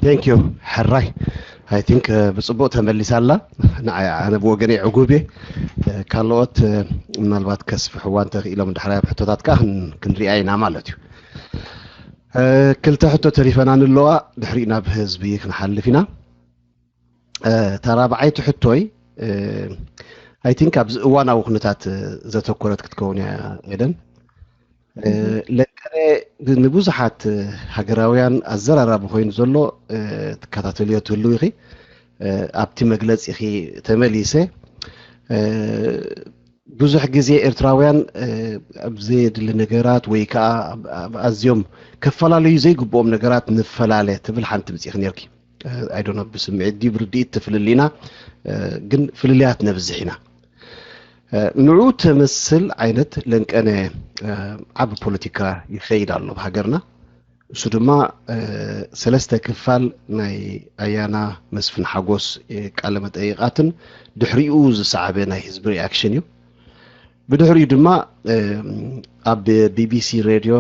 Thank you ሕራይ። I think ብፅቡቅ ተመሊሳላ። ንዓይ ኣነ ብወገነይ ዕጉብ እየ። ካልኦት ምናልባት ከስፍሕዋ እንተኽኢሎም ድሕራይ ኣብ ሕቶታት ከዓ ክንሪኣ ኢና ማለት እዩ። ክልተ ሕቶ ተሪፈና ንለዋ፣ ድሕሪኡ ናብ ህዝቢ ክንሓልፍ ኢና። ተራብዓይቲ ሕቶይ I think ኣብዚ እዋናዊ ኩነታት ዘተኮረት ክትከውን እያ ኤደን። ለንቀነ ንብዙሓት ሃገራውያን ኣዘራራቢ ኮይኑ ዘሎ ትከታተልዮ ትህልው ኢኺ። ኣብቲ መግለፂኺ ተመሊሰ ብዙሕ ግዜ ኤርትራውያን ኣብ ዘየድሊ ነገራት ወይ ከዓ ኣዝዮም ከፈላለዩ ዘይግብኦም ነገራት ንፈላለ ትብል ሓንቲ ምፅኢኺ ነርኪ። I don't know ብስምዒት ድዩ ብርድኢት ትፍልል ኢና፣ ግን ፍልልያት ነብዝሕ ኢና። ንዑ ተመስል ዓይነት ለንቀነ ዓቢ ፖለቲካ ይኸይድ ኣሎ ብሃገርና። እሱ ድማ ሰለስተ ክፋል ናይ ኣያና መስፍን ሓጎስ ቃለ መጠይቃትን ድሕሪኡ ዝሰዓበ ናይ ህዝቢ ሪኣክሽን እዩ። ብድሕሪኡ ድማ ኣብ ቢቢሲ ሬድዮ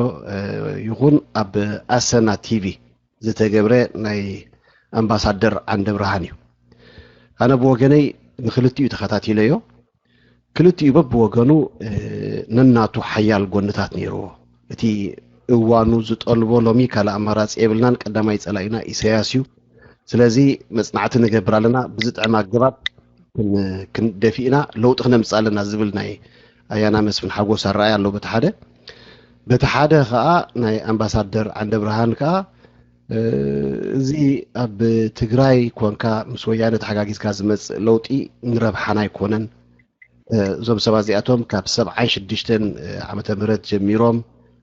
ይኹን ኣብ ኣሰና ቲቪ ዝተገብረ ናይ ኣምባሳደር ዓንደ ብርሃን እዩ። ኣነ ብወገነይ ንክልቲኡ ተኸታቲለዮ። ክልቲኡ በብወገኑ ነናቱ ሓያል ጎንታት ነይርዎ። እቲ እዋኑ ዝጠልቦ ሎሚ ካልእ ኣማራፂ የብልናን፣ ቀዳማይ ፀላኢና ኢሳያስ እዩ። ስለዚ መፅናዕቲ ንገብር ኣለና፣ ብዝጥዕም ኣገባብ ክንደፊእና ለውጢ ክነምፅእ ኣለና ዝብል ናይ ኣያና መስፍን ሓጎስ ኣረኣያ ኣሎ በቲ ሓደ። በቲ ሓደ ከዓ ናይ ኣምባሳደር ዓንደ ብርሃን ከዓ እዚ ኣብ ትግራይ ኮንካ ምስ ወያነ ተሓጋጊዝካ ዝመፅእ ለውጢ ንረብሓና ኣይኮነን። እዞም ሰባት እዚኣቶም ካብ ሰብዓን ሽዱሽተን ዓመተ ምህረት ጀሚሮም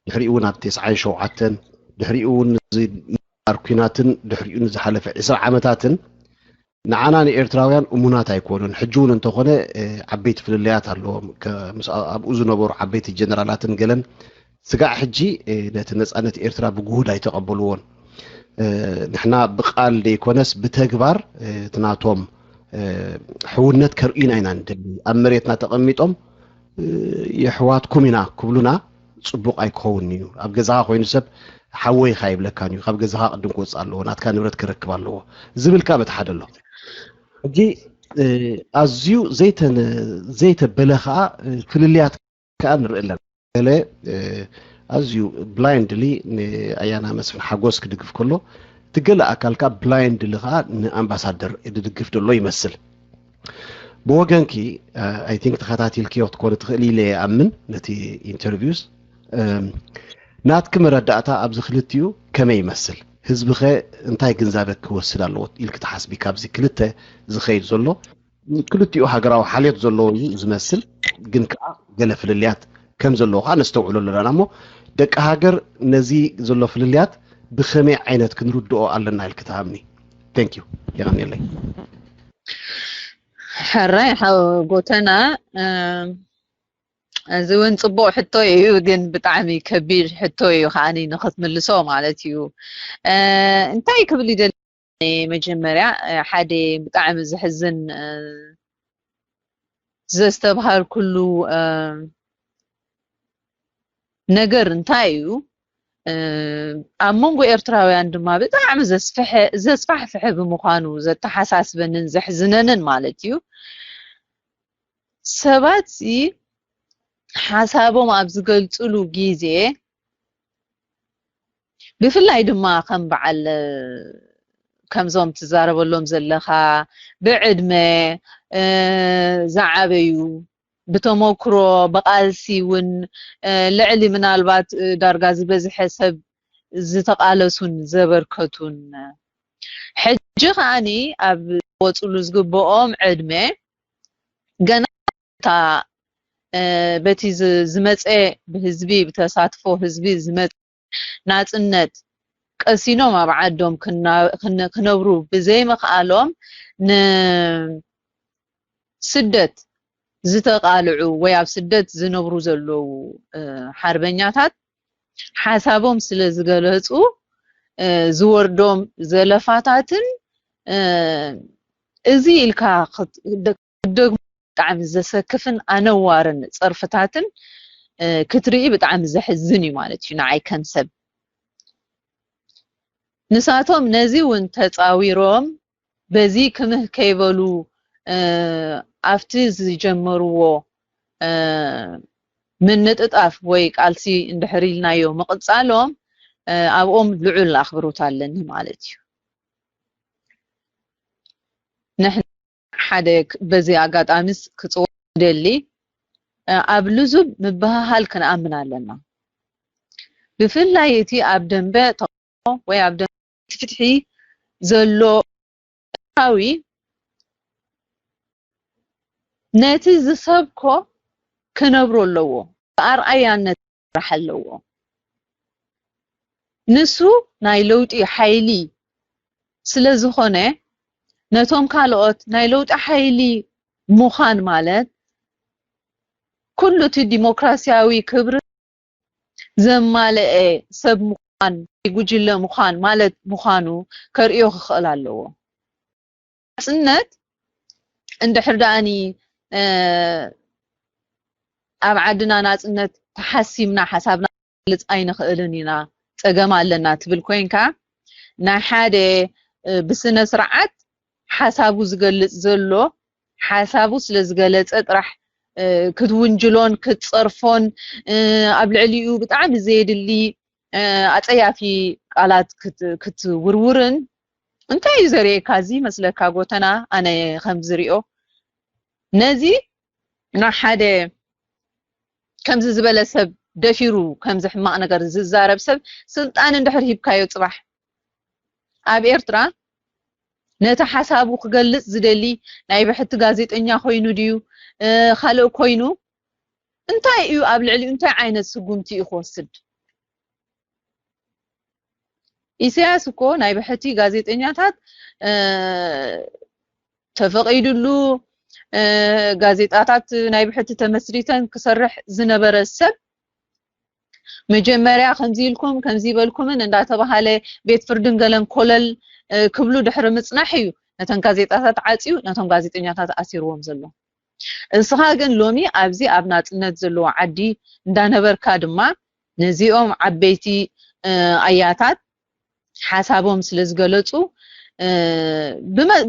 ድሕሪኡ እውን ኣብ ተስዓን ሸውዓተን ድሕሪኡ እውን እዚ ኩናትን ድሕሪኡ ንዝሓለፈ ዕስራ ዓመታትን ንዓና ንኤርትራውያን እሙናት ኣይኮኑን። ሕጂ እውን እንተኾነ ዓበይቲ ፍልልያት ኣለዎም። ምስ ኣብኡ ዝነበሩ ዓበይቲ ጀነራላትን ገለን ስጋዕ ሕጂ ነቲ ነፃነት ኤርትራ ብግሁድ ኣይተቐበልዎን። ንሕና ብቃል ዘይኮነስ ብተግባር እቲ ናቶም ሕውነት ከርእዩና ኢና ንደሊ። ኣብ መሬትና ተቐሚጦም የሕዋትኩም ኢና ክብሉና ፅቡቕ ኣይክኸውን እዩ። ኣብ ገዛኻ ኮይኑ ሰብ ሓወይኻ ይብለካን እዩ። ካብ ገዛኻ ቅድም ክወፅእ ኣለዎ፣ ናትካ ንብረት ክረክብ ኣለዎ ዝብል ከዓ በቲ ሓደ ኣሎ። ሕጂ ኣዝዩ ዘይተበለ ከዓ ፍልልያት ከዓ ንርኢ ኣለና። ገለ ኣዝዩ ብላይንድሊ ንኣያና መስፍን ሓጎስ ክድግፍ ከሎ፣ እቲ ገለ ኣካል ከዓ ብላይንድሊ ከዓ ንኣምባሳደር ዝድግፍ ዘሎ ይመስል። ብወገንኪ I think ተኸታቲልክዮ ክትኮኒ ትኽእሊ ኢለ ይኣምን ነቲ ኢንተርቪውስ። ናትኪ መረዳእታ ኣብዚ ክልቲኡ ከመይ ይመስል? ህዝብኸ እንታይ ግንዛበ ክወስድ ኣለዎ ኢልኪ ትሓስቢ ካብዚ ክልተ ዝኸይድ ዘሎ? ክልቲኡ ሃገራዊ ሓልዮት ዘለዎ እዩ ዝመስል፣ ግን ከዓ ገለ ፍልልያት ከም ዘለዎ ከዓ ነስተውዕሎ ኣለና እሞ ደቂ ሃገር ነዚ ዘሎ ፍልልያት ብኸመይ ዓይነት ክንርድኦ ኣለና ኢልኪ ትሃምኒ? Thank you። የቐንየለይ። ሕራይ ሓው ጎተና፣ እዚ እውን ፅቡቅ ሕቶ እዩ፣ ግን ብጣዕሚ ከቢድ ሕቶ እዩ ከዓኒ ንክትምልሶ ማለት እዩ። እንታይ ክብል ይደሊ፣ መጀመርያ ሓደ ብጣዕሚ ዘሕዝን ዘስተብሃልኩሉ ነገር እንታይ እዩ፣ ኣብ መንጎ ኤርትራውያን ድማ ብጣዕሚ ዘስፋሕፍሐ ብምዃኑ ዘተሓሳስበንን ዘሕዝነንን ማለት እዩ። ሰባት ሓሳቦም ኣብ ዝገልፅሉ ግዜ ብፍላይ ድማ ከም በዓል ከምዞም ትዛረበሎም ዘለኻ ብዕድመ ዝዓበዩ ብተመክሮ ብቃልሲ እውን ልዕሊ ምናልባት ዳርጋ ዝበዝሐ ሰብ ዝተቃለሱን ዘበርከቱን ሕጂ ከዓኒ ኣብ ወፅሉ ዝግብኦም ዕድመ ገና እታ በቲ ዝመፀ ብህዝቢ ብተሳትፎ ህዝቢ ዝመፀ ናፅነት ቀሲኖም ኣብ ዓዶም ክነብሩ ብዘይምኽኣሎም ንስደት ዝተቃልዑ ወይ ኣብ ስደት ዝነብሩ ዘለዉ ሓርበኛታት ሓሳቦም ስለ ዝገለፁ ዝወርዶም ዘለፋታትን እዚ ኢልካ ክትደግሞ ብጣዕሚ ዘሰክፍን ኣነዋርን ፀርፍታትን ክትርኢ ብጣዕሚ ዘሕዝን እዩ ማለት እዩ ንዓይ ከም ሰብ። ንሳቶም ነዚ እውን ተጻዊሮም በዚ ክምህ ከይበሉ ኣብቲ ዝጀመርዎ ምንጥጣፍ ወይ ቃልሲ እንድሕር ኢልናዮ ምቕጻሎም ኣብኦም ልዑል ኣኽብሮት ኣለኒ ማለት እዩ። ንሕና ሓደ በዚ ኣጋጣሚስ ክጽውዕ ደሊ ኣብ ልዙብ ምብህሃል ክንኣምን ኣለና። ብፍላይ እቲ ኣብ ደንበ ተቃውሞ ወይ ኣብ ደንበ ፍትሒ ዘሎ ኤርትራዊ ነቲ ዝሰብኮ ክነብሮ ኣለዎ፣ ብኣርኣያነት ክሰርሕ ኣለዎ። ንሱ ናይ ለውጢ ሓይሊ ስለ ዝኾነ ነቶም ካልኦት ናይ ለውጢ ሓይሊ ምዃን ማለት ኩሉ እቲ ዲሞክራሲያዊ ክብሪ ዘማለአ ሰብ ምዃን፣ ጉጅለ ምዃን ማለት ምዃኑ ከርእዮ ክኽእል ኣለዎ። ናጽነት እንድሕር ደኣኒ ኣብ ዓድና ናጽነት ተሓሲምና ሓሳብና ክገልጽ ኣይንኽእልን ኢና፣ ጸገም ኣለና ትብል ኮይንካ፣ ናይ ሓደ ብስነ ስርዓት ሓሳቡ ዝገልጽ ዘሎ፣ ሓሳቡ ስለ ዝገለጸ ጥራሕ ክትውንጅሎን ክትጸርፎን ኣብ ልዕሊኡ ብጣዕሚ ዘየድሊ ኣጸያፊ ቃላት ክትውርውርን እንታይ እዩ ዘርእየካ? እዚ መስለካ ጎተና ኣነ ከም ዝሪኦ ነዚ ንሓደ ከምዚ ዝበለ ሰብ ደፊሩ ከምዚ ሕማቕ ነገር ዝዛረብ ሰብ ስልጣን እንድሕር ሂብካዮ ጽባሕ ኣብ ኤርትራ ነቲ ሓሳቡ ክገልጽ ዝደሊ ናይ ብሕቲ ጋዜጠኛ ኮይኑ ድዩ ካልእ ኮይኑ እንታይ እዩ ኣብ ልዕሊኡ እንታይ ዓይነት ስጉምቲ እዩ ክወስድ? ኢሳያስ እኮ ናይ ብሕቲ ጋዜጠኛታት ተፈቒዱሉ ጋዜጣታት ናይ ብሕቲ ተመስሪተን ክሰርሕ ዝነበረ ሰብ መጀመርያ ከምዚ ኢልኩም ከምዚ ይበልኩምን እንዳተባሃለ ቤት ፍርድን ገለን ኮለል ክብሉ ድሕሪ ምጽናሕ እዩ ነተን ጋዜጣታት ዓጽዩ ነቶም ጋዜጠኛታት ኣሲርዎም ዘሎ። እስኻ ግን ሎሚ ኣብዚ ኣብ ናጽነት ዘለዎ ዓዲ እንዳነበርካ ድማ ነዚኦም ዓበይቲ ኣያታት ሓሳቦም ስለ ዝገለጹ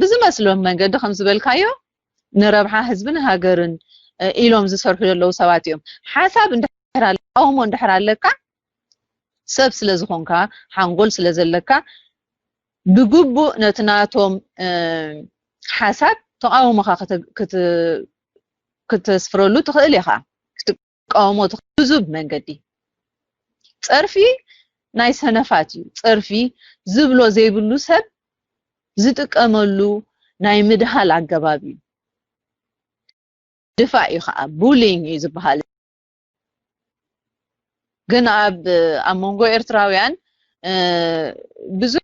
ብዝመስሎም መንገዲ ከም ዝበልካዮ ንረብሓ ህዝብን ሃገርን ኢሎም ዝሰርሑ ዘለዉ ሰባት እዮም። ሓሳብ እንድሕር ኣለ- ተቃውሞ እንድሕር ኣለካ ሰብ ስለ ዝኾንካ ሓንጎል ስለ ዘለካ ብግቡእ ነቲ ናቶም ሓሳብ ተቃውሞኻ ክተ- ክተ- ክተስፍረሉ ትኽእል ኢኻ። ክትቃወሞ ትኽእል ብዙብ መንገዲ። ጸርፊ ናይ ሰነፋት እዩ። ጸርፊ ዝብሎ ዘይብሉ ሰብ ዝጥቀመሉ ናይ ምድሃል ኣገባብ እዩ። ድፋዕ እዩ ከዓ፣ ቡሊንግ እዩ ዝበሃል። ግን ኣብ ኣብ መንጎ ኤርትራውያን ብዙሕ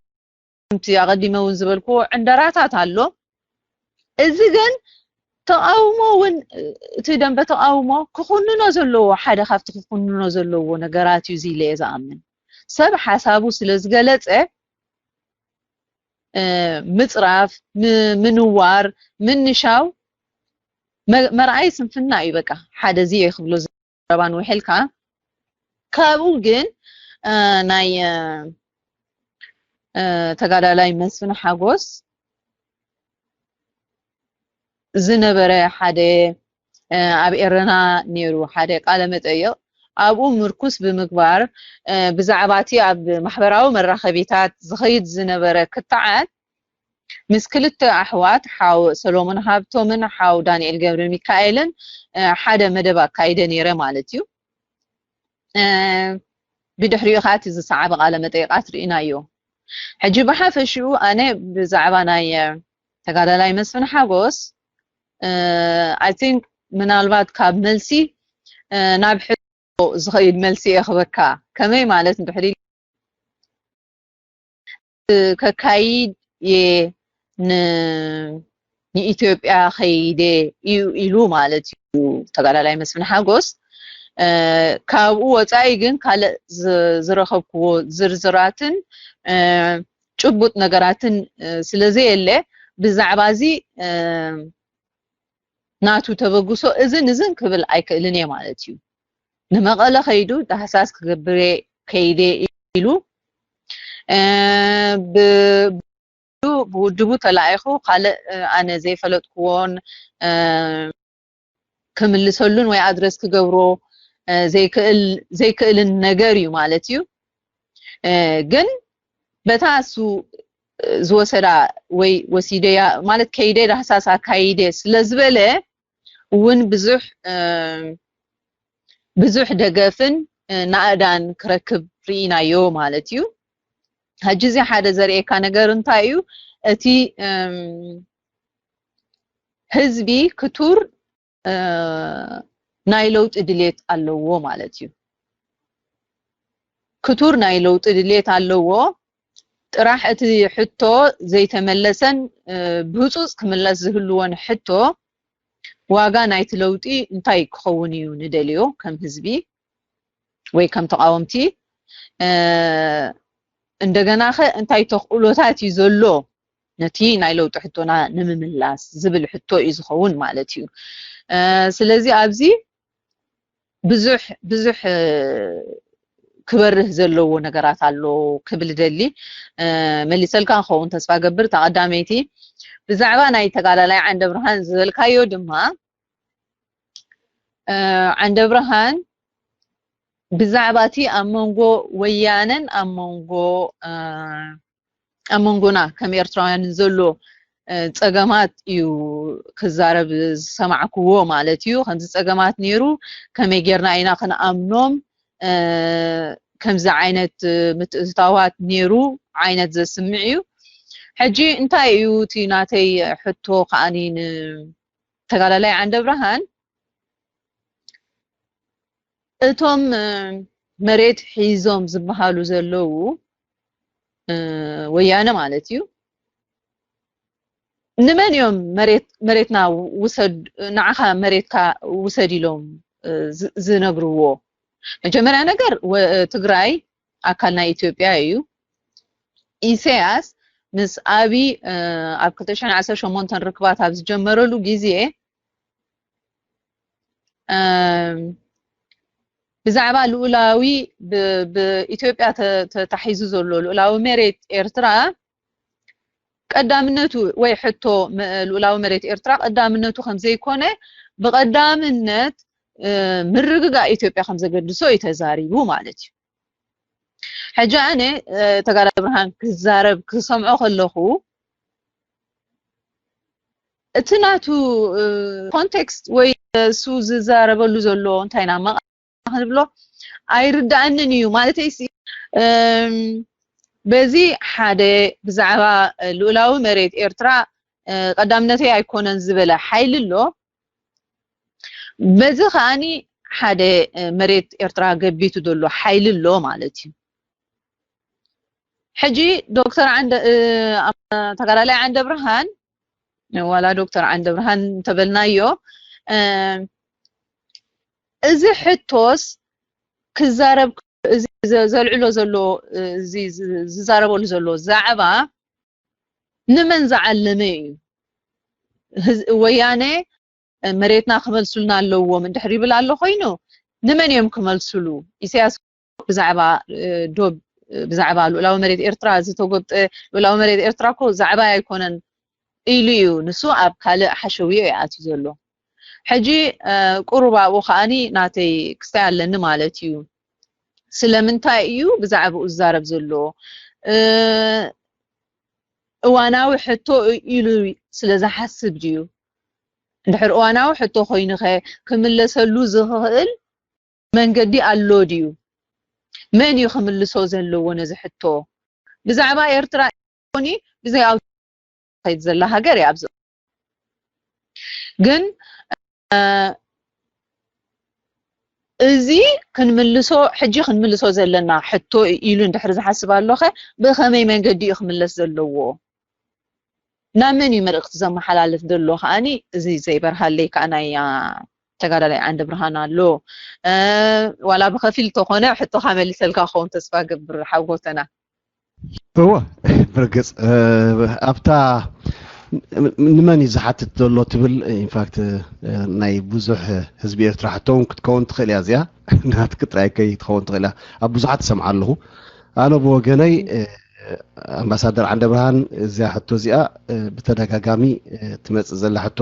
ከምቲ ኣቐዲመ እውን ዝበልክዎ ዕንደራታት ኣሎ። እዚ ግን ተቃውሞ እውን እቲ ደንበ ተቃውሞ ክኹንኖ ዘለዎ ሓደ ካብቲ ክኹንኖ ዘለዎ ነገራት እዩ ኢለ እየ ዝኣምን። ሰብ ሓሳቡ ስለ ዝገለጸ ምጽራፍ፣ ምንዋር፣ ምንሻው መርኣይ ስንፍና እዩ። በቃ ሓደ እዚ እየ ክብሎ ዘረባን ውሕልካ ካብኡ ግን ናይ ተጋዳላይ መስፍን ሓጎስ ዝነበረ ሓደ ኣብ ኤረና ነይሩ ሓደ ቃለ መጠይቕ ኣብኡ ምርኩስ ብምግባር ብዛዕባ እቲ ኣብ ማሕበራዊ መራኸቢታት ዝኸይድ ዝነበረ ክትዓት ምስ ክልተ ኣሕዋት ሓው ሰሎሞን ሃብቶምን ሓው ዳንኤል ገብረ ሚካኤልን ሓደ መደብ ኣካይደ ነይረ ማለት እዩ። ብድሕሪኡ ከዓ እቲ ዝሰዓበ ቃለ መጠይቃት ርኢናዮ። ሕጂ ብሓፈሽኡ ኣነ ብዛዕባ ናይ ተጋዳላይ መስፍን ሓጎስ I think ምናልባት ካብ መልሲ ናብ ሕቶ ዝኸይድ መልሲ እየ ክበካ። ከመይ ማለት እንድሕር ከካይድ እየ ንኢትዮጵያ ከይደ እዩ ኢሉ ማለት እዩ ተጋዳላይ መስፍን ሓጎስ። ካብኡ ወፃኢ ግን ካልእ ዝረኸብክዎ ዝርዝራትን ጭቡጥ ነገራትን ስለዘየለ ብዛዕባ እዚ ናቱ ተበግሶ እዝን እዝን ክብል ኣይክእልን እየ ማለት እዩ። ንመቐለ ከይዱ ዳህሳስ ክገብር ከይደ ኢሉ እ፣ ብ-፣ ብውድቡ ተላኢኹ ካልእ፣ እ፣ ኣነ ዘይፈለጥክዎን፣ እ፣ ክምልሰሉን ወይ ኣድረስ ክገብሮ፣ እ፣ ዘይክእል፣ ዘይክእልን ነገር እዩ ማለት እዩ። እ፣ ግን በታ እሱ፣ እ፣ ዝወሰዳ ወይ ወሲደያ ማለት ከይደ ዳህሳስ ኣካይደ ስለ ዝበለ እውን ብዙሕ፣ እ፣ ብዙሕ ደገፍን፣ እ፣ ናእዳን ክረክብ ርኢናዮ ማለት እዩ። ሕጂ እዚ ሓደ ዘርእየካ ነገር እንታይ እዩ? እቲ፣ እም፣ ህዝቢ ክቱር፣ እ፣ ናይ ለውጢ ድሌት ኣለዎ ማለት እዩ። ክቱር ናይ ለውጢ ድሌት ኣለዎ። ጥራሕ እቲ ሕቶ ዘይተመለሰን፣ እ፣ ብህጹጽ ክምለስ ዝህልዎን ሕቶ፣ ዋጋ ናይቲ ለውጢ እንታይ ክኸውን እዩ ንደልዮ ከም ህዝቢ ወይ ከም ተቃወምቲ? እ፣ እንደገና ኸ እንታይ ተኽእሎታት እዩ ዘሎ ነቲ ናይ ለውጢ ሕቶና ንምምላስ ዝብል ሕቶ እዩ ዝኸውን ማለት እዩ። እ፣ ስለዚ ኣብዚ ብዙሕ፣ ብዙሕ፣ እ፣ ክበርህ ዘለዎ ነገራት ኣሎ ክብል ደሊ። እ፣ መሊሰልካ ክኸውን ተስፋ ገብር። እታ ቀዳመይቲ ብዛዕባ ናይ ተጋዳላይ ዓንደ ብርሃን ዝበልካዮ ድማ፣ እ፣ ዓንደ ብርሃን ብዛዕባ እቲ ኣብ መንጎ ወያነን ኣብ መንጎ፣ እ፣ ኣብ መንጎና ከም ኤርትራውያን ዘሎ፣ እ፣ ጸገማት እዩ ክዛረብ ዝሰማዕክዎ ማለት እዩ። ከምዚ ጸገማት ነይሩ፣ ከመይ ጌርና ኢና ክንኣምኖም፣ እ፣ ከምዚ ዓይነት፣ እ፣ ምትእትታዋት ነይሩ ዓይነት ዘስምዕ እዩ። ሕጂ እንታይ እዩ እቲ ናተይ ሕቶ ከኣኒ ንተጋዳላይ ዓንደ ብርሃን፣ እቶም፣ እ፣ መሬት ሒዞም ዝበሃሉ ዘለዉ፣ እ፣ ወያነ ማለት እዩ፣ ንመን እዮም መሬት፣ መሬትና ውሰድ፣ ንዓኻ መሬትካ ውሰድ ኢሎም፣ እ፣ ዝ-፣ ዝነግርዎ? መጀመርያ ነገር ወ-፣ ትግራይ ኣካል ናይ ኢትዮጵያ እዩ። ኢሳያስ ምስ ኣቢ፣ እ፣ ኣብ ክልተ ሽሕን ዓሰርተ ሸሞንተን ርክባት ኣብ ዝጀመረሉ ግዜ፣ እም፣ ብዛዕባ ልኡላዊ ብ-፣ ብኢትዮጵያ ተ-፣ ተታሒዙ ዘሎ ልኡላዊ መሬት ኤርትራ ቀዳምነቱ ወይ ሕቶ መ-፣ ልኡላዊ መሬት ኤርትራ ቀዳምነቱ ከም ዘይኮነ ብቐዳምነት፣ እ፣ ምርግጋእ ኢትዮጵያ ከም ዘገድሶ እዩ ተዛሪቡ ማለት እዩ። ሕጂ ኣነ፣ እ፣ ተጋዳላይ ብርሃን ክዛረብ ክሰምዖ ከለኹ እቲ ናቱ፣ እ፣ ኮንቴክስት ወይ እሱ ዝዛረበሉ ዘሎ እንታይ ኢና መቐ-፣ ክንብሎ ኣይርዳእንን እዩ። ማለተይ ሲ፣ እም፣ በዚ ሓደ ብዛዕባ፣ እ፣ ልኡላዊ መሬት ኤርትራ፣ እ፣ ቀዳምነተይ ኣይኮነን ዝበለ ሓይሊ ኣሎ። በዚ ከኣኒ ሓደ፣ እ፣ መሬት ኤርትራ ገቢቱ ዘሎ ሓይሊ ኣሎ ማለት እዩ። ሕጂ ዶክተር ዓንደ፣ እ፣ ተጋዳላይ ዓንደ ብርሃን ዋላ ዶክተር ዓንደ ብርሃን እንተበልናዮ፣ እ፣ እዚ ሕቶስ ክዛረብ፣ እዚ ዘ-፣ ዘልዕሎ ዘሎ፣ እ፣ እዚ ዝ-፣ ዝዛረበሉ ዘሎ ዛዕባ ንመን ዝዓለመ እዩ? ህዝ-፣ ወያነ፣ እ፣ መሬትና ክመልሱልና ኣለዎም እንድሕር ይብል ኣሎ ኮይኑ፣ ንመን እዮም ክመልሱሉ? ኢሳያስ ብዛዕባ፣ እ፣ ዶብ፣ እ፣ ብዛዕባ ልኡላዊ መሬት ኤርትራ ዝተጎብጠ፣ ልኡላዊ መሬት ኤርትራ እኮ ዛዕባ ኣይኮነን ኢሉ እዩ። ንሱ ኣብ ካልእ ሓሸውዮ እዩ ኣትዩ ዘሎ። ሕጂ፣ እ፣ ቁሩብ ኣብኡ ከኣኒ ናተይ ክስታይ ኣለኒ ማለት እዩ። ስለምንታይ እዩ ብዛዕባኡ ዝዛረብ ዘሎ? እ፣ እዋናዊ ሕቶ ኢሉ ስለ ዝሓስብ ድዩ? እንድሕር እዋናዊ ሕቶ ኮይኑኸ ክምለሰሉ ዝኽእል መንገዲ ኣሎ ድዩ? መን እዩ ክምልሶ ዘለዎ ነዚ ሕቶ? ብዛዕባ ኤርትራ ኮኒ ብዘይ ኣብ ከይድ ዘላ ሃገር እያ ኣብዚ። ግን፣ እ፣ እዚ ክንምልሶ፣ ሕጂ ክንምልሶ ዘለና ሕቶ ኢሉ እንድሕር ዝሓስብ ኣሎኸ ብኸመይ መንገዲ እዩ ክምለስ ዘለዎ? ናብ መን እዩ መልእኽቲ ዘመሓላልፍ ዘሎ ከኣኒ እዚ ዘይበርሃለይ ከኣ ናይ፣ ኣ፣ ተጋዳላይ ዓንደ ብርሃን ኣሎ። እ፣ ዋላ ብኸፊል ተኾነ ሕቶኻ መሊሰልካ ክኸውን ተስፋ ገብር ሓጎተና። እወ፣ ብርግጽ፣ እ፣ ኣብታ ን-፣ ንመን እዩ ዝሓትት ዘሎ ትብል፣ ኢንፋክት፣ እ፣ ናይ ብዙሕ ህዝቢ ኤርትራ ሕቶ እውን ክትከውን ትኽእል እያ እዚኣ። ናትኪ ጥራይ ከይትኸውን ትኽእል እያ። ኣብ ብዙሓት እሰምዓ ኣለኹ። ኣነ ብወገነይ፣ እ፣ ኣምባሳደር ዓንደብርሃን፣ እዚኣ ሕቶ እዚኣ ብተደጋጋሚ ትመጽእ ዘላ ሕቶ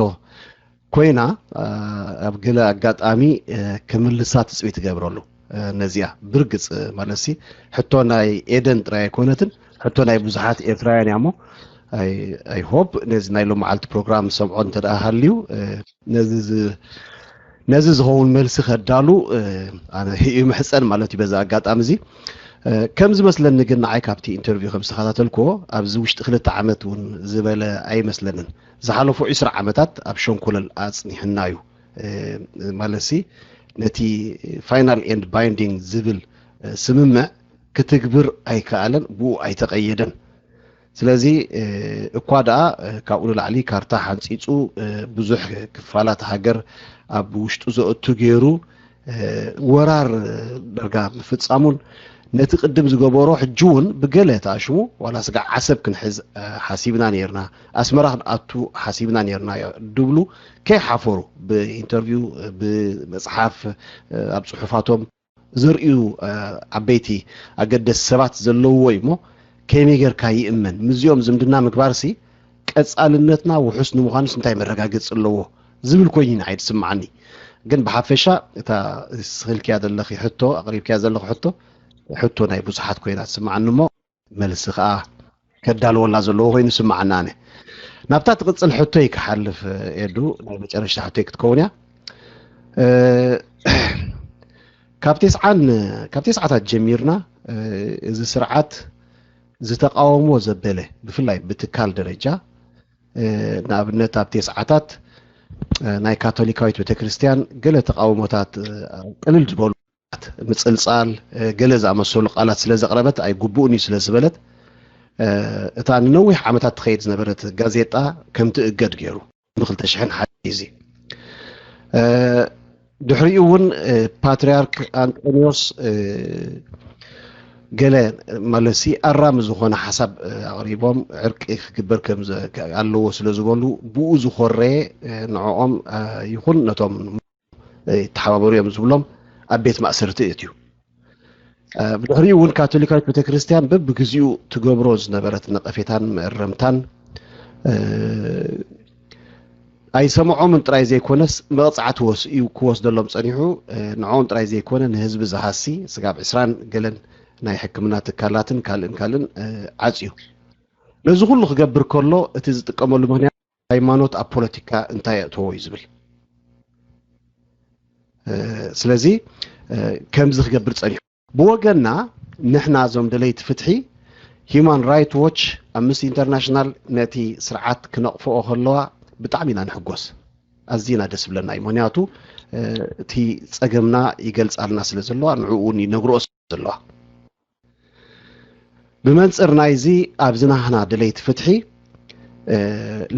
ኮይና፣ ኣብ ገለ ኣጋጣሚ ክምልሳ ትጽቢት ትገብረሉ። ነዚኣ ብርግጽ ማለትሲ ሕቶ ናይ ኤደን ጥራይ ኣይኮነትን፣ ሕቶ ናይ ብዙሓት ኤርትራውያን እያ። እሞ ኣይ ሆፕ ነዚ ናይ ሎም መዓልቲ ፕሮግራም ሰምዖ እንተ ደኣ ሃልዩ፣ ነዚ ነዚ ዝኸውን መልሲ ከዳሉ ኣነ ይምሕጸን ማለት እዩ። በዚ ኣጋጣሚ እዚ ከም ዝመስለኒ ግን፣ ንዓይ ካብቲ ኢንተርቪው ከም ዝተኸታተልክዎ፣ ኣብዚ ውሽጢ ክልተ ዓመት እውን ዝበለ ኣይመስለንን። ዝሓለፉ ዒስራ ዓመታት ኣብ ሸንኮለል ኣጽኒሕና እዩ። ማለትሲ ነቲ ፋይናል ኤንድ ባይንዲንግ ዝብል ስምምዕ ክትግብር ኣይከኣለን፣ ብኡ ኣይተቐየደን። ስለዚ እኳ ደኣ ካብኡ ንላዕሊ ካርታ ሓንጺጹ፣ ብዙሕ ክፋላት ሃገር ኣብ ውሽጡ ዘእቱ ገይሩ፣ ወራር ደርጋ ምፍጻሙን፣ ነቲ ቅድም ዝገበሮ ሕጂ እውን ብገለ ተኣሽሙ፣ ዋላ ስጋዕ ዓሰብ ክንሕዝ ሓሲብና ነርና፣ ኣስመራ ክንኣቱ ሓሲብና ነርና ድብሉ ከይሓፈሩ፣ ብኢንተርቪው፣ ብመጽሓፍ፣ ኣብ ጽሑፋቶም ዘርእዩ ዓበይቲ ኣገደስቲ ሰባት ዘለውዎ እዩ። እሞ ከመይ ጌርካ ይእመን? ምስዚኦም ዝምድና ምግባርሲ ቀጻልነትና ውሑስ ንምዃኑስ እንታይ መረጋገጺ ኣለዎ ዝብል ኮይኑ ንዓይ ትስምዓኒ። ግን ብሓፈሻ እታ ስኽልክያ ዘለኺ ሕቶ፣ ኣቕሪብክያ ዘለኺ ሕቶ፣ ሕቶ ናይ ብዙሓት ኮይና ትስምዓኒ። እሞ መልሲ ከኣ ከዳልወላ ዘለዎ ኮይኑ ስምዓና። ኣነ ናብታ ትቕጽል ሕቶይ ክሓልፍ፣ ኤዱ፣ ናይ መጨረሽታ ሕቶይ ክትከውን እያ። ካብ ቴስዓን ካብ ቴስዓታት ጀሚርና፣ እዚ ስርዓት ዝተቃወሞ ዘበለ፣ ብፍላይ ብትካል ደረጃ፣ ንኣብነት ኣብ ቴስዓታት ናይ ካቶሊካዊት ቤተክርስትያን ገለ ተቃውሞታት፣ ቅልል ዝበሉ ምጽልጻል፣ ገለ ዝኣመሰሉ ቃላት ስለ ዘቕረበት፣ ኣይግብኡን እዩ ስለ ዝበለት፣ እታ ንነዊሕ ዓመታት ትኸይድ ዝነበረት ጋዜጣ ከም ትእገድ ገይሩ፣ ብ ክልተ ሽሕን ሓደን እዚ። ድሕሪኡ እውን ፓትርያርክ ኣንጦንዮስ ገለ ማለትሲ ኣራሚ ዝኾነ ሓሳብ ኣቕሪቦም፣ ዕርቂ ክግበር ከም ኣለዎ ስለ ዝበሉ፣ ብኡ ዝኾረየ ንዕኦም ይኹን ነቶም ይተሓባበሩ እዮም ዝብሎም ኣብ ቤት ማእሰርቲ እትዩ። ብድሕሪኡ እውን ካቶሊካዊት ቤተክርስትያን በብግዚኡ ትገብሮ ዝነበረት ነቐፌታን መእረምታን ኣይሰምዖምን ጥራይ ዘይኮነስ፣ መቕጻዕቲ ክወስደሎም ጸኒሑ። ንዕኦም ጥራይ ዘይኮነ፣ ንህዝቢ ዝሃሲ ስጋብ ዕስራን ገለን ናይ ሕክምና ትካላትን ካልእን ካልእን ዓጽዩ። ነዚ ኩሉ ክገብር ከሎ፣ እቲ ዝጥቀመሉ ምኽንያት ሃይማኖት ኣብ ፖለቲካ እንታይ የእተዎ እዩ ዝብል። ስለዚ ከምዚ ክገብር ጸኒሑ። ብወገንና ንሕና እዞም ደለይቲ ፍትሒ፣ ሂዩማን ራይት ዎች፣ ኣምነስቲ ኢንተርናሽናል ነቲ ስርዓት ክነቕፍኦ ከለዋ ብጣዕሚ ኢና ንሕጎስ። ኣዝና ደስ ዝብለና እዩ። ምኽንያቱ እቲ ጸገምና ይገልጻልና ስለ ዘለዋ፣ ንዕኡ እውን ይነግርኦ ስለ ዘለዋ። ብመንጽር ናይዚ፣ ኣብዚ ናህና ደለይቲ ፍትሒ፣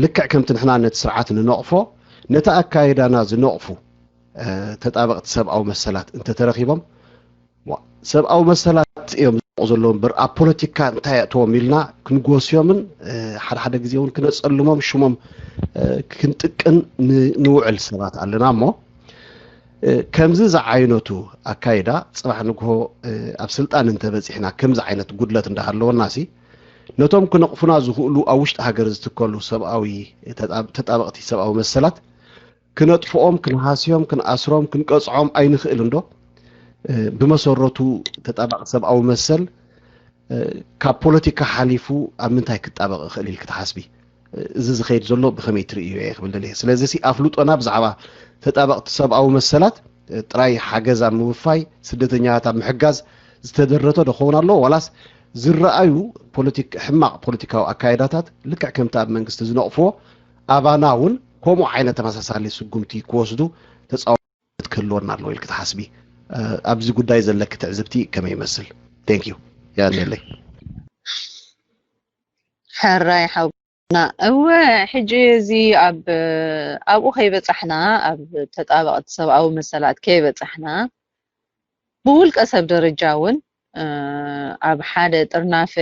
ልክዕ ከምቲ ንሕና ነቲ ስርዓት ንነቕፎ፣ ነቲ ኣካይዳና ዝነቕፉ ተጣበቕቲ ሰብኣዊ መሰላት እንተተረኺቦም፣ ሰብኣዊ መሰላት እዮም ዝጠብቑ ዘለዉ እምበር፣ ኣብ ፖለቲካ እንታይ የእትዎም ኢልና ክንጎስዮምን ሓደ ሓደ ግዜ እውን ክነጸልሞም፣ ሽሞም ክንጥቅን ንውዕል ሰባት ኣለና። እሞ ከምዚ ዝዓይነቱ ኣካይዳ፣ ጽባሕ ንግሆ ኣብ ስልጣን እንተበጺሕና፣ ከምዚ ዓይነት ጉድለት እንዳሃለወናሲ፣ ነቶም ክነቕፉና ዝኽእሉ ኣብ ውሽጢ ሃገር ዝትከሉ ሰብኣዊ ተጣበቕቲ ሰብኣዊ መሰላት ክነጥፍኦም፣ ክንሃስዮም፣ ክንኣስሮም፣ ክንቀጽዖም ኣይንኽእል እንዶ? ብመሰረቱ ተጣባቂ ሰብኣዊ መሰል ካብ ፖለቲካ ሓሊፉ ኣብ ምንታይ ክጣበቕ ይኽእል ኢልኪ ትሓስቢ? እዚ ዝኸይድ ዘሎ ብኸመይ ትርእዮ እየ ክብል ደልየ። ስለዚ ሲ ኣፍልጦና ብዛዕባ ተጣበቕቲ ሰብኣዊ መሰላት ጥራይ ሓገዝ ኣብ ምውፋይ፣ ስደተኛታት ኣብ ምሕጋዝ ዝተደረተ ዶ ክኸውን ኣለዎ? ዋላስ ዝረኣዩ ፖለቲክ-፣ ሕማቕ ፖለቲካዊ ኣካይዳታት ልክዕ ከምቲ ኣብ መንግስቲ ዝነቕፍዎ ኣባና እውን ከምኡ ዓይነት ተመሳሳሊ ስጉምቲ ክወስዱ ተጻዋርነት ክህልወና ኣለዎ ኢልኪ ትሓስቢ? ኣብዚ ጉዳይ ዘለኪ ትዕዝብቲ ከመይ ይመስል? Thank you። ያኔለይ። ሕራይ ሓውና፣ እወ፣ ሕጂ እዚ ኣብ ኣብኡ ከይበጻሕና፣ ኣብ ተጣበቕቲ ሰብኣዊ መሰላት ከይበጻሕና፣ ብውልቀ ሰብ ደረጃ እውን ኣብ ሓደ ጥርናፈ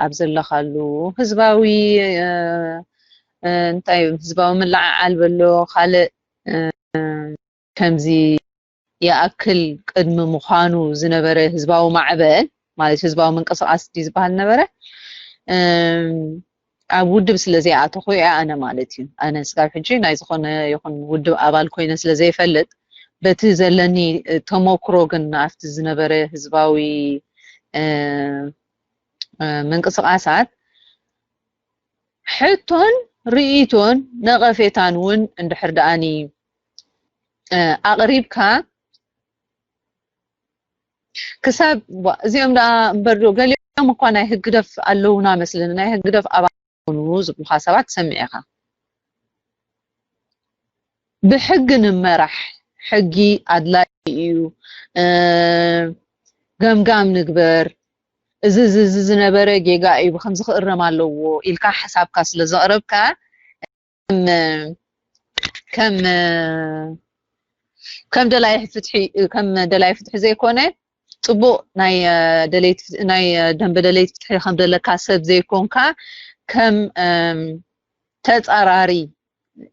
ኣብ ዘለኻሉ፣ ህዝባዊ እንታይ ህዝባዊ ምልዕዓል በሎ፣ ካልእ ከምዚ ይኣክል ቅድሚ ምዃኑ ዝነበረ ህዝባዊ ማዕበል፣ ማለት ህዝባዊ ምንቅስቃስ ድዩ ዝበሃል ነበረ፣ ኣብ ውድብ ስለ ዘይኣተኹ እየ ኣነ ማለት እዩ። ኣነ ስጋብ ሕጂ ናይ ዝኾነ ይኹን ውድብ ኣባል ኮይነ ስለ ዘይፈልጥ፣ በቲ ዘለኒ ተሞክሮ ግን ኣብቲ ዝነበረ ህዝባዊ ምንቅስቃሳት ሕቶን ርእይቶን ነቐፌታን እውን እንድሕር ደኣኒ ኣቕሪብካ ክሳብ እዚኦም ደኣ እምበር ዶ ገሊኦም እኳ ናይ ህግደፍ ኣለውና መስልን ናይ ህግደፍ ኣባል ዝኾኑ ዝብሉኻ ሰባት ትሰምዕ ኢኻ። ብሕጊ ንመራሕ፣ ሕጊ ኣድላይ እዩ፣ ገምጋም ንግበር፣ እዚ እዚ ዝነበረ ጌጋ እዩ፣ ብከምዚ ክእረም ኣለዎ ኢልካ ሓሳብካ ስለ ዘቕረብካ ከም ከም ደላይ ፍትሒ ከም ደላይ ፍትሒ ዘይኮነ ጽቡቕ ናይ ደለይቲ ናይ ደንበ ደለይቲ ፍትሒ ከም ዘለካ ሰብ ዘይኮንካ ከም ተጻራሪ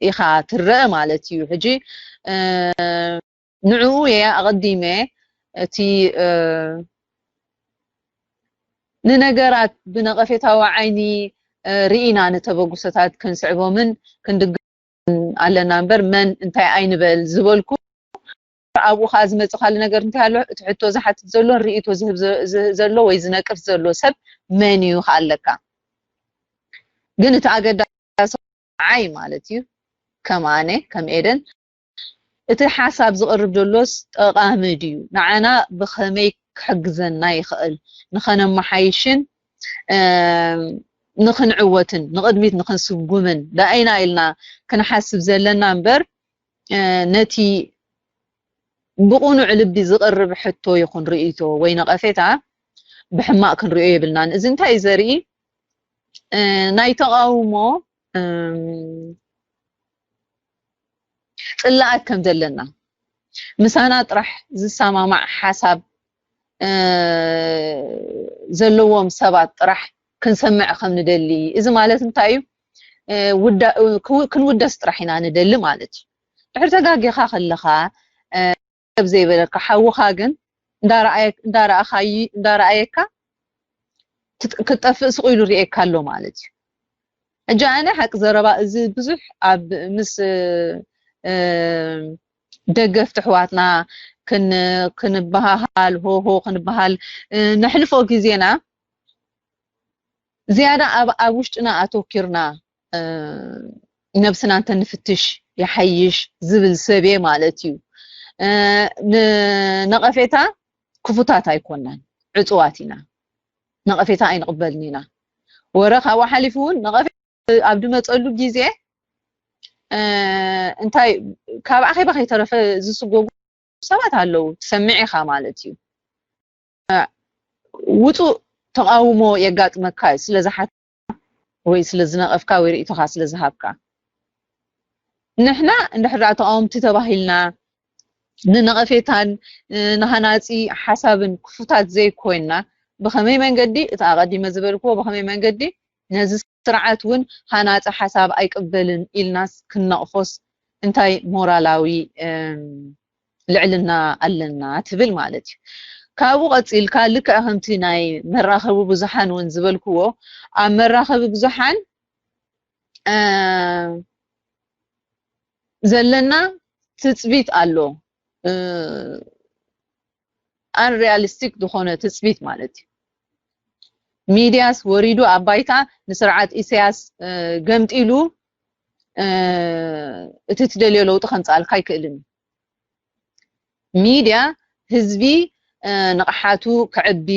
ኢኻ ትረአ ማለት እዩ። ሕጂ ንዕኡ እየ ኣቐዲመ እቲ ንነገራት ብነቐፌታዊ ዓይኒ ርኢና ንተበግሶታት ክንስዕቦምን ክንድግፎምን ኣለና እምበር መን እንታይ ኣይንበል ዝበልኩ ኣብኡ ከዓ ዝመፅእ ካልእ ነገር እንታይ ኣሎ እቲ ሕቶ ዝሓትት ዘሎ ርእይቶ ዝህብ ዘሎ ወይ ዝነቅፍ ዘሎ ሰብ መን እዩ ከዓ ኣለካ ግን እቲ ኣገዳሲ ዓይ ማለት እዩ ከም ኣነ ከም ኤደን እቲ ሓሳብ ዝቕርብ ዘሎስ ጠቓሚ ድዩ ንዓና ብኸመይ ክሕግዘና ይኽእል ንኸነመሓይሽን ንኽንዕወትን ንቕድሚት ንኽንስጉምን ደኣይና ኢልና ክንሓስብ ዘለና እምበር ነቲ ብቕኑዕ ልቢ ዝቕርብ ሕቶ ይኹን ርእይቶ ወይ ነቐፌታ ብሕማቕ ክንሪኦ የብልናን እዚ እንታይ እዩ ዘርኢ ናይ ተቓውሞ ፅላኣት ከም ዘለና ምሳና ጥራሕ ዝሰማማዕ ሓሳብ ዘለዎም ሰባት ጥራሕ ክንሰምዕ ከም ንደሊ እዚ ማለት እንታይ እዩ ክንውደስ ጥራሕ ኢና ንደሊ ማለት እዩ ድሕር ተጋጊኻ ከለኻ ሰብ ዘይበለካ ሓውኻ ግን እንዳረኣየካ ክትጠፍእ ስቕ ኢሉ ርእየካ ኣሎ ማለት እዩ ሕጂ ኣነ ሓቂ ዘረባ እዚ ብዙሕ ኣብ ምስ ደገፍቲ ኣሕዋትና ክንበሃሃል ሆሆ ክንበሃል ነሕልፎ ግዜና ዝያዳ ኣብ ውሽጥና ኣተኪርና ነብስና እንተንፍትሽ ይሓይሽ ዝብል ሰብ እየ ማለት እዩ። ንነቐፌታ ክፉታት ኣይኮናን፣ ዕፁዋት ኢና። ነቐፌታ ኣይንቕበልን ኢና። ወረ ካብኡ ሓሊፉ እውን ነቐፌታ ኣብ ድመፀሉ ግዜ እንታይ ካብ ኣኼባ ከይተረፈ ዝስጎጉ ሰባት ኣለዉ፣ ትሰምዕ ኢኻ ማለት እዩ። ውፁእ ተቓውሞ የጋጥመካ እዩ ስለ ዝሓትካ ወይ ስለ ዝነቐፍካ ወይ ርእይቶኻ ስለ ዝሃብካ። ንሕና እንድሕር ደኣ ተቓወምቲ ተባሂልና ንነቐፌታን ንሃናፂ ሓሳብን ክፉታት ዘይኮይንና ብኸመይ መንገዲ እቲ ኣቐዲመ ዝበልክዎ ብኸመይ መንገዲ ነዚ ስርዓት እውን ሃናፂ ሓሳብ ኣይቅበልን ኢልናስ ክንነቕፎስ እንታይ ሞራላዊ ልዕልና ኣለና ትብል ማለት እዩ። ካብኡ ቀፂልካ ልክዕ ከምቲ ናይ መራኸቢ ብዙሓን እውን ዝበልክዎ ኣብ መራኸቢ ብዙሓን ዘለና ትፅቢት ኣሎ። ኣንሪያሊስቲክ ዝኾነ ትፅቢት ማለት እዩ። ሚድያስ ወሪዱ ኣብ ባይታ ንስርዓት ኢሳያስ ገምጢሉ እቲ ትደልዮ ለውጢ ከምፅኣልካ ኣይክእልን እዩ። ሚድያ ህዝቢ ንቕሓቱ ክዕቢ፣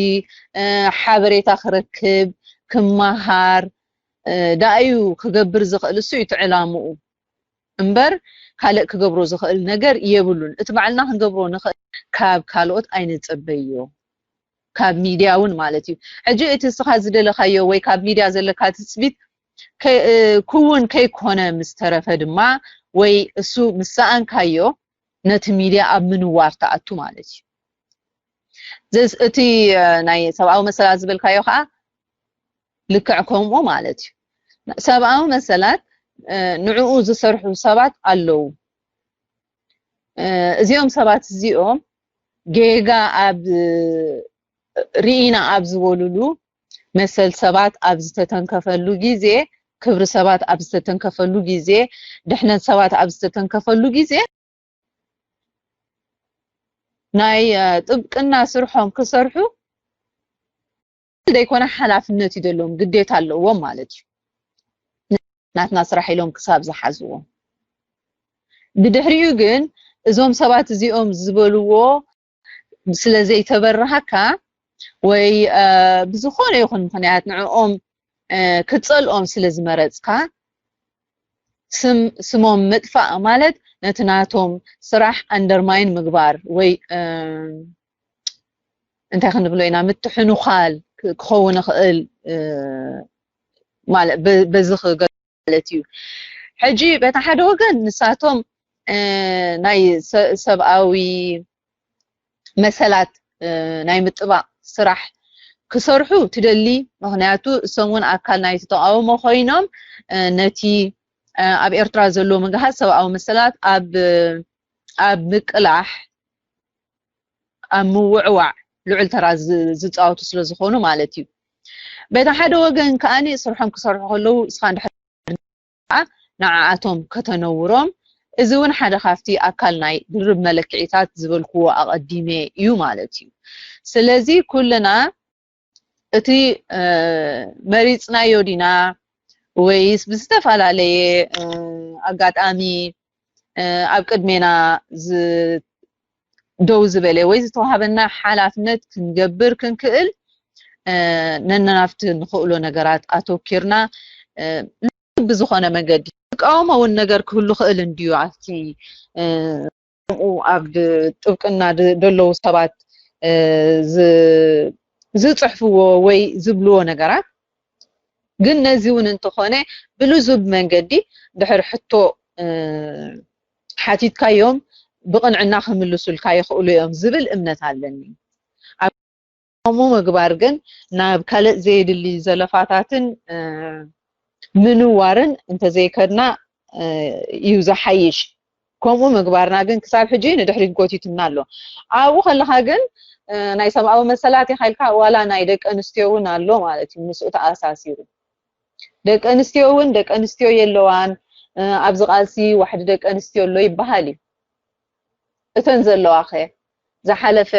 ሓበሬታ ክረክብ፣ ክመሃር ዳእዩ ክገብር ዝኽእል እሱ እዩ እቲ ዕላምኡ። እምበር ካልእ ክገብሮ ዝኽእል ነገር የብሉን። እቲ ባዕልና ክንገብሮ ንኽእል ካብ ካልኦት ኣይንጸበዮ። ካብ ሚድያ እውን ማለት እዩ። ሕጂ እቲ እስኻ ዝደለኻዮ ወይ ካብ ሚድያ ዘለካ ትጽቢት ክውን ከይኮነ ምስ ተረፈ ድማ ወይ እሱ ምስ ሰኣንካዮ ነቲ ሚድያ ኣብ ምንዋር ትኣቱ ማለት እዩ። እቲ ናይ ሰብኣዊ መሰላት ዝበልካዮ ከዓ ልክዕ ከምኡ ማለት እዩ። ሰብኣዊ መሰላት ንዕኡ ዝሰርሑ ሰባት ኣለዉ። እዚኦም ሰባት እዚኦም ጌጋ ኣብ ርኢና ኣብ ዝበሉሉ መሰል ሰባት ኣብ ዝተተንከፈሉ ግዜ፣ ክብሪ ሰባት ኣብ ዝተተንከፈሉ ግዜ፣ ድሕነት ሰባት ኣብ ዝተተንከፈሉ ግዜ፣ ናይ ጥብቅና ስርሖም ክሰርሑ ዘይኮነ ሓላፍነት እዩ ዘለዎም፣ ግዴታ ኣለዎም ማለት እዩ። ናትና ስራሕ ኢሎም ክሳብ ዝሓዝዎ። ብድሕሪኡ ግን እዞም ሰባት እዚኦም ዝበልዎ ስለ ዘይተበረሃካ ወይ ብዝኾነ ይኹን ምኽንያት ንዕኦም ክጸልኦም ስለ ዝመረጽካ ስሞም ምጥፋእ ማለት ነቲ ናቶም ስራሕ ኣንደርማይን ምግባር ወይ እንታይ ክንብሎ ኢና ምትሕንዃል ክኸውን ይኽእል። በዚ ክገ ማለት እዩ። ሕጂ በቲ ሓደ ወገን ንሳቶም ናይ ሰብኣዊ መሰላት ናይ ምጥባቕ ስራሕ ክሰርሑ ትደሊ። ምኽንያቱ እሶም እውን ኣካል ናይቲ ተቃውሞ ኮይኖም ነቲ ኣብ ኤርትራ ዘሎ ምግሃስ ሰብኣዊ መሰላት ኣብ ኣብ ምቅላሕ ኣብ ምውዕዋዕ ልዑል ተራ ዝፃወቱ ስለ ዝኾኑ ማለት እዩ። በቲ ሓደ ወገን ከዓኒ ስርሖም ክሰርሑ ከለዉ እስኻ እንድሕር ንዓኣቶም ከተነውሮም፣ እዚ እውን ሓደ ካብቲ ኣካል ናይ ድርብ መለክዒታት ዝበልክዎ ኣቐዲመ እዩ ማለት እዩ። ስለዚ ኩልና እቲ መሪፅናዮ ዲና ወይስ ብዝተፈላለየ ኣጋጣሚ ኣብ ቅድሜና ደው ዝበለ ወይ ዝተዋሃበና ሓላፍነት ክንገብር ክንክእል ነናብቲ ንኽእሎ ነገራት ኣተኪርና ብዝኾነ መንገዲ ዝቃወሞ እውን ነገር ክህሉ ክእል እንድዩ ኣብቲ ከምኡ ኣብ ጥብቅና ደለዉ ሰባት ዝፅሕፍዎ ወይ ዝብልዎ ነገራት ግን ነዚ እውን እንተኾነ ብልዙብ መንገዲ ድሕር ሕቶ ሓቲትካዮም ብቕንዕና ክምልሱልካ ይኽእሉ እዮም ዝብል እምነት ኣለኒ። ከምኡ ምግባር ግን ናብ ካልእ ዘየድሊ ዘለፋታትን ምንዋርን እንተዘይከድና እዩ ዝሓይሽ። ከምኡ ምግባርና ግን ክሳብ ሕጂ ንድሕሪት ጎቲቱና ኣሎ። ኣብኡ ከለኻ ግን ናይ ሰብኣዊ መሰላት ኢኻ ኢልካ ዋላ ናይ ደቂ ኣንስትዮ እውን ኣሎ ማለት እዩ ምስኡ ተኣሳሲሩ። ደቂ ኣንስትዮ እውን ደቂ ኣንስትዮ የለዋን ኣብዚ ቃልሲ ዋሕዲ ደቂ ኣንስትዮ ኣሎ ይበሃል እዩ። እተን ዘለዋ ከ ዝሓለፈ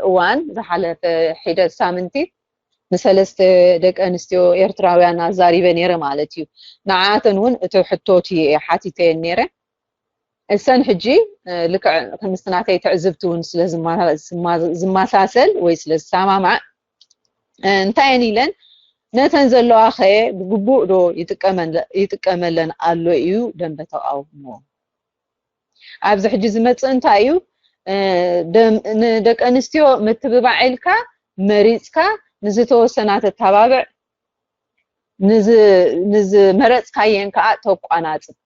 እዋን ዝሓለፈ ሒደት ሳምንቲ ንሰለስተ ደቂ ኣንስትዮ ኤርትራውያን ኣዛሪበ ነይረ ማለት እዩ። ንዓኣተን እውን እቲ ሕቶት እየ ሓቲተየን ነይረ። እሰን ሕጂ ልክዕ ከምስቲ ናተይ ትዕዝብቲ እውን ስለ ዝመሳሰል ወይ ስለ ዝሰማማዕ እንታይ እየን ኢለን ነተን ዘለዋ ከ ብግቡእ ዶ ይጥቀመለን ኣሎ እዩ ደንበ ተቃውሞ። ኣብዚ ሕጂ ዝመፅእ እንታይ እዩ? ንደቂ ኣንስትዮ ምትብባዕ ኢልካ መሪፅካ ንዝተወሰና ተተባብዕ ንዝመረፅካየን ከዓ ተቋናፅብ።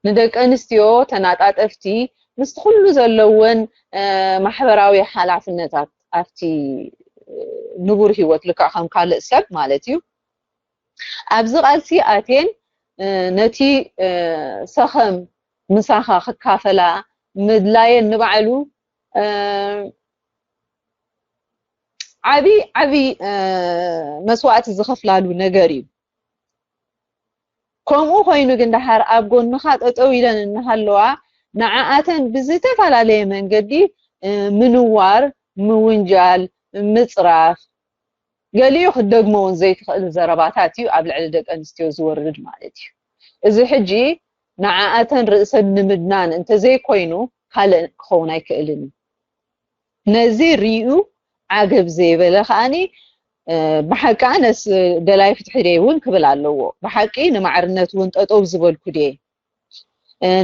ንደቂ ኣንስትዮ ተናጣጠፍቲ ምስቲ ኩሉ ዘለወን ማሕበራዊ ሓላፍነታት ኣብቲ ንቡር ህይወት ልክዕ ከም ካልእ ሰብ ማለት እዩ ኣብዚ ቃልሲ ኣትየን ነቲ ሰኸም ምሳኻ ክካፈላ ምድላየን ንባዕሉ ዓብዪ ዓብዪ መስዋእቲ ዝኸፍላሉ ነገር እዩ። ከምኡ ኮይኑ ግን ደሓር ኣብ ጎንኻ ጠጠው ኢለን እናሃለዋ ንዓኣተን ብዝተፈላለየ መንገዲ ምንዋር፣ ምውንጃል፣ ምፅራፍ፣ ገሊኡ ክትደግሞ እውን ዘይትኽእል ዘረባታት እዩ ኣብ ልዕሊ ደቂ ኣንስትዮ ዝወርድ ማለት እዩ። እዚ ሕጂ ንዓኣተን ርእሰን ንምድናን እንተዘይኮይኑ ካልእ ክኸውን ኣይክእልን እዩ። ነዚ ሪኡ ዓገብ ዘይበለ ከዓኒ ብሓቂ ኣነስ ደላይ ፍትሒ ድየ እውን ክብል ኣለዎ። ብሓቂ ንማዕርነት እውን ጠጠው ዝበልኩ ድየ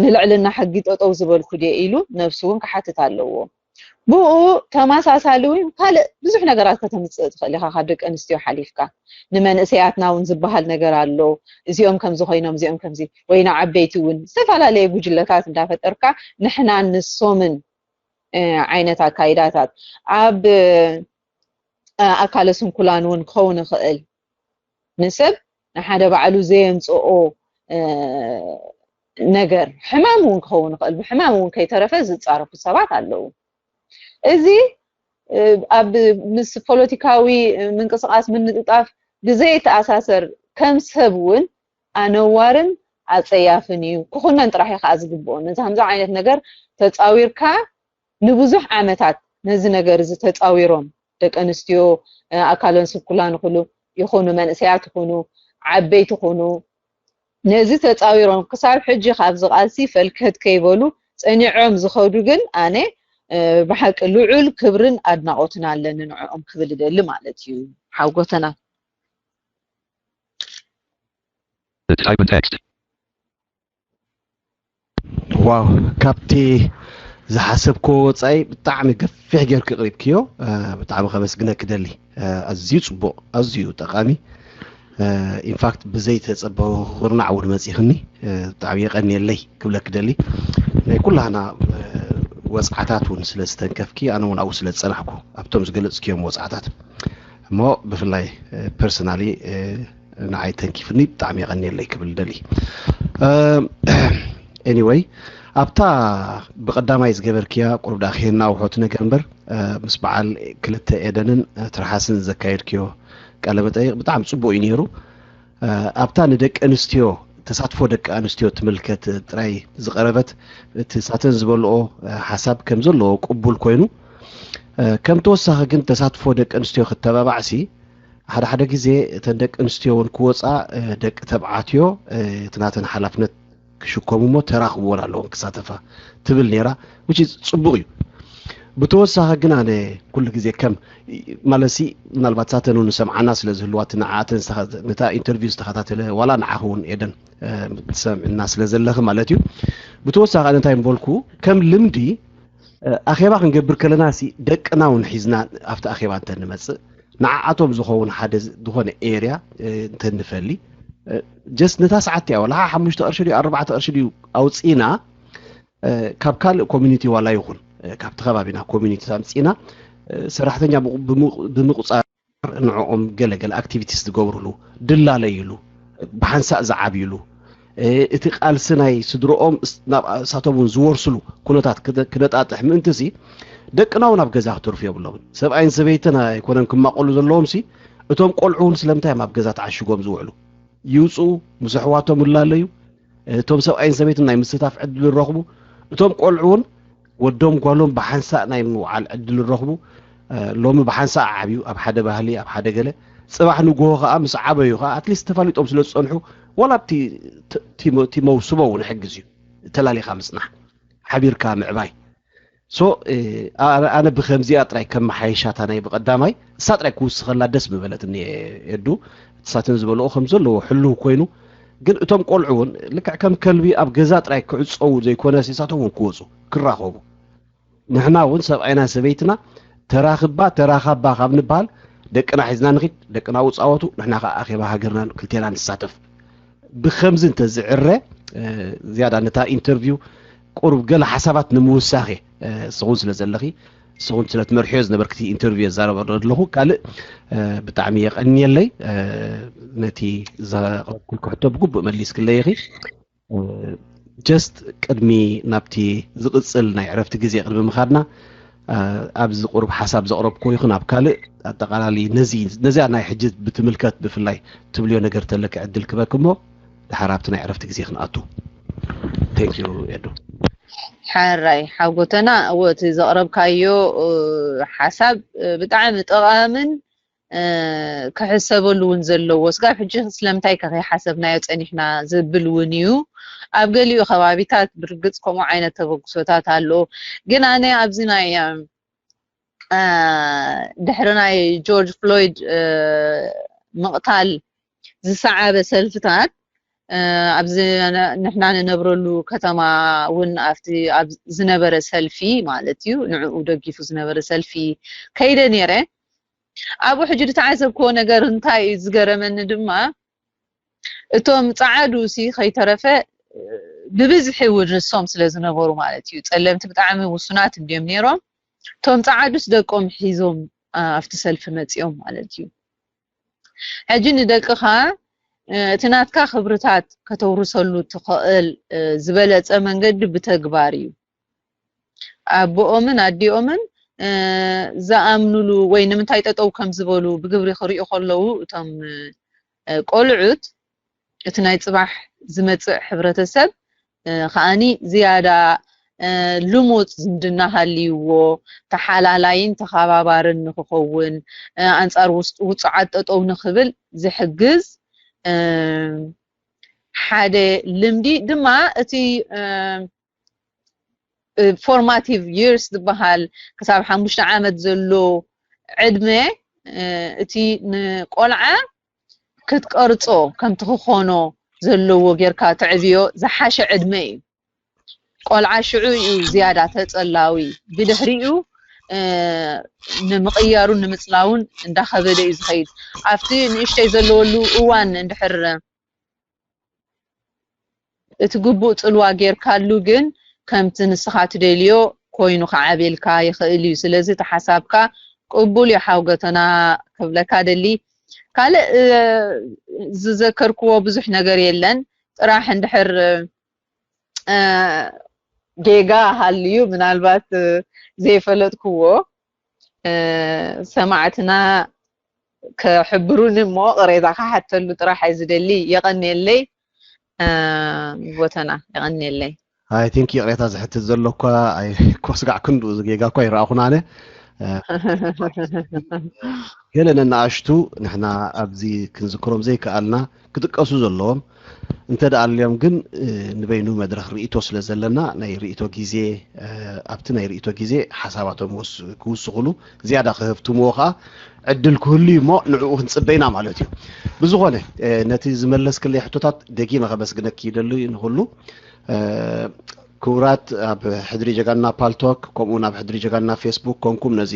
ንልዕልና ሕጊ ጠጠው ዝበልኩ ድየ ኢሉ ነብሱ እውን ክሓትት ኣለዎ። ብኡ ተመሳሳሊ እውን ካልእ ብዙሕ ነገራት ከተምፅእ ትኽእል ኢኻ ካብ ደቂ ኣንስትዮ ሓሊፍካ። ንመንእሰያትና እውን ዝበሃል ነገር ኣሎ። እዚኦም ከምዚ ኮይኖም እዚኦም ከምዚ ወይ ንዓበይቲ እውን ዝተፈላለየ ጉጅለታት እንዳፈጠርካ ንሕናን ንሶምን ዓይነት ኣካይዳታት ኣብ ኣካለ ስንኩላን እውን ክኸውን ይኽእል። ንሰብ ንሓደ ባዕሉ ዘየምፅኦ ነገር ሕማም እውን ክኸውን ይኽእል። ብሕማም እውን ከይተረፈ ዝፃረፉ ሰባት ኣለዉ። እዚ ኣብ ምስ ፖለቲካዊ ምንቅስቃስ ምንጥጣፍ ብዘይተኣሳሰር ከም ሰብ እውን ኣነዋርን ኣጸያፍን እዩ። ክኹነን ጥራሕ እዩ ከዓ ዝግብኦ። ነዚ ከምዚ ዓይነት ነገር ተጻዊርካ ንብዙሕ ዓመታት ነዚ ነገር እዚ ተጻዊሮም ደቂ ኣንስትዮ ኣካለን ስኩላን ይኹኑ መንእሰያት ይኹኑ ዓበይቲ ይኹኑ ነዚ ተጻዊሮም ክሳብ ሕጂ ካብዚ ቃልሲ ፈልከት ከይበሉ ጸኒዖም ዝኸዱ ግን ኣነ ብሓቂ ልዑል ክብርን ኣድናቆትን ኣለኒ ንዕኦም ክብል እደሊ ማለት እዩ። ሓጎተና Type in text. ዋው ካብቲ ዝሓሰብኮ ወፃኢ ብጣዕሚ ገፊሕ ጌርክ ቅሪብክዮ። ብጣዕሚ ከመስግነክ ደሊ። ኣዝዩ ፅቡቅ፣ ኣዝዩ ጠቃሚ። ኢንፋክት ብዘይተፀበኩ ኩርናዕ እውን መፂኽኒ። ብጣዕሚ የቀንየለይ ክብለክ ደሊ። ናይ ኩላህና ወፅዓታት እውን ስለ ዝተንከፍኪ ኣነ እውን ኣብኡ ስለ ዝፀናሕኩ ኣብቶም ዝገለፅክዮም ወፅዓታት እሞ ብፍላይ ፐርሰናሊ ንዓይ ተንኪፍኒ ብጣዕሚ የቀንየለይ ክብል ደሊ። ኤኒወይ ኣብታ ብቀዳማይ ዝገበርክያ ቁሩብ ዳ ክሄናውሖ እቲ ነገር እምበር ምስ በዓል ክልተ ኤደንን ትርሓስን ዘካየድክዮ ቃለ መጠይቅ ብጣዕሚ ፅቡቅ እዩ ነይሩ። ኣብታ ንደቂ ኣንስትዮ ተሳትፎ ደቂ ኣንስትዮ ትምልከት ጥራይ ዝቀረበት እቲ ሳተን ዝበልኦ ሓሳብ ከም ዘለዎ ቅቡል ኮይኑ ከም ተወሳኺ ግን ተሳትፎ ደቂ ኣንስትዮ ክተባባዕሲ ሓደ ሓደ ግዜ እተን ደቂ ኣንስትዮ እውን ክወፃ ደቂ ተብዓትዮ እቲ ናተን ሓላፍነት ክሽከሙ እሞ ተራ ክህብወን ኣለዎም ክሳተፋ ትብል ነይራ። Which is ፅቡቅ እዩ። ብተወሳኺ ግን ኣነ ኩሉ ግዜ ከም ማለትሲ ምናልባት ሳተን እውን ሰምዓና ስለ ዝህልዋ እቲ ንዓኣተን ነታ ኢንተርቪው ዝተኸታተለ ዋላ ንዓኺ እውን ኤደን ትሰምዕና ስለ ዘለኺ ማለት እዩ። ብተወሳኺ ኣነ እንታይ ምበልኩ ከም ልምዲ ኣኼባ ክንገብር ከለና ሲ ደቅና እውን ሒዝና ኣብቲ ኣኼባ እንተ ንመፅእ ንዓኣቶም ዝኸውን ሓደ ዝኾነ ኤርያ እንተ ንፈሊ ጀስት ነታ ሰዓት እያ ዋላ ሓሙሽተ ቅርሺ ድዩ ኣርባዕተ ቅርሺ ድዩ ኣውፂና ካብ ካልእ ኮሚኒቲ ዋላ ይኹን ካብቲ ከባቢና ኮሚኒቲ ኣምፂና ሰራሕተኛ ብምቁፃር ንዕኦም ገለገለ ኣክቲቪቲስ ዝገብሩሉ ድላለይሉ ብሓንሳእ ዝዓብይሉ እቲ ቃልሲ ናይ ስድርኦም እሳቶም እውን ዝወርስሉ ኩነታት ክነጣጥሕ ምእንቲ ሲ ደቅና እውን ኣብ ገዛ ክትርፉ የብሎምን። ሰብኣይን ሰበይትን ኣይኮነን ክማቀሉ ዘለዎም ሲ እቶም ቆልዑ እውን ስለምንታይ እዮም ኣብ ገዛ ተዓሽጎም ዝውዕሉ? ይውፅኡ ምስ ኣሕዋቶም ይላለዩ። እቶም ሰብኣይን ሰበይትን ናይ ምስታፍ ዕድል ይረኽቡ። እቶም ቆልዑ እውን ወዶም ጓሎም ብሓንሳእ ናይ ምውዓል ዕድል ይረኽቡ። ሎሚ ብሓንሳእ ዓብዩ ኣብ ሓደ ባህሊ ኣብ ሓደ ገለ ፅባሕ ንግሆ ከዓ ምስ ዓበዩ ከዓ ኣትሊስት ተፋሊጦም ስለ ዝፀንሑ ዋላ ኣብቲ እቲ መውስቦ እውን ይሕግዝ እዩ። ተላሊኻ ምፅናሕ ሓቢርካ ምዕባይ so ኣነ ብከምዚኣ ጥራይ ከመሓይሻታ ናይ ብቀዳማይ እሳ ጥራይ ክውስኸላ ደስ ምበለትኒ። ኤዱ እሳተን ዝበልኦ ከም ዘለዎ ሕልው ኮይኑ ግን እቶም ቆልዑ እውን ልክዕ ከም ከልቢ ኣብ ገዛ ጥራይ ክዕፀዉ ዘይኮነ እሳቶም እውን ክወፁ ክራኸቡ ንሕና እውን ሰብኣይና ሰበይትና ተራኽባ ተራኻባ ካብ ንበሃል ደቅና ሒዝና ንኺድ ደቅና ውፃወቱ ንሕና ከዓ ኣኼባ ሃገርና ክልቴና ንሳተፍ። ብከምዚ እንተዝዕረ ዝያዳ ነታ ኢንተርቪው ቁሩብ ገለ ሓሳባት ንምውሳኽ እየ። እስኹን ስለ ዘለኺ እስኹን ስለ ትመርሕዮ ዝነበርክቲ ኢንተርቪው የዛረበ ኣለኹ። ካልእ ብጣዕሚ የቐንየለይ ነቲ ዘቕረብኩልኪ ሕቶ ብግቡእ መሊስክለይ ኢኺ። ጀስት ቅድሚ ናብቲ ዝቕፅል ናይ ዕረፍቲ ግዜ ቅድሚ ምኻድና ኣብዚ ቁሩብ ሓሳብ ዘቕረብኩ ይኹን ኣብ ካልእ ኣጠቓላሊ ነዚ ነዚኣ ናይ ሕጂ ብትምልከት ብፍላይ ትብልዮ ነገር ተለኪ ዕድል ክበክ እሞ ድሓር ኣብቲ ናይ ዕረፍቲ ግዜ ክንኣቱ። Thank you ኤዱ። ሓራይ ሓጎተና እወ እቲ ዘቕረብካዮ ሓሳብ ብጣዕሚ ጠቓምን ክሕሰበሉ እውን ዘለዎ ስጋብ ሕጂ ስለምንታይ ከ ከይሓሰብናዮ ፀኒሕና ዝብል እውን እዩ። ኣብ ገሊኡ ከባቢታት ብርግፅ ከምኡ ዓይነት ተበግሶታት ኣሎ። ግን ኣነ ኣብዚ ናይ ድሕሪ ናይ ጆርጅ ፍሎይድ ምቕታል ዝሰዓበ ሰልፍታት ኣብዚ ንሕና ንነብረሉ ከተማ እውን ኣብቲ ዝነበረ ሰልፊ ማለት እዩ ንዕኡ ደጊፉ ዝነበረ ሰልፊ ከይደ ነይረ። ኣብኡ ሕጂ ዝተዓዘብክዎ ነገር እንታይ እዩ ዝገረመኒ ድማ እቶም ፃዓዱ ሲ ከይተረፈ ብብዝሒ እውን ንሶም ስለ ዝነበሩ ማለት እዩ ፀለምቲ ብጣዕሚ ውሱናት እንድዮም ነይሮም። እቶም ፃዓዱስ ደቆም ሒዞም ኣብቲ ሰልፊ መፂኦም ማለት እዩ። ሕጂ ንደቅኻ እቲ ናትካ ክብርታት ከተውርሰሉ ትኽእል ዝበለፀ መንገዲ ብተግባር እዩ። ኣቦኦምን ኣዲኦምን ዝኣምኑሉ ወይ ንምንታይ ጠጠው ከም ዝበሉ ብግብሪ ክሪኡ ከለዉ እቶም ቆልዑት እቲ ናይ ፅባሕ ዝመፅእ ሕብረተሰብ ከዓኒ ዝያዳ ልሙፅ ዝምድና ሃልይዎ ተሓላላይን ተኸባባርን ንክኸውን ኣንፃር ውፁዓት ጠጠው ንክብል ዝሕግዝ ሓደ ልምዲ ድማ እቲ formative years ዝበሃል ክሳብ ሓሙሽተ ዓመት ዘሎ ዕድመ እቲ ንቆልዓ ክትቀርጾ ከምቲ ክኾኖ ዘለዎ ጌርካ ተዕብዮ ዝሓሸ ዕድመ እዩ። ቆልዓ ሽዑ እዩ ዝያዳ ተጸላዊ። ብድሕሪኡ ንምቕያሩን ንምጽላውን እንዳኸበደ እዩ ዝኸይድ። ኣብቲ ንእሽተይ ዘለወሉ እዋን እንድሕር እቲ ግቡእ ጽልዋ ጌርካሉ ግን ከምቲ ንስኻ ትደልዮ ኮይኑ ክዓብየልካ ይኽእል እዩ። ስለዚ እቲ ሓሳብካ ቅቡል እዩ ሓው ገተና ክብለካ ደሊ። ካልእ ዝዘከርክዎ ብዙሕ ነገር የለን። ጥራሕ እንድሕር ጌጋ ሃልዩ ምናልባት ዘይፈለጥክዎ ሰማዕትና ከሕብሩኒ እሞ ቅሬታ ክሓተሉ ጥራሕ እየ ዝደሊ። የቐንየለይ ጎተና፣ የቐንየለይ። I think ይቕሬታ ዝሕትት ዘሎ እኳ ኣይኮስጋዕ ክንዱ ዝጌጋ እኳ ይረኣኹን ኣነ ገለ ነናኣሽቱ ንሕና ኣብዚ ክንዝክሮም ዘይከኣልና ክጥቀሱ ዘለዎም እንተ ደኣ ኣልዮም ግን ንበይኑ መድረኽ ርእይቶ ስለ ዘለና ናይ ርእይቶ ግዜ ኣብቲ ናይ ርእይቶ ግዜ ሓሳባቶም ክውስኽሉ ዝያዳ ክህፍትምዎ ከዓ ዕድል ክህሉ እዩ እሞ ንዕኡ ክንፅበይና ማለት እዩ። ብዝኾነ ነቲ ዝመለስክለይ ሕቶታት ደጊመ ከመስግነኪ ይደሉ ንኩሉ ክቡራት ኣብ ሕድሪ ጀጋና ፓልቶክ ከምኡውን ኣብ ሕድሪ ጀጋና ፌስቡክ ኮንኩም ነዚ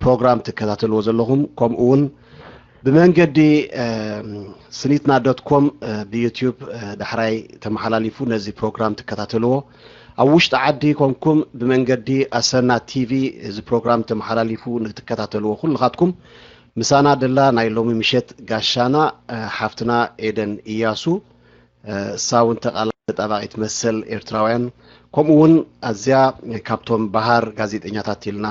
ፕሮግራም ትከታተልዎ ዘለኹም ከምኡውን ብመንገዲ ስኒትና ዶት ኮም ብዩቲዩብ ዳሕራይ ተመሓላሊፉ ነዚ ፕሮግራም ትከታተልዎ ኣብ ውሽጢ ዓዲ ኮንኩም ብመንገዲ ኣሰና ቲቪ እዚ ፕሮግራም ተመሓላሊፉ ንትከታተልዎ ኩልኻትኩም ምሳና ደላ ናይ ሎሚ ምሸት ጋሻና ሓፍትና ኤደን እያሱ እሳ እውን ተቓላ ተጣባቒት መሰል ኤርትራውያን ከምኡ እውን ኣዝያ ካብቶም ባህር ጋዜጠኛታት ኢልና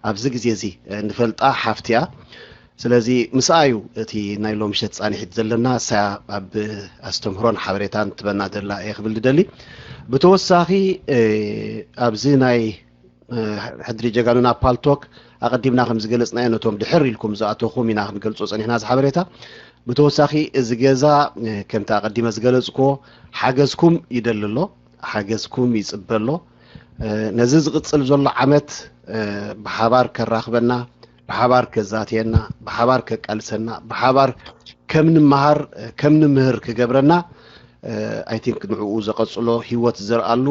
ኣብዚ ግዜ እዚ ንፈልጣ ሓፍቲ እያ። ስለዚ ምስኣ እዩ እቲ ናይ ሎምሸት ፃንሒት ዘለና እሳ ኣብ ኣስተምህሮን ሓበሬታን ትበና ደላ እየ ክብል ዝደሊ። ብተወሳኺ ኣብዚ ናይ ሕድሪ ጀጋኑና ፓልቶክ ኣቐዲምና ከም ዝገለፅናዮ ነቶም ድሕር ኢልኩም ዝኣተኹም ኢና ክንገልፆ ፀኒሕና እዚ ሓበሬታ። ብተወሳኺ እዚ ገዛ ከምቲ ኣቐዲመ ዝገለፅክዎ ሓገዝኩም ይደሊ ኣሎ፣ ሓገዝኩም ይፅበ ኣሎ። ነዚ ዝቕፅል ዘሎ ዓመት ብሓባር ከራኽበና፣ ብሓባር ከዛትየና፣ ብሓባር ከቃልሰና፣ ብሓባር ከም ንመሃር ከም ንምህር ክገብረና I think ንዕኡ ዘቐፅሎ ህይወት ዝዘርኣሉ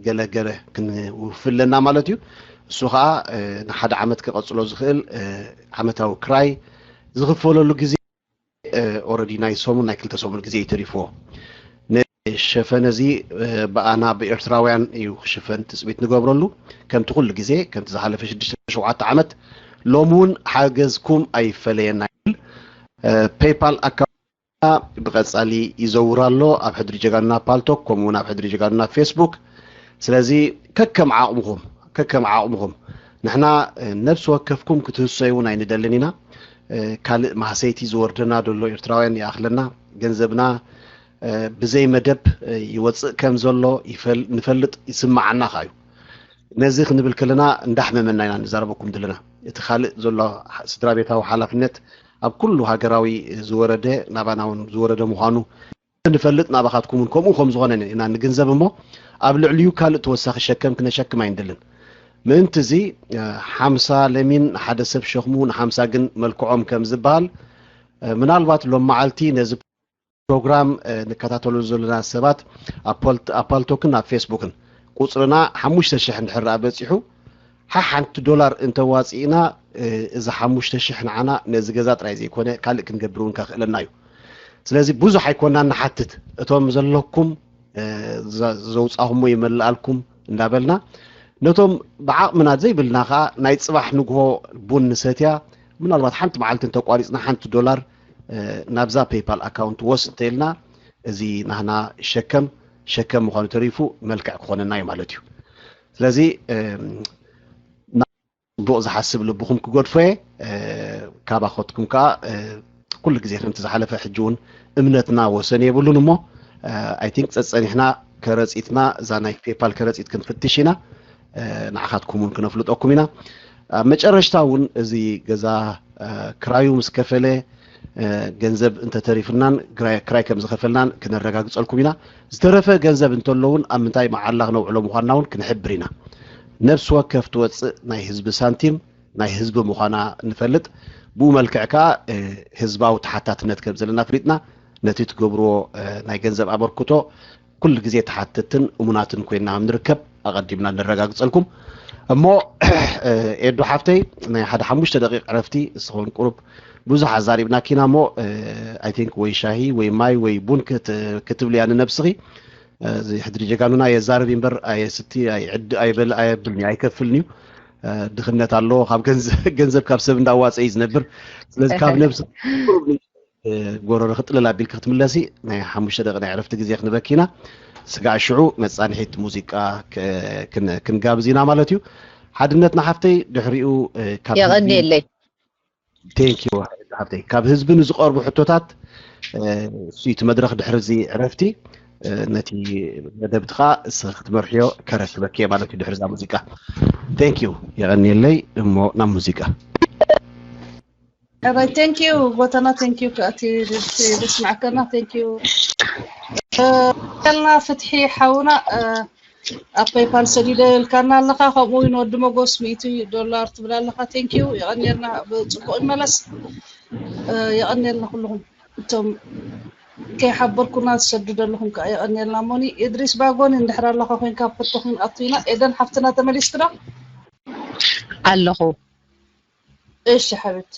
ገለ ገለ ክንውፍለና ማለት እዩ። እሱ ከዓ ንሓደ ዓመት ከቐፅሎ ዝኽእል ዓመታዊ ክራይ ዝኽፈለሉ ግዜ already ናይ ሰሙን ናይ ክልተ ሰሙን ግዜ እዩ ተሪፍዎ። ንሸፈነ እዚ ብኣና ብኤርትራውያን እዩ ክሽፈን ትፅቢት ንገብረሉ ከምቲ ኩሉ ግዜ ከምቲ ዝሓለፈ ሽዱሽተ ሸውዓተ ዓመት ሎሚ እውን ሓገዝኩም ኣይፈለየና ይብል። ፔይፓል ኣካውንትና ብቐጻሊ ይዘውር ኣሎ ኣብ ሕድሪ ጀጋኑና ፓልቶክ ከምኡ እውን ኣብ ሕድሪ ጀጋኑና ፌስቡክ። ስለዚ ከከም ዓቕምኹም ከከም ዓቕምኹም ንሕና ነብሲ ወከፍኩም ክትህሰዩ እውን ኣይንደልን ኢና። ካልእ ማህሰይቲ ዝወርደና ዘሎ ኤርትራውያን ይኣኽለና። ገንዘብና ብዘይ መደብ ይወፅእ ከም ዘሎ ንፈልጥ ይስምዓና ከኣ እዩ። ነዚ ክንብል ከለና እንዳሕመመና ኢና ንዛረበኩም ዘለና። እቲ ካልእ ዘሎ ስድራ ቤታዊ ሓላፍነት ኣብ ኩሉ ሃገራዊ ዝወረደ ናባና እውን ዝወረደ ምዃኑ ንፈልጥ ናባኻትኩም እውን ከምኡ ከም ዝኾነ ኢና ንግንዘብ እሞ ኣብ ልዕሊኡ ካልእ ተወሳኺ ሸከም ክነሸክም ኣይንደልን። ምእንቲ እዚ ሓምሳ ለሚን ንሓደ ሰብ ሸኽሙ ንሓምሳ ግን መልክዖም ከም ዝበሃል ምናልባት ሎም መዓልቲ ነዚ ፕሮግራም ንከታተሉ ዘለና ሰባት ኣብ ፓልቶክን ኣብ ፌስቡክን ቁፅርና ሓሙሽተ ሽሕ እንድሕር ደኣ በፂሑ ሓሓንቲ ዶላር እንተዋፂእና እዚ ሓሙሽተ ሽሕ ንዓና ነዚ ገዛ ጥራይ ዘይኮነ ካልእ ክንገብር እውን ከኽእለና እዩ። ስለዚ ብዙሕ ኣይኮናን ንሓትት እቶም ዘለኩም ዘውፃኹሞ ይመልኣልኩም እንዳበልና ነቶም ብዓቕምና ዘይብልና ከዓ ናይ ፅባሕ ንግሆ ቡን ንሰትያ ምናልባት ሓንቲ መዓልቲ እንተቋሪፅና ሓንቲ ዶላር ናብዛ ፔይፓል ኣካውንት ወስ እንተኢልና እዚ ናህና ሸከም ሸከም ምዃኑ ተሪፉ መልክዕ ክኾነና እዩ ማለት እዩ። ስለዚ ጽቡቕ ዝሓስብ ልብኹም ክገድፎ እየ። ካባኸትኩም ከዓ ኩሉ ግዜ ከምቲ ዝሓለፈ ሕጂ እውን እምነትና ወሰን የብሉን እሞ፣ ኣይ ቲንክ ጸጸኒሕና ከረጺትና፣ እዛ ናይ ፔፓል ከረጺት ክንፍትሽ ኢና። ንዓኻትኩም እውን ክነፍልጠኩም ኢና። ኣብ መጨረሽታ እውን እዚ ገዛ ክራዩ ምስ ከፈለ፣ ገንዘብ እንተተሪፍናን ክራይ ከም ዝኸፈልናን ክነረጋግጸልኩም ኢና። ዝተረፈ ገንዘብ እንተሎ እውን ኣብ ምንታይ መዓላ ክነውዕሎ ምዃንና እውን ክንሕብር ኢና። ነፍሲ ወከፍ ትወጽእ ናይ ህዝቢ ሳንቲም ናይ ህዝቢ ምዃና ንፈልጥ። ብኡ መልክዕ ከኣ ህዝባዊ ተሓታትነት ከም ዘለና ፍሊጥና፣ ነቲ ትገብርዎ ናይ ገንዘብ ኣበርክቶ ኩሉ ግዜ ተሓተትን እሙናትን ኮይንና ከም ንርከብ ኣቐዲምና ነረጋግጸልኩም። እሞ ኤዱ ሓፍተይ፣ ናይ ሓደ ሓሙሽተ ደቂቕ ዕረፍቲ፣ እስኹን ቁሩብ ብዙሕ ኣዛሪብናኪና እሞ፣ ኣይ ቲንክ ወይ ሻሂ ወይ ማይ ወይ ቡን ክትብልያ ንነብስኺ። እዚ ሕድሪ ጀጋኑና የዛርብ እምበር ኣየስቲ ኣይዕድ ኣይበል ኣየብልኒ ኣይከፍልንዩ። ድኽነት ኣለዎ፣ ካብ ገንዘብ ካብ ሰብ እንዳዋፀ እዩ ዝነብር። ስለዚ ካብ ነብሲ ጎረሮ ክጥልል ኣቢልኪ ክትምለሲ ናይ ሓሙሽተ ደቂ ናይ ዕረፍቲ ግዜ ክንበኪና። ስጋዕ ሽዑ መፃንሒት ሙዚቃ ክንጋብዝ ኢና ማለት እዩ። ሓድነት ንሓፍተይ ድሕሪኡ ካብ የቐንየለይ። ቴንኪዩ ሓፍተይ። ካብ ህዝቢ ንዝቐርቡ ሕቶታት እሱ እቲ መድረኽ ድሕሪ እዚ ዕረፍቲ ነቲ መደብ ድኻ ክትመርሕዮ ከረክበኪ ማለት እዩ። ድሕሪ እዛ ሙዚቃ ቴንኪዩ የቐንየለይ። እሞ ናብ ሙዚቃ። ራይ ቴንኪዩ ጎተና ቴንኪዩ ከእቲ ደስማዕከና ቴንኪዩ ልና ፍትሒ ሓውና ኣብ ፔይፓል ሰዲደ ኢልካና ኣለኻ። ከምኡ እውን ወዲ መጎስ ሚእቲ ዶላር ትብል ኣለኻ። ቴንኪዩ የቐንየልና። ብፅቡቕ ይመለስ። የቐንየልና ኩልኹም እቶም ከይሓበርኩና ትሰዱ ዘለኹም ከዓ የቐንየልና። ሞኒ እድሪስ ባጎኒ እንድሕር ኣለኻ ኮይንካ ኣብ ሕቶ ክንኣቱ ኢና። ኤደን ሓፍትና ተመሊስኪ ዶ? ኣለኹ። እሺ ሓቢብቲ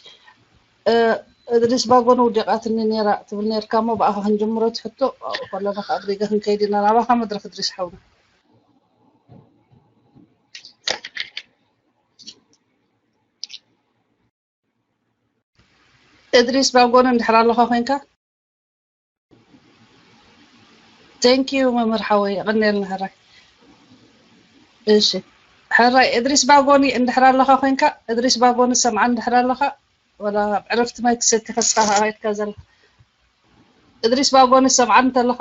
እድሪስ ባጎኒ ውዲቓትኒ ነይራ ትብል ነይርካ እሞ ብኣኻ ክንጅምሮ ትሕቶ ኣብኡ ከለና ከዓ ብሪጋ ክንከይድ ኢና ናባኻ መድረኽ እድሪስ ሓውና። እድሪስ ባጎኒ እንድሕር ኣለኻ ኮይንካ። Thank you መምህር ሓወይ የቐንየልና ሕራይ። እሺ ሕራይ እድሪስ ባጎኒ እንድሕር ኣለኻ ኮይንካ እድሪስ ባጎኒ ሰምዓ እንድሕር ኣለኻ ወላ ዕረፍቲ ማይ ክሰቲ ከስኻ ከይድካ ዘለኻ እድሪስ ባጎኒ ሰምዓ እንተለኻ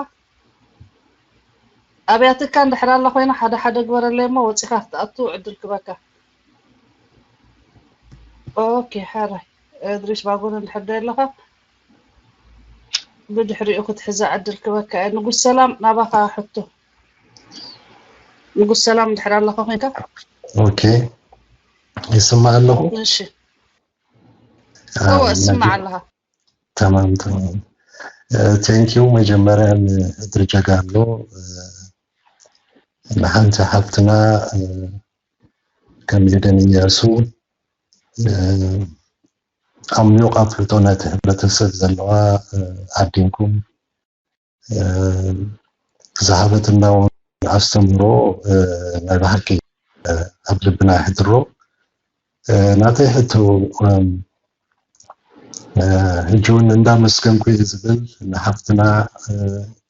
ኣብያትካ እንድሕር ኣላ ኮይና ሓደ ሓደ ግበረለይ እሞ ወፂኻ ክትኣቱ ዕድል ክበካ። ኦኬ ሕራይ እድሪስ ባጎኒ እንድሕር ዶ ኣለኻ ብድሕሪኡ ክትሕዛ ዕድል ክበካ እየ። ንጉስ ሰላም ናባኻ ሕቶ። ንጉስ ሰላም እንድሕር ኣለኻ ኮይንካ። ኦኬ ይስማዕ ኣለኹ። እሺ እወ እስማዕ ኣለኻ። ተማም ተማም። ቴንኪዩ መጀመርያ ንእድሪ ጀጋኑ ንሓንቲ ሓፍትና ከም ኤደን እያሱ ዓሚቕ ኣፍልጦ ናይቲ ሕብረተሰብ ዘለዋ ዓዲንኩም ዝሃበትና እውን ኣስተምህሮ ናይ ብሓቂ ኣብ ልብና የሕድሮ። ናተይ ሕቶ ሕጂ እውን እንዳመስገንኩ እየ ዝብል ንሓፍትና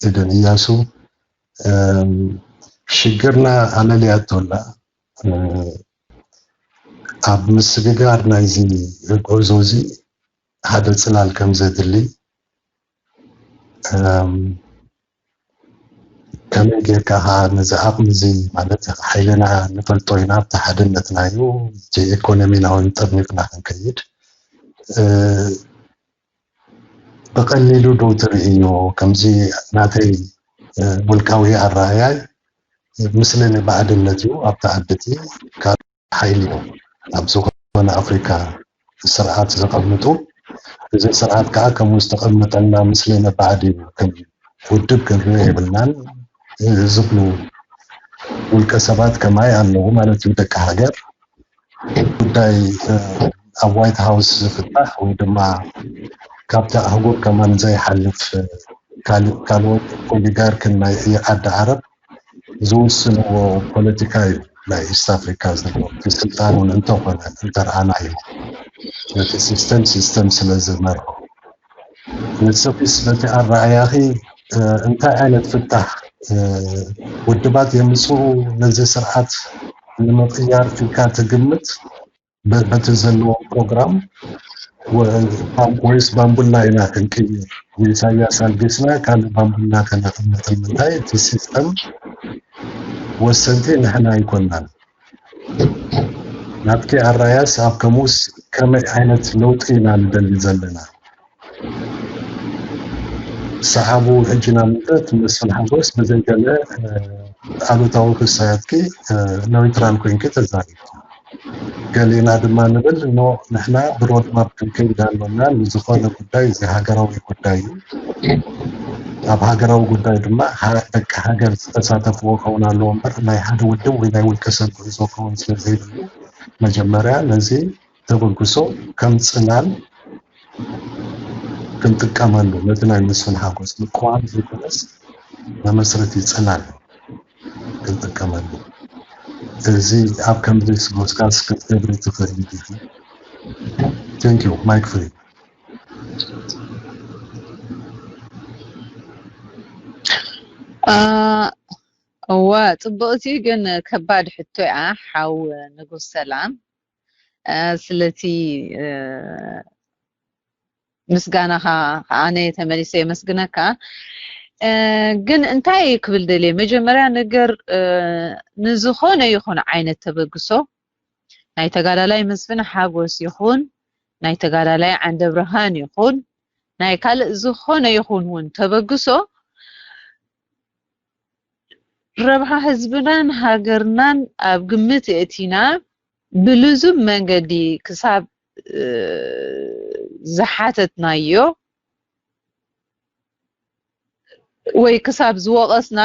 ኤደን እያሱ ሽግርና ኣለልያቶ ኣላ። ኣብ ምስግጋር ናይዚ ጉዕዞ እዚ ሓደ ፅላል ከም ዘድሊ ከመይ ጌርካ ከዓ ነዚ ዓቕሚ እዚ ማለት ሓይልና ንፈልጦ ኢና ኣብቲ ሓድነትና እዩ እቲ ኢኮኖሚና እውን ጠርኒፍና ክንከይድ ብቐሊሉ ዶ ትርእዮ ከምዚ ናተይ ውልቃዊ ኣረኣያይ ምስለኔ ባዕድነት እዩ ኣብቲ ዓዲ እቲ ካብ ሓይሊ እዮም ኣብ ዝኾነ ኣፍሪካ ስርዓት ዘቐምጡ እዚ ስርዓት ከዓ ከምኡ ዝተቐመጠልና ምስለኔ ባዕዲ እዩ ከም ውድብ ክንሪኦ የብልናን ዝብሉ ውልቀ ሰባት ከማይ ኣለዉ ማለት እዩ ደቂ ሃገር ጉዳይ ኣብ ዋይት ሃውስ ዝፍታሕ ወይ ድማ ካብቲ ኣህጉር ከማን ዘይሓልፍ ካልኦት ኦሊጋርክን ናይ ዓዲ ዓረብ ዝውስንዎ ፖለቲካ እዩ ናይ ኢስት ኣፍሪካ ዘሎ እቲ ስልጣን እውን እንተኾነ እንተረኣናዮ ነቲ ሲስተም ሲስተም ስለ ዝመርሖ ንስኺስ በቲ ኣረኣያኺ እንታይ ዓይነት ፍታሕ ውድባት የምፅኡ ነዚ ስርዓት ንምቕያር ኢልካ ትግምት? በቲ ዘለዎም ፕሮግራም ወይስ ባምቡላ ኢና ክንቅይር? ንኢሳያስ ኣልጊስና ካልእ ባምቡላ ከነቐምጥ? ምንታይ እቲ ሲስተም ወሰንቲ ንሕና ኣይኮናን። ናትኪ ኣራያስ ኣብ ከሙስ ከመይ ዓይነት ለውጢ ኢና ንደሊ ዘለና? ሰሓቡ ሕጂ ናብ ምንተት መስፍን ሓጎስ ብዘይ ገለ ኣሉታዊ ክሳያትኪ ነዊትራል ኮንኪ ተዛሪብኪ። ገሌና ድማ ንብል ኖ ንሕና ብሮድማፕ ክንከይድ ኣሎና። ንዝኾነ ጉዳይ እዚ ሃገራዊ ጉዳይ እዩ። ኣብ ሃገራዊ ጉዳይ ድማ ደቂ ሃገር ዝተሳተፍዎ ከውን ኣለዎ እምበር ናይ ሓደ ውድብ ወይ ናይ ውልቀ ሰብ ጉዕዞ ከውን ስለ ዘይብሉ መጀመርያ ነዚ ተበግሶ ከም ጽላል ክንጥቀመሉ ነቲ ናይ መስፍን ሓጎስ ምቅዋም ዘይኮነስ መመስረቲ ጽላል ክንጥቀመሉ እዚ ኣብ ከምዚ ስጎስጋስ ክትገብሪ ትኽእሊ ዲኺ? Thank you. Mic free. እዋ ጽቡቕቲ ግን ከባድ ሕቶ እያ ሓው ንጉስ ሰላም። ስለቲ ምስጋናኻ ኣነ ተመሊሰ የመስግነካ። ግን እንታይ ክብል ደልየ መጀመርያ ነገር ንዝኾነ ይኹን ዓይነት ተበግሶ ናይ ተጋዳላይ መስፍን ሓጎስ ይኹን ናይ ተጋዳላይ ዓንደ ብርሃን ይኹን ናይ ካልእ ዝኾነ ይኹን እውን ተበግሶ ረብሓ ህዝብናን ሃገርናን ኣብ ግምት የእቲና ብልዙብ መንገዲ ክሳብ ዝሓተትናዮ ወይ ክሳብ ዝወቐስና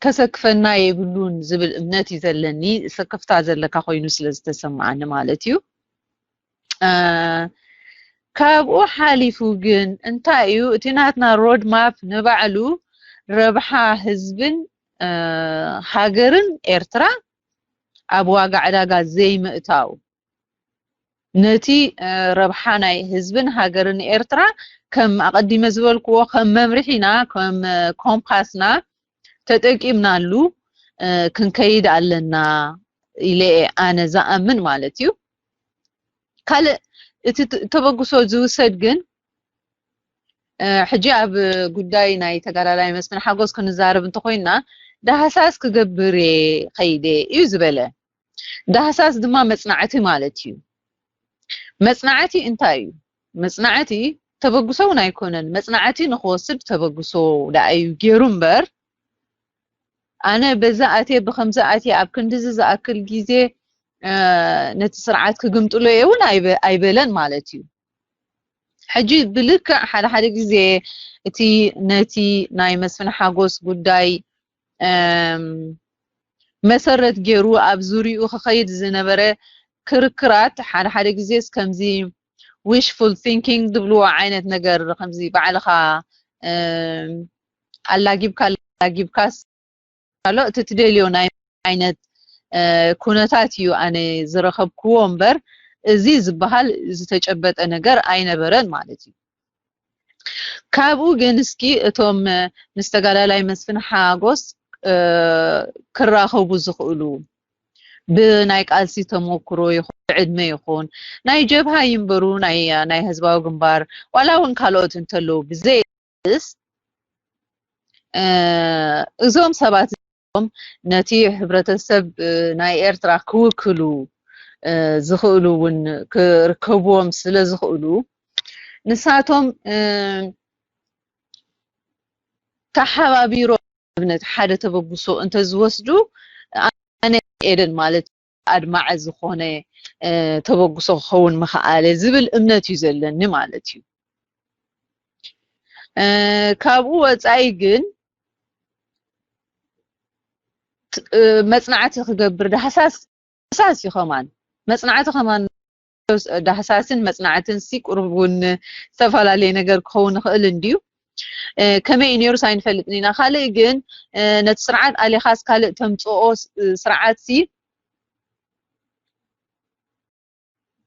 ከሰክፈና የብሉን ዝብል እምነት እዩ ዘለኒ። ስክፍታ ዘለካ ኮይኑ ስለ ዝተሰማዓኒ ማለት እዩ። ካብኡ ሓሊፉ ግን እንታይ እዩ እቲ ናትና ሮድማፕ ንባዕሉ ረብሓ ህዝብን ሃገርን ኤርትራ ኣብ ዋጋ ዕዳጋ ዘይምእታው ነቲ ረብሓ ናይ ህዝብን ሃገርን ኤርትራ ከም ኣቐዲመ ዝበልክዎ ከም መምርሒና ከም ኮምፓስና ተጠቂምናሉ ክንከይድ ኣለና ኢለ ኣነ ዝኣምን ማለት እዩ። ካልእ እቲ ተበግሶ ዝውሰድ ግን ሕጂ ኣብ ጉዳይ ናይ ተጋዳላይ መስፍን ሓጎስ ክንዛረብ እንተኮይና ዳህሳስ ክገብር እየ ከይደ እዩ ዝበለ። ዳህሳስ ድማ መጽናዕቲ ማለት እዩ። መጽናዕቲ እንታይ እዩ? መጽናዕቲ ተበግሶ እውን ኣይኮነን። መጽናዕቲ ንክወስድ ተበግሶ ደኣ እዩ ገይሩ እምበር ኣነ በዛ ኣትየ ብከምዚ ኣትየ ኣብ ክንድዚ ዝኣክል ግዜ ነቲ ስርዓት ክግምጥሎ እየ እውን ኣይበለን ማለት እዩ። ሕጂ ብልክዕ ሓደ ሓደ ግዜ እቲ ነቲ ናይ መስፍን ሓጎስ ጉዳይ መሰረት ገይሩ ኣብ ዙሪኡ ክኸይድ ዝነበረ ክርክራት ሓደ ሓደ ግዜስ ከምዚ wishful thinking ዝብልዎ ዓይነት ነገር ከምዚ ባዕልኻ ኣላጊብካ ኣላጊብካስ ካልኦት እቲ ትደልዮ ናይ ዓይነት ኩነታት እዩ ኣነ ዝረኸብክዎ እምበር እዚ ዝበሃል ዝተጨበጠ ነገር ኣይነበረን ማለት እዩ። ካብኡ ግን እስኪ እቶም ምስ ተጋዳላይ መስፍን ሓጎስ ክራኸቡ ዝኽእሉ ብናይ ቃልሲ ተሞክሮ ይኹን ብዕድመ ይኹን ናይ ጀብሃ ይንበሩ ናይ ህዝባዊ ግንባር ዋላ እውን ካልኦት እንተለዉ ብዘይ ስ እዞም ሰባት እዚኦም ነቲ ሕብረተሰብ ናይ ኤርትራ ክውክሉ ዝኽእሉ እውን ክርከብዎም ስለ ዝኽእሉ ንሳቶም ተሓባቢሮም ኣብነት ሓደ ተበግሶ እንተዝወስዱ ኣነ ኤደን ማለት ኣድማዒ ዝኾነ ተበግሶ ክኸውን ምኽኣለ ዝብል እምነት እዩ ዘለኒ ማለት እዩ። ካብኡ ወፃኢ ግን መፅናዕቲ ክገብር ዳህሳስ ዳህሳስ እዩ ከማን መፅናዕቲ ከማን ዳህሳስን መፅናዕትን ሲ ቁሩብ እውን ዝተፈላለየ ነገር ክኸውን ይኽእል እንድዩ። ከመይ እዩ ነይሩስ ኣይንፈልጥን ኢና። ካልእ ግን ነቲ ስርዓት ኣሊኻስ ካልእ ተምፅኦ ስርዓት ሲ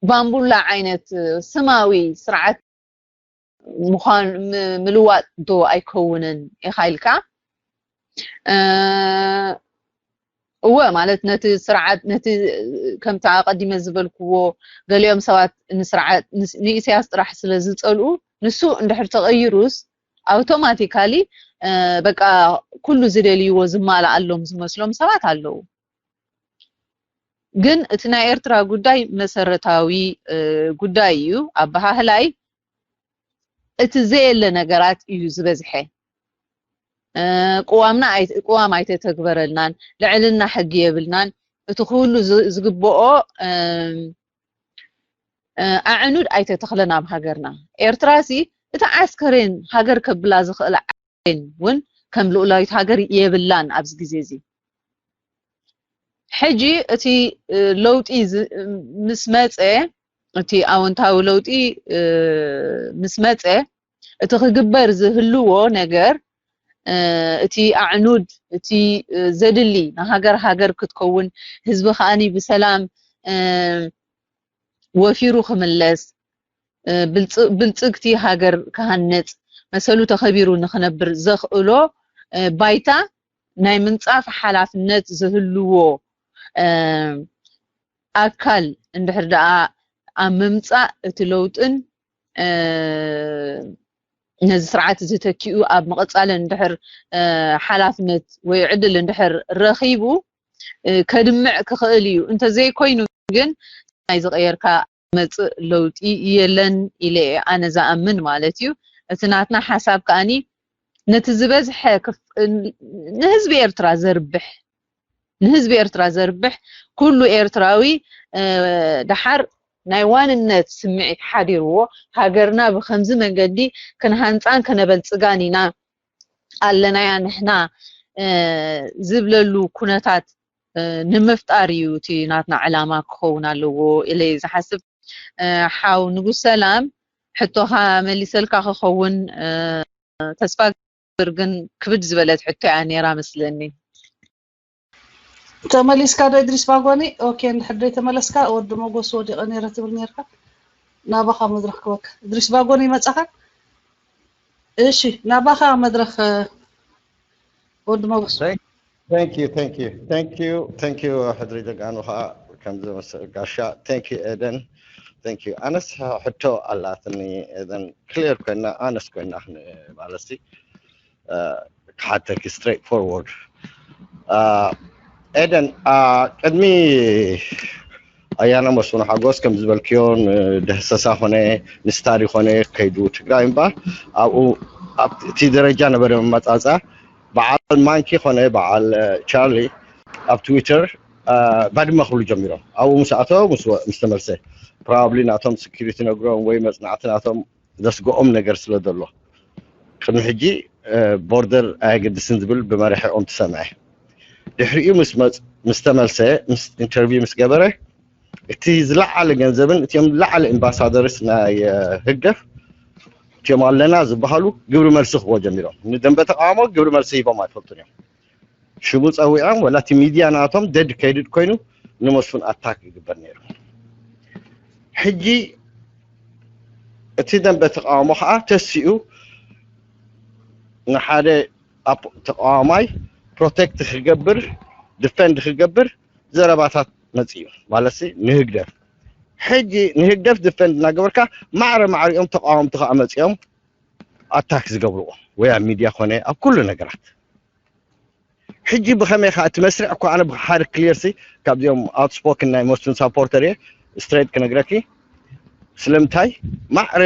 ባምቡላ ዓይነት ስማዊ ስርዓት ምዃን ምልዋጥ ዶ ኣይከውንን ኢኻ ኢልካ እወ፣ ማለት ነቲ ስርዓት፣ ነቲ ከምቲ ኣቐዲመ ዝበልክዎ፣ ገሊኦም ሰባት ንስርዓት ንስ- ንኢሳያስ ጥራሕ ስለ ዝጸልኡ፣ ንሱ እንድሕር ተቐይሩስ ኣውቶማቲካሊ በቃ ኩሉ ዝደልይዎ ዝማልኣሎም ዝመስሎም ሰባት ኣለዉ። ግን እቲ ናይ ኤርትራ ጉዳይ መሰረታዊ ጉዳይ እዩ። ኣበሃህላይ እቲ ዘየለ ነገራት እዩ ዝበዝሐ። ቅዋምና ቅዋም ኣይተተግበረልናን፣ ልዕልና ሕጊ የብልናን። እቲ ኩሉ ዝግብኦ ኣዕኑድ ኣይተተኽለን ኣብ ሃገርና። ኤርትራ ሲ እቲ ዓስከሬን ሃገር ከብላ ዝኽእል ዓስከሬን እውን ከም ልኡላዊት ሃገር የብላን ኣብዚ ግዜ እዚ። ሕጂ እቲ ለውጢ ምስ መፀ፣ እቲ ኣወንታዊ ለውጢ ምስ መፀ፣ እቲ ክግበር ዝህልዎ ነገር፣ እቲ ኣዕኑድ፣ እቲ ዘድሊ ንሃገር ሃገር ክትከውን፣ ህዝቢ ከኣኒ ብሰላም ወፊሩ ክምለስ፣ ብልጽግቲ ሃገር ክሃንጽ፣ መሰሉ ተኸቢሩ ንኽነብር ዘኽእሎ ባይታ ናይ ምንጻፍ ሓላፍነት ዝህልዎ ኣካል እንድሕር ደኣ ኣብ ምምጻእ እቲ ለውጥን ነዚ ስርዓት እዚ ተኪኡ ኣብ ምቕጻልን እንድሕር ሓላፍነት ወይ ዕድል እንድሕር ረኺቡ ከድምዕ ክኽእል እዩ። እንተዘይኮይኑ ግን ናይ ዝቐየርካ መጽእ ለውጢ የለን ኢለ እየ ኣነ ዝኣምን ማለት እዩ። እቲ ናትና ሓሳብ ከኣኒ ነቲ ዝበዝሐ ንህዝቢ ኤርትራ ዘርብሕ ንህዝቢ ኤርትራ ዘርብሕ ኩሉ ኤርትራዊ ደሓር ናይ ዋንነት ስምዒት ሓዲርዎ ሃገርና ብከምዚ መንገዲ ክንሃንፃን ከነበልፅጋን ኢና ኣለናያ ንሕና ዝብለሉ ኩነታት ንምፍጣር እዩ እቲ ናትና ዕላማ ክኸውን ኣለዎ ኢለ ዝሓስብ። ሓው ንጉስ ሰላም ሕቶኻ መሊሰልካ ክኸውን ተስፋ ግብር ግን ክብድ ዝበለት ሕቶ እያ ነይራ መስለኒ። ተመሊስካ ዶ እድሪስ ባጎኒ? ኦኬ፣ እንድሕር ደይ ተመለስካ ወዲ መጎስ ወዲቐ ነይረ ትብል ነርካ። ናባኻ መድረኽ ክበካ። እድሪስ ባጎኒ ይመጻኻ? እሺ፣ ናባኻ መድረኽ ወዲ መጎስ። Thank you, thank you, thank you, thank you ሕድሪ ጀጋኑ ከዓ ከምዚ መሰል ጋሻ። Thank you ኤደን፣ thank you ኣነስ ሕቶ ኣላትኒ ኤደን፣ ክሊር ኮይና ኣነስ ኮይና ማለት ሲ ክሓተኪ straight forward። ኤደን ቅድሚ ኣያና መስፍን ሓጎስ ከም ዝበልክዮ ንደህሰሳ ኮነ ንስታዲ ኮነ ከይዱ ትግራይ እምበር ኣብኡ ኣብቲ ደረጃ ነበረ መመፃፃ በዓል ማንኪ ኮነ በዓል ቻርሊ ኣብ ትዊተር ባድመ ክብሉ ጀሚሮም ኣብኡ ምስ ኣተው ምስ ተመልሰ probably ናቶም security ነግሮም ወይ መፅናዕቲ ናቶም ዘስግኦም ነገር ስለ ዘሎ ቅድሚ ሕጂ ቦርደር ኣየገድስን ዝብል ብመራሒኦም ትሰምዐ ድሕሪኡ ምስ ተመልሰ ምስ ኢንተርቪው ምስ ገበረ እቲ ዝለዓለ ገንዘብን እቲኦም ዝለዓለ ኤምባሳደርስ ናይ ህግደፍ እቲኦም ኣለና ዝበሃሉ ግብሪ መልሲ ክቦ ጀሚሮም ንደንበ ተቃውሞ ግብሪ መልሲ ሂቦም ኣይፈልጡን እዮም ሽሙ ፀዊዖም ወላ እቲ ሚድያ ናቶም ደድከይድድ ኮይኑ ንመስፍን ኣታክ ይግበር ነይሩ ሕጂ እቲ ደንበ ተቃውሞ ከዓ ተሲኡ ንሓደ ተቃዋማይ ፕሮቴክት ክገብር ድፈንድ ክገብር ዘረባታት መፅኡ ማለት ንህግደፍ ሕጂ ንህግደፍ ድፈንድ እናገበርካ ማዕረ ማዕሪኦም ተቃወምቲ ከዓ መፅኦም ኣታክ ዝገብርዎ ወይ ኣብ ሚድያ ኮነ ኣብ ኩሉ ነገራት ሕጂ ብኸመይ ከዓ እቲ መስርዕ እኮ ኣነ ብሓደ ክሊርሲ ካብዚኦም ኣውትስፖክን ናይ መስፍን ሳፖርተር እየ ስትሬት ክነግረኪ ስለምንታይ ማዕረ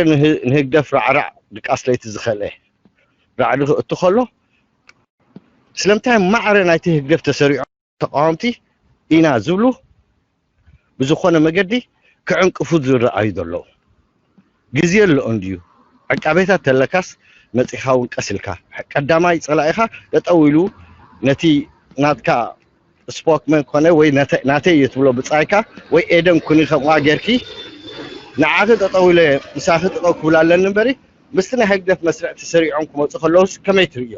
ንህግደፍ ራዕራዕ ድቃስ ለይቲ ዝኸልአ ራዕዲ ክእቱ ከሎ ስለምንታይ ማዕረ ናይቲ ህግደፍ ተሰሪዖም ተቃወምቲ ኢና ዝብሉ ብዝኾነ መገዲ ክዕንቅፉ ዝረኣዩ ዘለዉ ግዜ ኣሎ እንድዩ ዕቃቤታት ተለካስ መፂኻ እውን ቀስ ኢልካ ቀዳማይ ፀላኢኻ ጠጠው ኢሉ ነቲ ናትካ ስፖክመን ኮነ ወይ ናተይ እየ ትብሎ ብፃይካ ወይ ኤደን ኩኒ ከምኣ ጌርኪ ንዓኺ ጠጠው ኢለ ምሳኺ ጠጠው ክብል ኣለኒ እምበሪ ምስቲ ናይ ህግደፍ መስርዕ ተሰሪዖም ክመፁ ከለውስ ከመይ ትርእዮ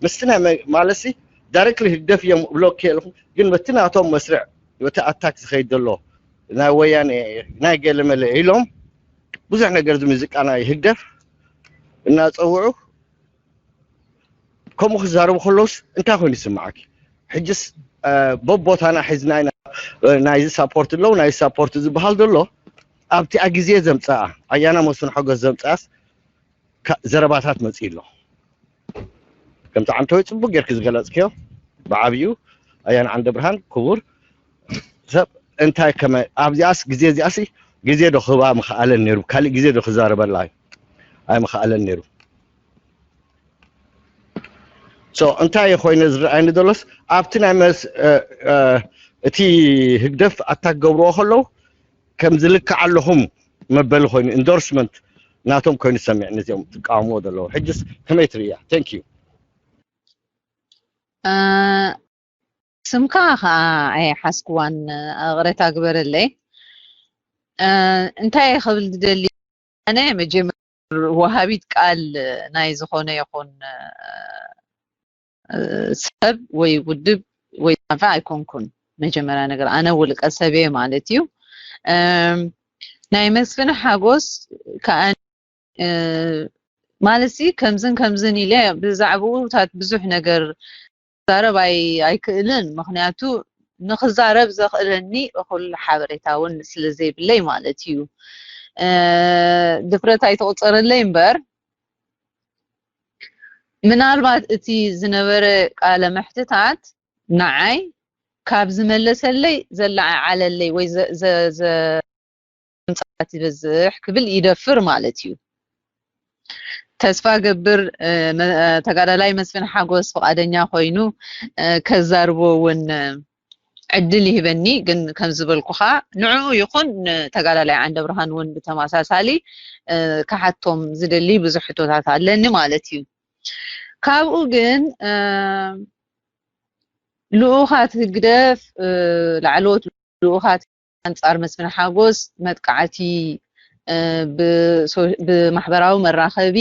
ምስቲ ናይ ማለትሲ ዳይሬክትሊ ህግደፍ እዮም እብለኪ ኣለኹ ግን በቲ ናቶም መስርዕ በቲ ኣታክ ዝኸይድ ዘሎ ናይ ወያነ ናይ ገለመለ ኢሎም ብዙሕ ነገር እዚ ሙዚቃ ናይ ህግደፍ እናፀውዑ ከምኡ ክዛረቡ ከለውስ እንታይ ኮይኑ ይስምዓኪ ሕጅስ በቦታና ሒዝና ኢና። ናይዚ ሳፖርት ኣለዉ፣ ናይዚ ሳፖርት ዝበሃል ዘሎ ኣብቲኣ ግዜ ዘምፀኣ፣ ኣያና መስፍን ሓጎስ ዘምፀኣስ ዘረባታት መፅኡ ኣሎ። ከምቲ ዓንተወይ ፅቡቅ ጌርክ ዝገለፅክዮ ብዓብዩ ኣያና ዓንደ ብርሃን ክቡር ሰብ እንታይ ከመ ኣብዚኣስ ግዜ እዚኣሲ ግዜ ዶ ክህባ ምኽኣለን ነይሩ፣ ካሊእ ግዜ ዶ ክዛረበላ ኣይምኽኣለን ነይሩ። ሶ እንታይ ኮይኑ ዝረኣየኒ ዘሎስ ኣብቲ ናይ መስ እቲ ህግደፍ ኣታክ ገብርዎ ከለዉ ከም ዝልክዕ ኣለኹም መበሊ ኮይኑ ኢንዶርስመንት ናቶም ኮይኑ ሰሚዕኒ እዚኦም ትቃወምዎ ዘለዉ። ሕጅስ ከመይ ትርእያ? Thank you። ስምካ ከዓ ኣይሓስክዋን፣ ይቕሬታ ግበረለይ። እንታይ ክብል ዝደሊ፣ ኣነ መጀመር ወሃቢት ቃል ናይ ዝኾነ ይኹን ሰብ ወይ ውድብ ወይ ጣንፋ ኣይኮንኩን። መጀመርያ ነገር ኣነ ውልቀ ሰብየ ማለት እዩ። ናይ መስፍን ሓጎስ ከዓ ማለት ሲ ከምዝን ከምዝን ኢለ ብዛዕባኡታት ብዙሕ ነገር ክዛረብ ኣይክእልን፣ ምኽንያቱ ንክዛረብ ዘኽእለኒ እኹል ሓበሬታ እውን ስለ ዘይብለይ ማለት እዩ። ድፍረት ኣይተቑፀረለይ እምበር ምናልባት እቲ ዝነበረ ቃለ መሕትታት ንዓይ ካብ ዝመለሰለይ ዘለዓዓለለይ ወይ ምምፃት ይበዝሕ ክብል ይደፍር ማለት እዩ። ተስፋ ገብር ተጋዳላይ መስፍን ሓጎስ ፍቓደኛ ኮይኑ ከዛርቦ እውን ዕድል ይህበኒ። ግን ከም ዝበልኩኻ ንዕኡ ይኹን ንተጋዳላይ ዓንደ ብርሃን እውን ብተመሳሳሊ ክሓቶም ዝደሊ ብዙሕ ሕቶታት ኣለኒ ማለት እዩ። ካብኡ ግን ልኡኻት ህግደፍ ላዕለዎት ልኡኻት ኣንጻር መስፍን ሓጎስ መጥቃዕቲ ብማሕበራዊ መራኸቢ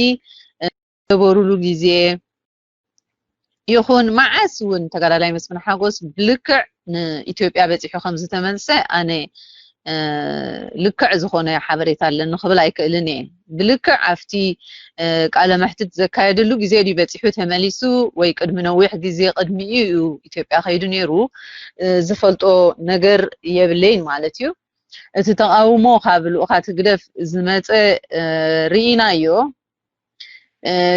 ገበሩሉ ግዜ ይኹን መዓስ እውን ተጋዳላይ መስፍን ሓጎስ ብልክዕ ንኢትዮጵያ በፂሑ ከም ዝተመልሰ ኣነ ልክዕ ዝኾነ ሓበሬታ ኣለኒ ክብል ኣይክእልን እየ። ብልክዕ ኣብቲ ቃለ መሕትት ዘካየደሉ ግዜ ድዩ በፂሑ ተመሊሱ ወይ ቅድሚ ነዊሕ ግዜ ቅድሚኡ እዩ ኢትዮጵያ ከይዱ ነይሩ ዝፈልጦ ነገር የብለይን ማለት እዩ። እቲ ተቃውሞ ካብ ልኡኻት ህግደፍ ዝመፀ ርኢናዮ።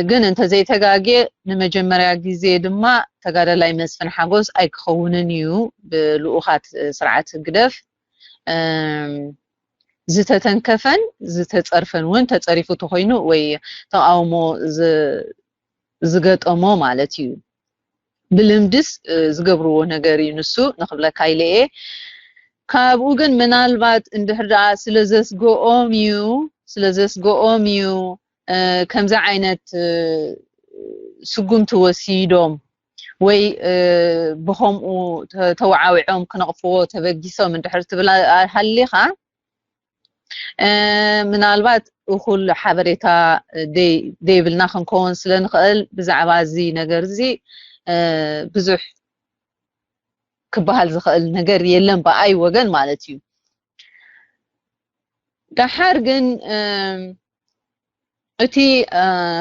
ግን እንተዘይተጋግየ ንመጀመርያ ግዜ ድማ ተጋዳላይ መስፍን ሓጎስ ኣይክኸውንን እዩ ብልኡኻት ስርዓት ህግደፍ ዝተተንከፈን ዝተፀርፈን እውን ተፀሪፉ ተኮይኑ ወይ ተቃውሞ ዝገጠሞ ማለት እዩ። ብልምድስ ዝገብርዎ ነገር እዩ ንሱ ንክብለካ ኢለ እየ። ካብኡ ግን ምናልባት እንድሕር ደኣ ስለ ዘስገኦም እዩ ስለ ዘስገኦም እዩ ከምዚ ዓይነት ስጉምቲ ወሲዶም ወይ ብከምኡ ተወዓዊዖም ክነቕፍዎ ተበጊሶም እንድሕር ትብል ሃሊኻ ምናልባት እኹል ሓበሬታ ደይብልና ክንከውን ስለ ንኽእል ብዛዕባ እዚ ነገር እዚ ብዙሕ ክበሃል ዝኽእል ነገር የለን ብኣይ ወገን ማለት እዩ። ደሓር ግን እቲ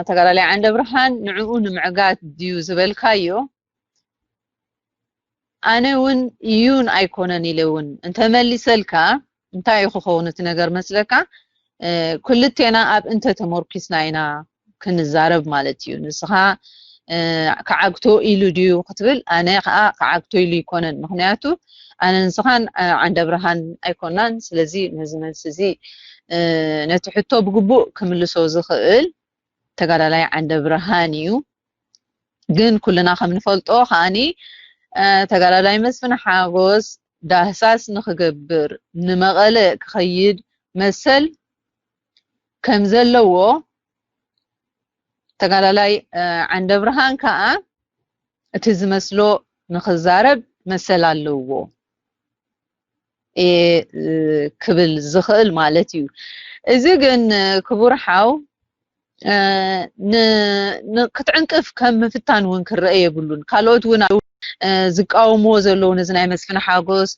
ተጋዳላይ ዓንደ ብርሃን ንዕኡ ንምዕጋት ድዩ ዝበልካዮ ኣነ እውን እዩን ኣይኮነን ኢለ እውን እንተመሊሰልካ እንታይ እዩ ክኸውን እቲ ነገር መስለካ? ክልቴና ኣብ እንተ ተመርኪስና ኢና ክንዛረብ ማለት እዩ። ንስኻ ክዓግቶ ኢሉ ድዩ ክትብል ኣነ ከዓ ክዓግቶ ኢሉ ይኮነን። ምክንያቱ ኣነ ንስኻን ዓንደ ብርሃን ኣይኮናን። ስለዚ ነዚ መልሲ እዚ ነቲ ሕቶ ብግቡእ ክምልሶ ዝኽእል ተጋዳላይ ዓንደ ብርሃን እዩ። ግን ኩልና ከም ንፈልጦ ከዓኒ ተጋዳላይ መስፍን ሓጎስ ዳህሳስ ንክገብር ንመቐለ ክኸይድ መሰል ከም ዘለዎ ተጋዳላይ ዓንደ ብርሃን ከዓ እቲ ዝመስሎ ንክዛረብ መሰል ኣለዎ ክብል ዝኽእል ማለት እዩ። እዚ ግን ክቡር ሓው ክትዕንቅፍ ከም ምፍታን እውን ክረአ የብሉን። ካልኦት እውን ዝቃወምዎ ዘለዉ ነዚ ናይ መስፍን ሓጎስ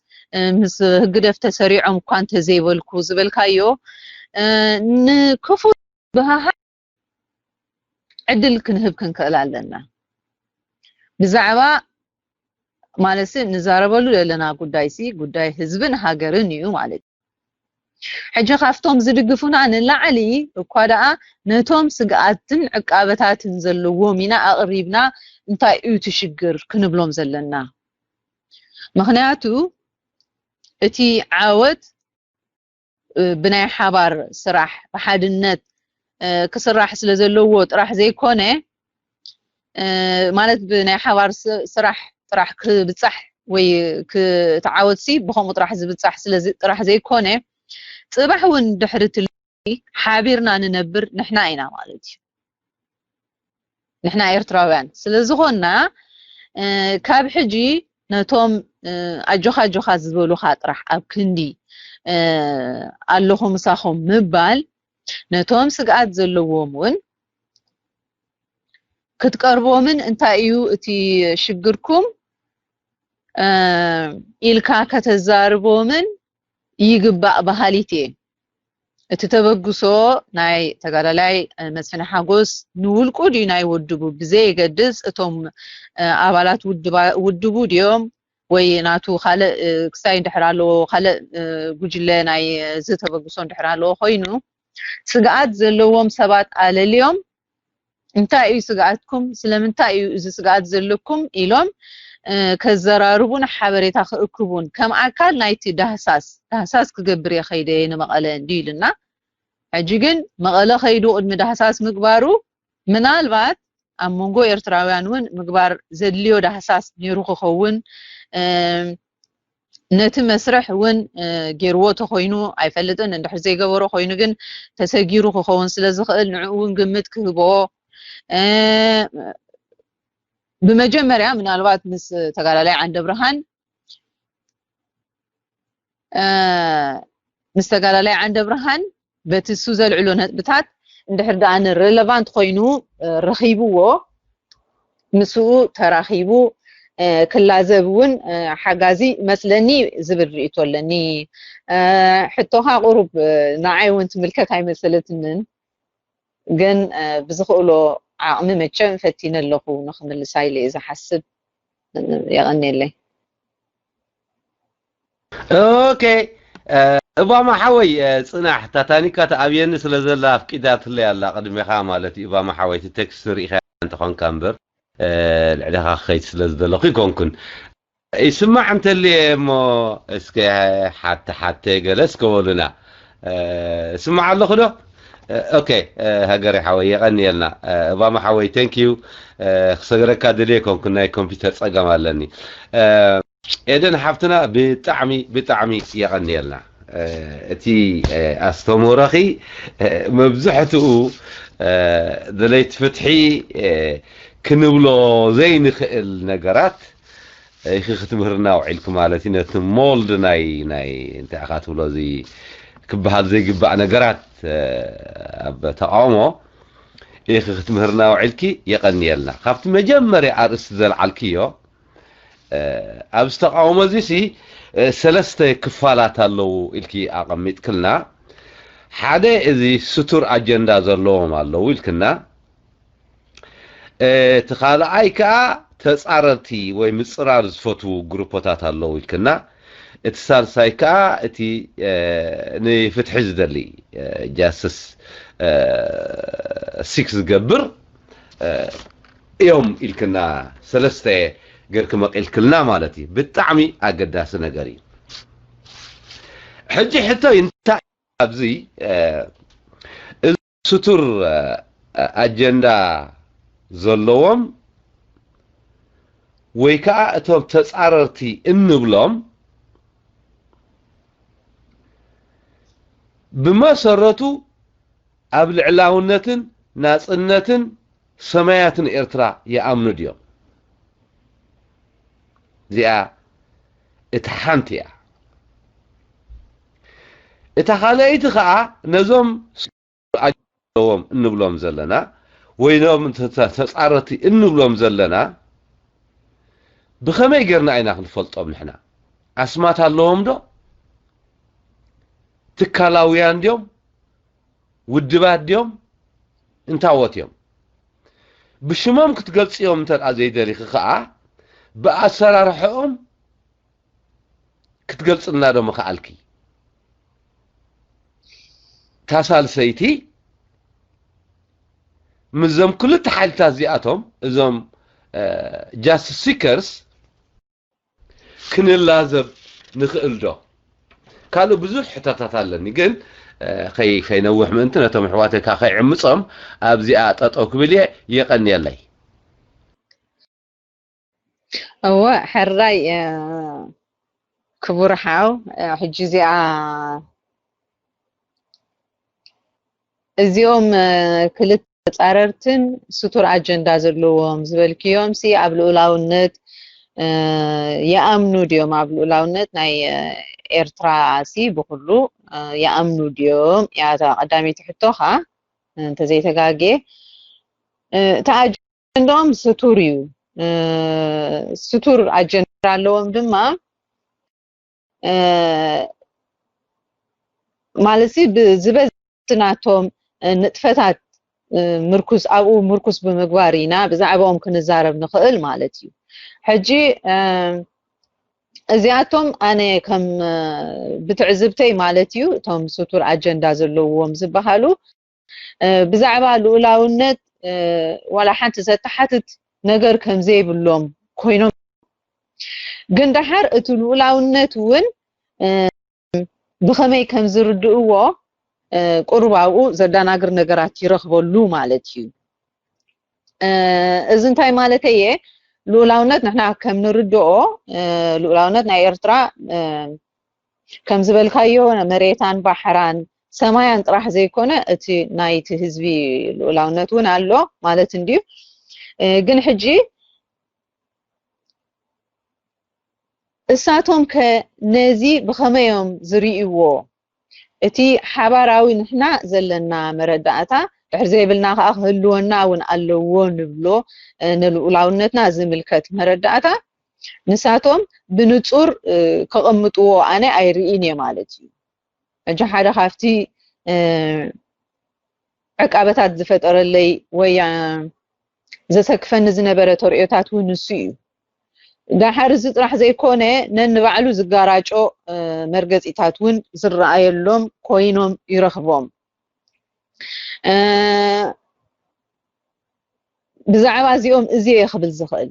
ምስ ህግደፍ ተሰሪዖም እኳ እንተዘይበልኩ ዝበልካዮ ንክፉ ብሃሃ ዕድል ክንህብ ክንክእል ኣለና። ብዛዕባ ማለት ንዛረበሉ ዘለና ጉዳይ ሲ ጉዳይ ህዝብን ሃገርን እዩ ማለት እዩ። ሕጂ ካብቶም ዝድግፉና ንላዕሊ እኳ ደኣ ነቶም ስግኣትን ዕቃበታትን ዘለዎም ኢና ኣቕሪብና እንታይ እዩ እቲ ሽግር ክንብሎም ዘለና። ምኽንያቱ እቲ ዓወት ብናይ ሓባር ስራሕ ብሓድነት ክስራሕ ስለ ዘለዎ ጥራሕ ዘይኮነ ማለት ብናይ ሓባር ስራሕ ጥራሕ ክብፃሕ ወይ ክተዓወትሲ ብከምኡ ጥራሕ ዝብፃሕ ጥራሕ ዘይኮነ ፅባሕ እውን ድሕሪ ትልሚ ሓቢርና ንነብር ንሕና ኢና ማለት እዩ። ንሕና ኤርትራውያን ስለ ዝኾንና ካብ ሕጂ ነቶም ኣጆኻ ኣጆኻ ዝበሉኻ ጥራሕ ኣብ ክንዲ ኣለኹ ምሳኹም ምባል ነቶም ስግኣት ዘለዎም እውን ክትቀርቦምን እንታይ እዩ እቲ ሽግርኩም ኢልካ ከተዛርቦምን ይግባእ በሃሊት እየ። እቲ ተበግሶ ናይ ተጋዳላይ መስፍን ሓጎስ ንውልቁ ድዩ ናይ ውድቡ ብዘየገድስ እቶም ኣባላት ውድቡ ድዮም ወይ ናቱ ካልእ ክሳይ እንድሕር ኣለዎ ካልእ ጉጅለ ናይ ዝተበግሶ እንድሕር ኣለዎ ኮይኑ ስግኣት ዘለዎም ሰባት ኣለልዮም እንታይ እዩ ስግኣትኩም ስለምንታይ እዩ እዚ ስግኣት ዘለኩም ኢሎም ከዘራርቡን ሓበሬታ ክእክቡን ከም ኣካል ናይቲ ዳህሳስ ዳህሳስ ክገብር እየ ከይደ እየ ንመቐለ እንዲ ኢልና ሕጂ ግን መቐለ ከይዱ ቅድሚ ዳህሳስ ምግባሩ ምናልባት ኣብ መንጎ ኤርትራውያን እውን ምግባር ዘድልዮ ዳህሳስ ነይሩ ክኸውን ነቲ መስርሕ እውን ገይርዎ ተኮይኑ ኣይፈልጥን እንድሕር ዘይገበሮ ኮይኑ ግን ተሰጊሩ ክኸውን ስለ ዝኽእል ንዕኡ እውን ግምት ክህቦ ብመጀመርያ ምናልባት ምስ ተጋዳላይ ዓንደ ብርሃን ምስ ተጋዳላይ ዓንደ ብርሃን በቲ እሱ ዘልዕሎ ነጥብታት እንድሕር ደኣ ን relevant ኮይኑ ረኺብዎ ምስኡ ተራኺቡ ክላዘብ እውን ሓጋዚ መስለኒ ዝብል ርእቶ ኣለኒ። ሕቶኻ ቁሩብ ንዓይ እውን ትምልከት ኣይመሰለትንን፣ ግን ብዝኽእሎ ዓቕሚ መቸም ፈቲነ ኣለኹ ንኽምልሳ ኢለ እየ ዝሓስብ። የቐንየለይ። ኦኬ እባማ ሓወይ ጽናሕ ታታኒካ ተኣብየኒ ስለ ዘላ ኣፍቂዳትለይ ኣላ ቅድሜኻ ማለት እዩ እባማ ሓወይ እቲ ቴክስት ርኢኻ እንተኾንካ እምበር ልዕሊኻ ክኸይድ ስለ ዝደለኹ ይኮንኩን ይስማዕ እንተልየ እሞ እስከ ሓተ ሓተ ገለ እስከ በሉና ስማዕ ኣለኹ ዶ ኦኬ ሃገር ሓወይ የቐንየልና እባማ ሓወይ thank you ክሰግረካ ደልየ ኮንኩ ናይ ኮምፒውተር ፀገም ኣለኒ ኤደን ሓፍትና ብጣዕሚ ብጣዕሚ የቐንየልና እቲ ኣስተምህሮኺ መብዝሕትኡ ደለይቲ ፍትሒ ክንብሎ ዘይንኽእል ነገራት ኢኺ ክትምህርና ውዒልኪ ማለት እዩ ነቲ ሞልድ ናይ ናይ እንታይ ኢኻ ትብሎ እዚ ክበሃል ዘይግባእ ነገራት ኣብ ተቃውሞ ኢኺ ክትምህርና ውዒልኪ የቐንየልና ካብቲ መጀመርያ ኣርእስቲ ዘልዓልክዮ ኣብዚ ተቃውሞ እዚ ሲ ሰለስተ ክፋላት ኣለዉ ኢልኪ ኣቐሚጥክልና ሓደ እዚ ስቱር ኣጀንዳ ዘለዎም ኣለዉ ኢልክና እቲ ካልኣይ ከዓ ተፃረርቲ ወይ ምፅራር ዝፈትዉ ግሩፖታት ኣለዉ ኢልክና እቲ ሳልሳይ ከዓ እቲ ንፍትሒ ዝደሊ ጃስትስ ሲክ ዝገብር እዮም ኢልክና ሰለስተ ገርኪ መቂልክልና ማለት እዩ ብጣዕሚ ኣገዳሲ ነገር እዩ ሕጂ ሕቶይ እንታይ ኣብዚ ስቱር ኣጀንዳ ዘለዎም ወይ ከዓ እቶም ተፃረርቲ እንብሎም ብመሰረቱ ኣብ ልዕላውነትን ናፅነትን ሰማያትን ኤርትራ ይኣምኑ ድዮም? እዚኣ እቲ ሓንቲ እያ። እታ ካልኣይቲ ከዓ ነዞም ኣለዎም እንብሎም ዘለና ወይኖም ተፃረቲ እንብሎም ዘለና ብኸመይ ጌርና ኢና ክንፈልጦም ንሕና? ኣስማት ኣለዎም ዶ? ትካላውያን ድዮም? ውድባት ድዮም? እንታዎት እዮም? ብሽሞም ክትገልፅዮም እንተ ዘይደሊኺ ከዓ ብኣሰራርሕኦም ክትገልጽልና ዶ ምኽኣልኪ? እታ ሳልሰይቲ ምስዞም ክልተ ሓይልታት እዚኣቶም፣ እዞም ጃስት ሲከርስ፣ ክንላዘብ ንኽእል ዶ? ካልእ ብዙሕ ሕቶታት ኣለኒ፣ ግን ከይነውሕ ምእንቲ ነቶም ኣሕዋተይካ ከይዕምጾም ኣብዚኣ ጠጠው ክብል እየ። የቐንየለይ። እወ፣ ሕራይ ክቡር ሓው፣ ሕጂ እዚኣ እዚኦም ክልተ ተጻረርትን ስቱር ኣጀንዳ ዘለዎም ዝበልክዮም ሲ ኣብ ልኡላውነት ይኣምኑ ድዮም? ኣብ ልኡላውነት ናይ ኤርትራ ሲ ብኩሉ ይኣምኑ ድዮም? ያታ ቀዳመይቲ ሕቶኻ እንተዘይተጋጌ እቲ ኣጀንዳኦም ስቱር እዩ። ስቱር ኣጀንዳ ኣለዎም ድማ ማለት ሲ ብዝበዝሕ ናቶም ንጥፈታት ምርኩስ ኣብኡ ምርኩስ ብምግባር ኢና ብዛዕባኦም ክንዛረብ ንኽእል ማለት እዩ። ሕጂ እዚኣቶም ኣነ ከም ብትዕዝብተይ ማለት እዩ እቶም ስቱር ኣጀንዳ ዘለዎም ዝበሃሉ ብዛዕባ ልኡላውነት ዋላ ሓንቲ ዘተሓትት ነገር ከም ዘይብሎም ኮይኖም ግን ደሓር እቲ ልኡላውነት እውን ብኸመይ ከም ዝርድእዎ ቁሩብ ኣብኡ ዘዳናግር ነገራት ይረኽበሉ ማለት እዩ። እዚ እንታይ ማለተየ? ልኡላውነት ንሕና ከም ንርድኦ ልኡላውነት ናይ ኤርትራ ከም ዝበልካዮ መሬታን ባሕራን ሰማያን ጥራሕ ዘይኮነ እቲ ናይቲ ህዝቢ ልኡላውነት እውን ኣሎ ማለት እንድዩ። ግን ሕጂ እሳቶም ከ ነዚ ብኸመይ እዮም ዝርእይዎ? እቲ ሓባራዊ ንሕና ዘለና መረዳእታ ድሕር ዘይብልና ከዓ ክህልወና እውን ኣለዎ ንብሎ ንልኡላውነትና ዝምልከት መረዳእታ ንሳቶም ብንጹር ከቐምጥዎ ኣነ ኣይርእን እየ ማለት እዩ። ሕጂ ሓደ ካብቲ ዕቃበታት ዝፈጠረለይ ወይ ዘሰክፈኒ ዝነበረ ተርእዮታት እውን ንሱ እዩ። ደሓር እዚ ጥራሕ ዘይኮነ ነንባዕሉ ዝጋራጮ መርገፂታት እውን ዝረኣየሎም ኮይኖም ይረኽቦም። ብዛዕባ እዚኦም እዚ እየ ክብል ዝኽእል።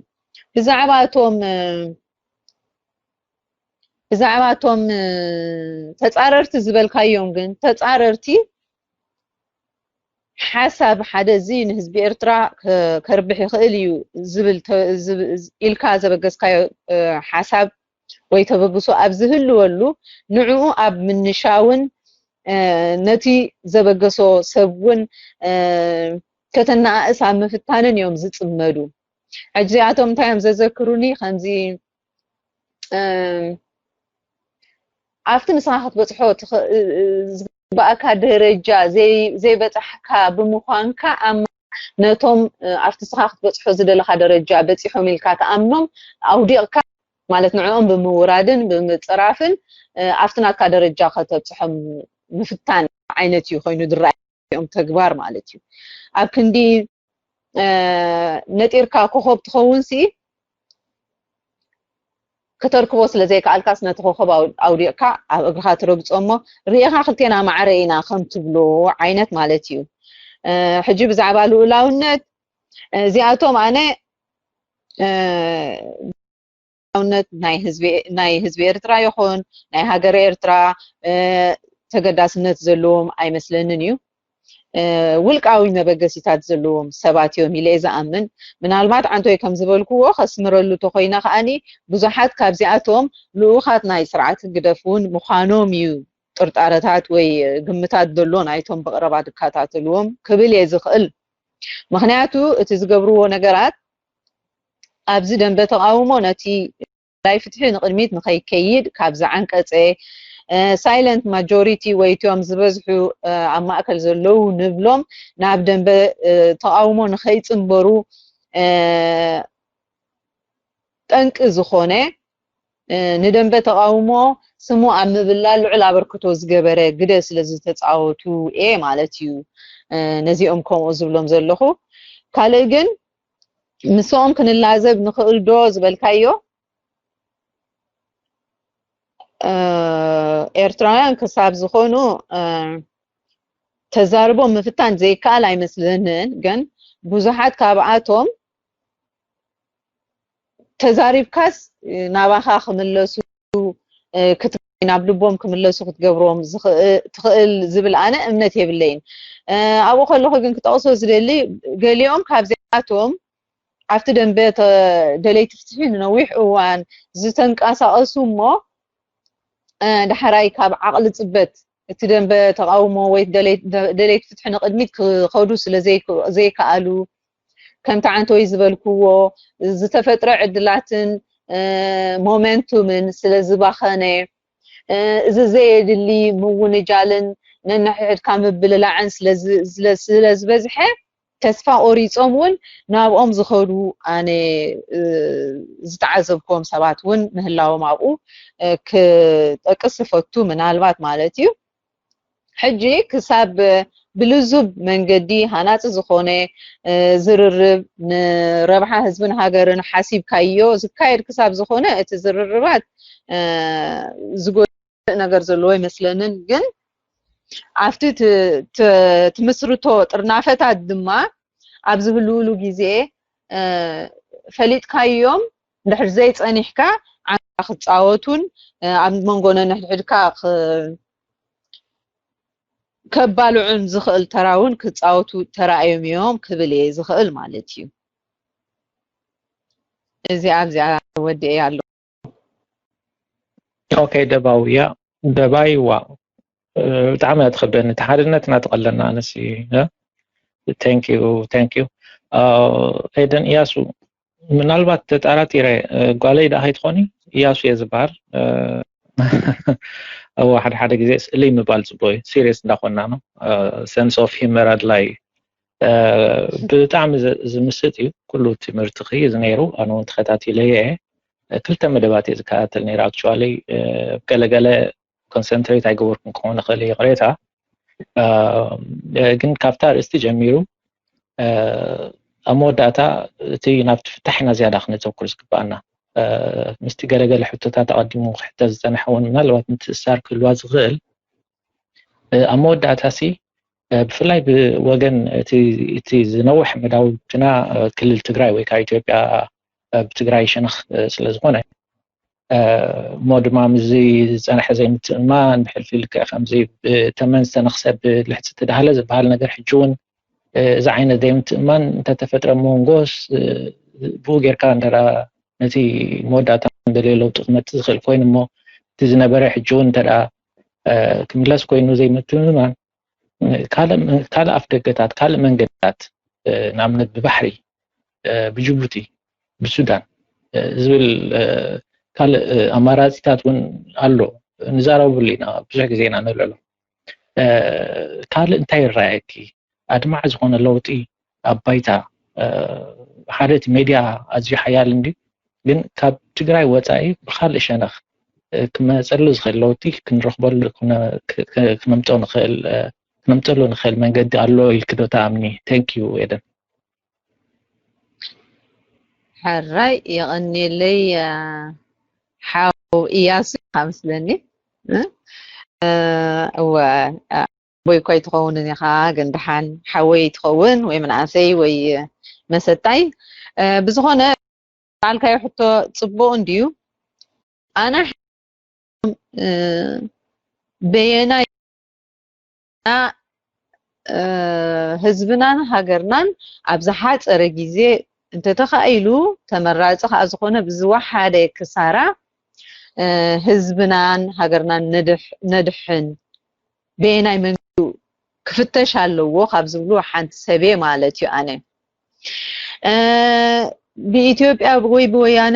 ብዛዕባ እቶም ብዛዕባ እቶም ተፃረርቲ ዝበልካዮም ግን ተፃረርቲ ሓሳብ ሓደ እዚ ንህዝቢ ኤርትራ ከርብሕ ይኽእል እዩ ዝብል ኢልካ ዘበገስካዮ ሓሳብ ወይ ተበግሶ ኣብ ዝህልወሉ ንዕኡ ኣብ ምንሻውን ነቲ ዘበገሶ ሰብ እውን ከተነኣእስ ኣብ ምፍታንን እዮም ዝፅመዱ። ሕጂ እዚኣቶም እንታይ እዮም ዘዘክሩኒ ከምዚ ኣብቲ ንስኻ ክትበፅሖ ዝግባእካ ደረጃ ዘይበፃሕካ ብምዃንካ ኣብ ነቶም ኣብቲ ንስኻ ክትበፅሖ ዝደለኻ ደረጃ በፂሖም ኢልካ ትኣምኖም ኣውዲቕካ ማለት ንዕኦም ብምውራድን ብምፅራፍን ኣብቲ ናትካ ደረጃ ከተብፅሖም ምፍታን ዓይነት እዩ ኮይኑ ዝረኣዮም ተግባር ማለት እዩ። ኣብ ክንዲ ነጢርካ ኮኸብ ትኸውን ሲ ከተርክቦ ስለ ዘይከኣልካስ ነቲ ኮኸብ ኣውዲቕካ ኣብ እግርኻ ትረግጾ እሞ ርኢኻ ክልቴና ማዕረ ኢና ከም ትብሎ ዓይነት ማለት እዩ። ሕጂ ብዛዕባ ልኡላውነት እዚኣቶም ኣነ ልኡላውነት ናይ ህዝቢ ኤርትራ ይኹን ናይ ሃገረ ኤርትራ ተገዳስነት ዘለዎም ኣይመስለንን እዩ። ውልቃዊ መበገሲታት ዘለዎም ሰባት እዮም ኢለ እየ ዝኣምን። ምናልባት ዓንቶይ ከም ዝበልክዎ ከስምረሉ ተኮይነ ከኣኒ ብዙሓት ካብዚኣቶም ልኡኻት ናይ ስርዓት ህግደፍ እውን ምዃኖም እዩ ጥርጣረታት ወይ ግምታት ዘሎ ናይቶም ብቕረባ ዝከታተልዎም ክብል እየ ዝኽእል። ምክንያቱ እቲ ዝገብርዎ ነገራት ኣብዚ ደንበ ተቃውሞ ነቲ ናይ ፍትሒ ንቕድሚት ንኸይከይድ ካብ ዝዓንቀጸ ሳይለንት ማጆሪቲ ወይ እቲኦም ዝበዝሑ ኣብ ማእከል ዘለዉ ንብሎም ናብ ደንበ ተቃውሞ ንኸይጽንበሩ ጠንቂ ዝኾነ ንደንበ ተቃውሞ ስሙ ኣብ ምብላል ልዑል ኣበርክቶ ዝገበረ ግደ ስለ ዝተፃወቱ እየ ማለት እዩ ነዚኦም ከምኡ ዝብሎም ዘለኹ። ካልእ ግን ምስኦም ክንላዘብ ንኽእል ዶ ዝበልካዮ፣ ኤርትራውያን ክሳብ ዝኾኑ ተዛርቦም ምፍታን ዘይከኣል ኣይመስለንን። ግን ብዙሓት ካብኣቶም ተዛሪብካስ ናባኻ ክምለሱ፣ ናብ ልቦም ክምለሱ ክትገብሮም ትኽእል ዝብል ኣነ እምነት የብለይን። ኣብኡ ከለኹ ግን ክጠቕሶ ዝደሊ፣ ገሊኦም ካብዚኣቶም ኣብቲ ደንበ ደለይቲ ፍትሒ ንነዊሕ እዋን ዝተንቀሳቐሱ እሞ፣ ዳሕራይ ካብ ዓቕሊ ጽበት እቲ ደንበ ተቓውሞ ወይ ደለይቲ ፍትሒ ንቕድሚት ክኸዱ ስለ ዘይከኣሉ፣ ከምቲ ዓንተወይ ዝበልክዎ፣ ዝተፈጥረ ዕድላትን ሞመንቱምን ስለ ዝባኸነ፣ እዚ ዘየድሊ ምውንጃልን ነንሕድሕድካ ምብልላዕን ስለ ዝበዝሐ፣ ተስፋ ቆሪጾም እውን ናብኦም ዝኸዱ ኣነ ዝተዓዘብክዎም ሰባት እውን ምህላዎም ኣብኡ ክጠቅስ ዝፈቱ፣ ምናልባት ማለት እዩ። ሕጂ ክሳብ ብልዙብ መንገዲ ሃናጺ ዝኾነ ዝርርብ፣ ንረብሓ ህዝብን ሃገርን ሓሲብካዮ ዝካየድ ክሳብ ዝኾነ፣ እቲ ዝርርባት ዝጎድእ ነገር ዘለዎ ኣይመስለንን። ግን ኣብቲ ትምስርቶ ጥርናፈታት ድማ ኣብ ዝህልውሉ ግዜ ፈሊጥካዮም ድሕር ዘይጸኒሕካ ዓንካ ክጻወቱን ኣብ መንጎ ነንሕድሕድካ ከባልዑን ዝኽእል ተራ እውን ክጻወቱ ተራእዮም እዮም ክብል እየ ዝኽእል ማለት እዩ። እዚ ኣብዚኣ ወዲኤ ኣሎ። ኦኬ፣ ደባውያ ደባይዋ ብጣዕሚ እያ ትኸብደኒ። እቲ ሓድነትና ትቐለና ኣነሲ። Thank you, thank you። ኤደን እያሱ፣ ምናልባት ተጣራጢረ፣ ጓለይ ደኣ ከይትኾኒ? እያሱ እየ ዝበሃል። እዋ፣ ሓደ ሓደ ግዜ ስእሊ ምባል ጽቡቅ እዩ፣ ሲሪየስ እንዳኾንና ነው። ሰንስ ኦፍ ሂመር ኣድላይ። ብጣዕሚ ዝምስጥ እዩ ኩሉ ትምህርትኺ እዚ ነይሩ። ኣነ እውን ተኸታቲለየ እየ። ክልተ መደባት እየ ዝከታተል ነይረ። ኣክቹዋሊ ገለገለ ኮንሰንትሬት ኣይገበርኩን ክኸውን ይኽእል፣ ይቕሬታ። ግን ካብታ ኣርእስቲ ጀሚሩ ኣብ መወዳእታ እቲ ናብቲ ፍታሕ ኢና ዝያዳ ክነተኩር ዝግባኣና። ምስቲ ገለገለ ሕቶታት ኣቐዲሙ ክሕተት ዝጸንሐ እውን ምናልባት ምትእስሳር ክህልዋ ዝኽእል። ኣብ መወዳእታ ሲ ብፍላይ ብወገን እቲ ዝነውሕ መዳውብትና ክልል ትግራይ ወይ ከዓ ኢትዮጵያ ብትግራይ ሸነኽ ስለ ዝኾነ፣ እሞ ድማ ምስዚ ዝፀንሐ ዘይምትእምማን፣ ብሕልፊ ልክዕ ከምዚ ብተመን ዝተነኽሰ ብልሕፂ ተዳህለ ዝበሃል ነገር ሕጂ እውን እዚ ዓይነት ዘይምትእምማን እንተተፈጥረ ሞንጎስ ብኡ ጌርካ እንተ ነቲ መወዳእታ እንደልዮ ለውጢ ክመፅእ ዝኽእል ኮይኑ እሞ እቲ ዝነበረ ሕጂ እውን እንተ ክምለስ ኮይኑ ዘይምትእምማን ካልእ ኣፍ ደገታት ካልእ መንገድታት ንኣብነት ብባሕሪ ብጅቡቲ ብሱዳን ዝብል ካልእ ኣማራፂታት እውን ኣሎ። ንዛረበሉ ኢና ብዙሕ ግዜ ኢና ነልዕሎ። ካልእ እንታይ ይረኣየኪ? ኣድማዒ ዝኾነ ለውጢ ኣብ ባይታ ሓደ እቲ ሜድያ ኣዝዩ ሓያል እንዲ ግን ካብ ትግራይ ወፃኢ ብካልእ ሸነኽ ክመፀሉ ዝኽእል ለውጢ ክንረኽበሉ ክነምፀሉ ንኽእል መንገዲ ኣሎ ኢልኪ ዶ ትኣምኒ? Thank you ኤደን። ሕራይ የቐንየለይ ሓው እያሱ ኢኻ መስለኒ። እወ ኣቦይ እኳ ኣይትኸውንን ኢኻ፣ ግን ደሓን ሓወይ ትኸውን ወይ መናእሰይ ወይ መሰጣይ። ብዝኾነ ዝኣልካዮ ሕቶ ጽቡቕ እንድዩ። ኣነ በየናይ ህዝብናን ሃገርናን ኣብ ዝሓፀረ ግዜ እንተተኻኢሉ ተመራፂ ከዓ ዝኾነ ብዝወሓደ ክሳራ ህዝብናን ሃገርናን ነድሕን በየናይ መንገዱ ክፍተሽ ኣለዎ ካብ ዝብሉ ሓንቲ ሰብየ ማለት እዩ ኣነ። ብኢትዮጵያ ወይ ብወያነ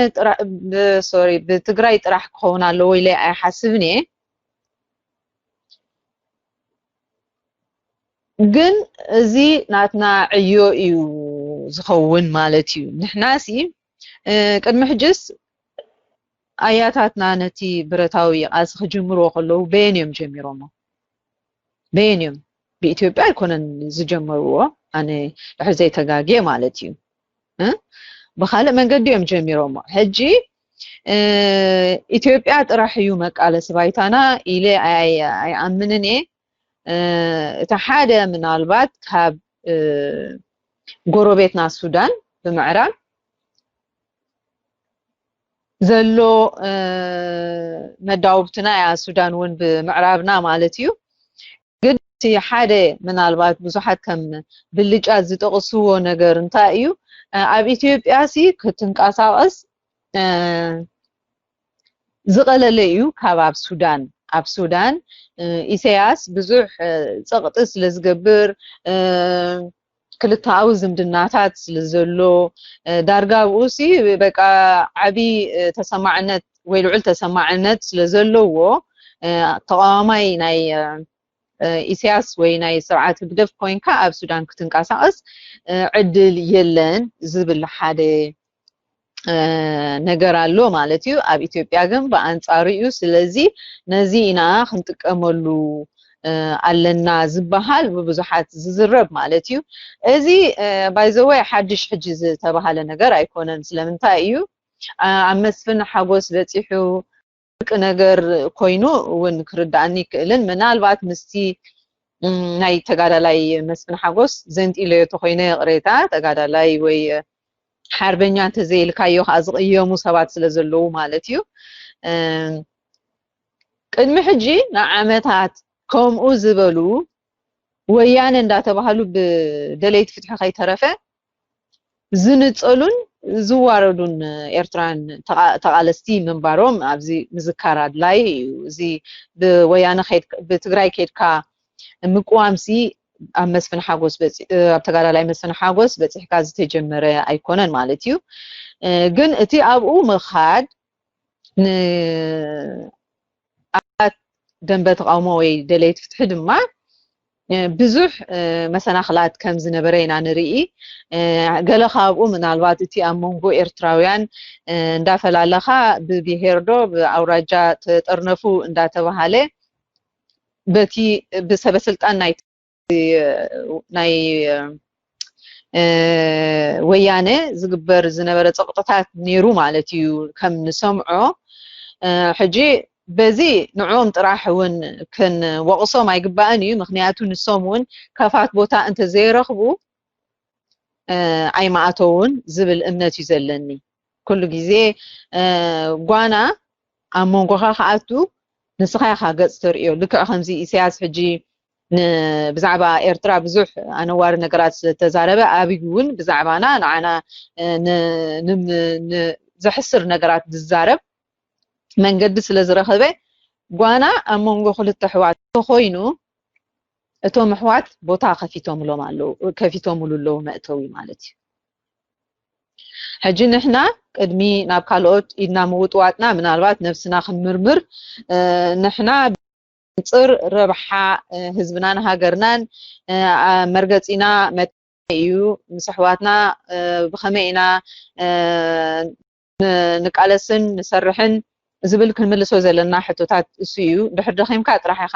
ሶሪ ብትግራይ ጥራሕ ክኸውን ኣለዎ ኢለ ኣይሓስብን እየ። ግን እዚ ናትና ዕዮ እዩ ዝኸውን ማለት እዩ። ንሕናሲ ቅድሚ ሕጅስ ኣያታትና ነቲ ብረታዊ ቃልሲ ክጅምርዎ ከለዉ በየን እዮም ጀሚሮሞ? በየን እዮም? ብኢትዮጵያ ኣይኮነን ዝጀመርዎ፣ ኣነ ድሕር ዘይተጋግየ ማለት እዩ። ብኻልእ መንገዲ እዮም ጀሚሮሞ። ሕጂ ኢትዮጵያ ጥራሕ እዩ መቃለሲ ባይታና ኢለ ኣይኣምንን እየ። እቲ ሓደ ምናልባት ካብ ጎረቤትና ሱዳን ብምዕራብ ዘሎ መዳውብትና እያ ሱዳን እውን ብምዕራብና ማለት እዩ። ግን እቲ ሓደ ምናልባት ብዙሓት ከም ብልጫ ዝጠቕስዎ ነገር እንታይ እዩ? ኣብ ኢትዮጵያ ሲ ክትንቀሳቐስ ዝቐለለ እዩ ካብ ኣብ ሱዳን። ኣብ ሱዳን ኢሳያስ ብዙሕ ጸቕጢ ስለ ዝገብር፣ ክልተኣዊ ዝምድናታት ስለ ዘሎ፣ ዳርጋ ኣብኡ ሲ በቃ ዓቢ ተሰማዕነት ወይ ልዑል ተሰማዕነት ስለ ዘለዎ፣ ተቃዋማይ ናይ ኢሳያስ ወይ ናይ ስርዓት ህግደፍ ኮይንካ ኣብ ሱዳን ክትንቀሳቐስ ዕድል የለን ዝብል ሓደ ነገር ኣሎ ማለት እዩ። ኣብ ኢትዮጵያ ግን ብኣንጻሩ እዩ። ስለዚ ነዚ ኢና ክንጥቀመሉ ኣለና ዝበሃል ብብዙሓት ዝዝረብ ማለት እዩ። እዚ ባይዘወይ ሓድሽ ሕጂ ዝተባሃለ ነገር ኣይኮነን። ስለምንታይ እዩ ኣብ መስፍን ሓጎስ በፂሑ ፍርቂ ነገር ኮይኑ እውን ክርዳኣኒ ይክእልን ምናልባት ምስቲ ናይ ተጋዳላይ መስፍን ሓጎስ ዘንጢለዮ ተኮይነ ይቕሬታ፣ ተጋዳላይ ወይ ሓርበኛ እንተዘይልካዮ ከዓ ዝቕየሙ ሰባት ስለ ዘለዉ ማለት እዩ። ቅድሚ ሕጂ ንዓመታት ከምኡ ዝበሉ ወያነ እንዳተባሃሉ ብደለይቲ ፍትሒ ከይተረፈ ዝንፀሉን ዝዋረዱን ኤርትራውያን ተቓለስቲ ምንባሮም ኣብዚ ምዝካር ኣድላይ እዩ። እዚ ብወያነ ብትግራይ ከይድካ ምቅዋምሲ ኣብ መስፍን ሓጎስ ኣብ ተጋዳላይ መስፍን ሓጎስ በፂሕካ ዝተጀመረ ኣይኮነን ማለት እዩ። ግን እቲ ኣብኡ ምኻድ ንኣት ደንበ ተቃውሞ ወይ ደለይቲ ፍትሒ ድማ ብዙሕ መሰናክላት ከም ዝነበረ ኢና ንርኢ። ገለ ካብኡ ምናልባት እቲ ኣብ መንጎ ኤርትራውያን እንዳፈላለኻ ብብሄር ዶ ብኣውራጃ ተጠርነፉ እንዳተባሃለ በቲ ብሰበስልጣን ናይ ናይ ወያነ ዝግበር ዝነበረ ፀቕጥታት ነይሩ ማለት እዩ ከም ንሰምዖ። ሕጂ በዚ ንዕኦም ጥራሕ እውን ክንወቕሶም ኣይግባእን እዩ። ምክንያቱ ንሶም እውን ከፋት ቦታ እንተዘይረኽቡ ኣይመኣተውን ዝብል እምነት እዩ ዘለኒ። ኩሉ ግዜ ጓና ኣብ መንጎኻ ክኣቱ ንስኻ ኢኻ ገፅ ተርእዮ። ልክዕ ከምዚ ኢሳያስ ሕጂ ብዛዕባ ኤርትራ ብዙሕ ኣነዋሪ ነገራት ስለተዛረበ ኣብይ እውን ብዛዕባና ንዓና ዘሕስር ነገራት ዝዛረብ መንገዲ ስለ ዝረኸበ ጓና ኣብ መንጎ ክልተ ኣሕዋት ተኮይኑ እቶም ኣሕዋት ቦታ ከፊቶምሎም ኣለዉ ከፊቶምሉ ኣለዉ መእተዊ ማለት እዩ። ሕጂ ንሕና ቅድሚ ናብ ካልኦት ኢድና ምውጥዋጥና ምናልባት ነብስና ክንምርምር ንሕና ብንፅር ረብሓ ህዝብናን ሃገርናን መርገፂና መ እዩ ምስ ኣሕዋትና ብኸመይ ኢና ንቃለስን ንሰርሕን ዝብል ክንምልሶ ዘለና ሕቶታት እሱ እዩ። ድሕር ደኺምካ ጥራሕ ኢኻ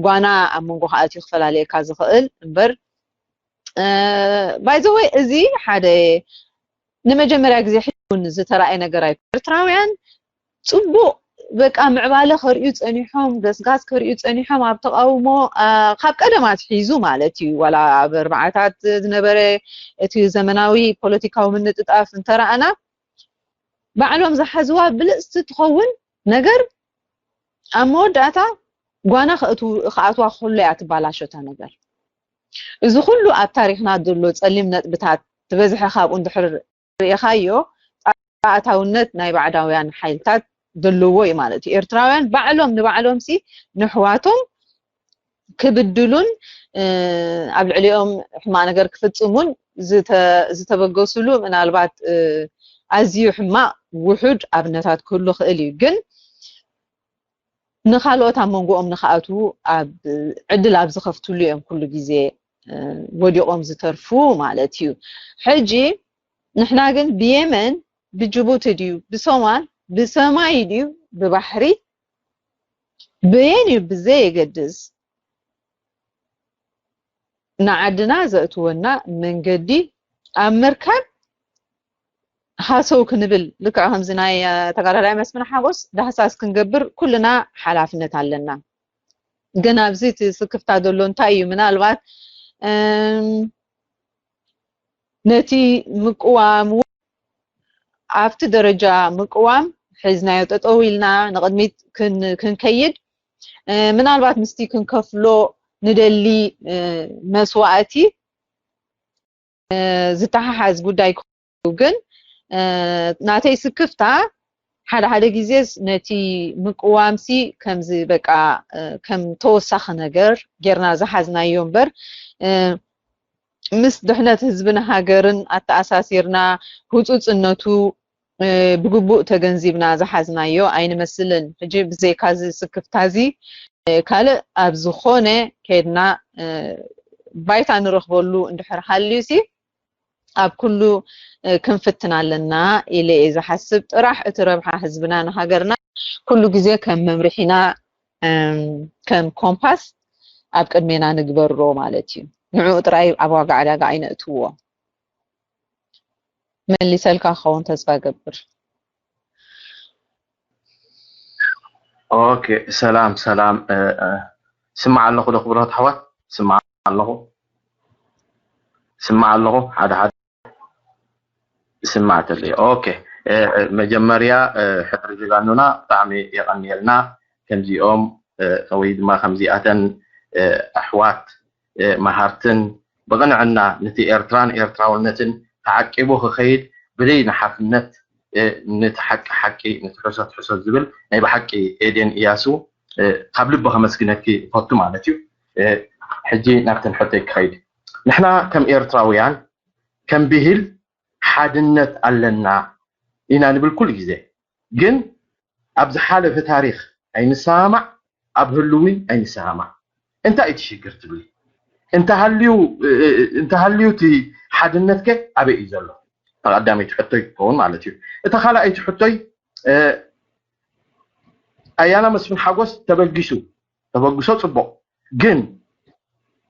ጓና ኣብ መንጎ ከኣትዩ ክፈላለየካ ዝኽእል እምበር ባይዘወይ እዚ ሓደ ንመጀመርያ ግዜ ሕጂ እውን ዝተረኣየ ነገር ኣይኮ ኤርትራውያን ፅቡቅ በቃ ምዕባለ ከርእዩ ፀኒሖም ገስጋስ ከርእዩ ፀኒሖም ኣብ ተቃውሞ ካብ ቀደማት ሒዙ ማለት እዩ ዋላ ኣብ ኣርባዓታት ዝነበረ እቲ ዘመናዊ ፖለቲካዊ ምንጥጣፍ እንተረኣና ባዕሎም ዝሓዝዋ ብልፅቲ ትኸውን ነገር ኣብ መወዳእታ ጓና ክኣትዋ ከሎ እያ ትባላሾታ ነገር። እዚ ኩሉ ኣብ ታሪክና ዘሎ ፀሊም ነጥብታት ትበዝሐ ካብኡ እንድሕር ርኢኻዮ ኣእታውነት ናይ ባዕዳውያን ሓይልታት ዘለዎ እዩ ማለት እዩ። ኤርትራውያን ባዕሎም ንባዕሎም ሲ ንሕዋቶም ክብድሉን ኣብ ልዕሊኦም ሕማቅ ነገር ክፍፅሙን ዝተበገሱሉ ምናልባት ኣዝዩ ሕማቅ ውሑድ ኣብነታት ክህሉ ክእል እዩ ግን ንኻልኦት ኣብ መንጎኦም ንክኣትዉ ኣብ ዕድል ኣብ ዝኸፍትሉ እዮም ኩሉ ግዜ ወዲቖም ዝተርፉ ማለት እዩ። ሕጂ ንሕና ግን ብየመን ብጅቡቲ ድዩ ብሶማል ብሰማይ ድዩ ብባሕሪ በየን እዩ ብዘየገድስ ንዓድና ዘእትወና መንገዲ ኣብ ምርካብ ሃሰው ክንብል፣ ልክዕ ከምዚ ናይ ተጋዳላይ መስፍን ሓጎስ ዳህሳስ ክንገብር ኩልና ሓላፍነት ኣለና። ግን ኣብዚ እቲ ስክፍታ ዘሎ እንታይ እዩ? ምናልባት ነቲ ምቅዋም፣ ኣብቲ ደረጃ ምቅዋም ሒዝናዮ ጠጠው ኢልና ንቕድሚት ክንከይድ፣ ምናልባት ምስቲ ክንከፍሎ ንደሊ መስዋእቲ ዝተሓሓዝ ጉዳይ ክኸውን። ግን ናተይ ስክፍታ ሓደ ሓደ ግዜስ ነቲ ምቅዋምሲ ከምዚ በቃ ከም ተወሳኺ ነገር ጌርና ዝሓዝናዮ እምበር፣ ምስ ድሕነት ህዝብን ሃገርን ኣተኣሳሲርና፣ ህፁፅነቱ ብግቡእ ተገንዚብና ዝሓዝናዮ ኣይንመስልን። ሕጂ ብዘይካ እዚ ስክፍታ እዚ ካልእ ኣብ ዝኾነ ከይድና ባይታ ንረኽበሉ እንድሕር ሃልዩሲ፣ ኣብ ኩሉ ክንፍትን ኣለና ኢለ እየ ዝሓስብ። ጥራሕ እቲ ረብሓ ህዝብና ንሃገርና ኩሉ ግዜ ከም መምርሒና፣ ከም ኮምፓስ ኣብ ቅድሜና ንግበሮ ማለት እዩ። ንዕኡ ጥራይ ኣብ ዋጋ ዕዳጋ ኣይነእትዎ። መሊሰልካ ክኸውን ተስፋ ገብር። ኦኬ፣ ሰላም ሰላም። ስማዕ ኣለኹ ዶ ክብረት ኣሕዋት? ስማዕ ኣለኹ፣ ስማዕ ኣለኹ። ሓደ ሓደ ስማዕ ተለየ። ኦኬ፣ መጀመርያ ሕድሪ ጀጋኑና ብጣዕሚ የቐንየልና። ከምዚኦም ወይ ድማ ከምዚኣተን ኣሕዋት መሃርትን ብቕንዕና ነቲ ኤርትራን ኤርትራውነትን ተዓቂቡ ክኸይድ ብደይ ንሓፍነት ነቲ ሓቂ ሓቂ ነቲ ሕሶት ሕሶት ዝብል ናይ ብሓቂ ኤድን እያሱ ካብ ልቢ ከመስግነኪ እፈቱ ማለት እዩ። ሕጂ ናብተን ሕቶይ ክኸይድ። ንሕና ከም ኤርትራውያን ከም ብሂል ሓድነት ኣለና ኢና ንብል ኩሉ ግዜ። ግን ኣብ ዝሓለፈ ታሪኽ ኣይንሰማማዕ፣ ኣብ ህልዊ ኣይንሰማማዕ። እንታይ እዩ እቲ ሽግር ትብሊ? እንተሃልዩ እንተሃልዩ እቲ ሓድነትከ ኣበይ እዩ ዘሎ? እታ ቀዳመይቲ ሕቶይ ክኸውን ማለት እዩ። እታ ካልኣይቲ ሕቶይ ኣያና መስፍን ሓጎስ ተበጊሱ፣ ተበግሶ ጽቡቕ፣ ግን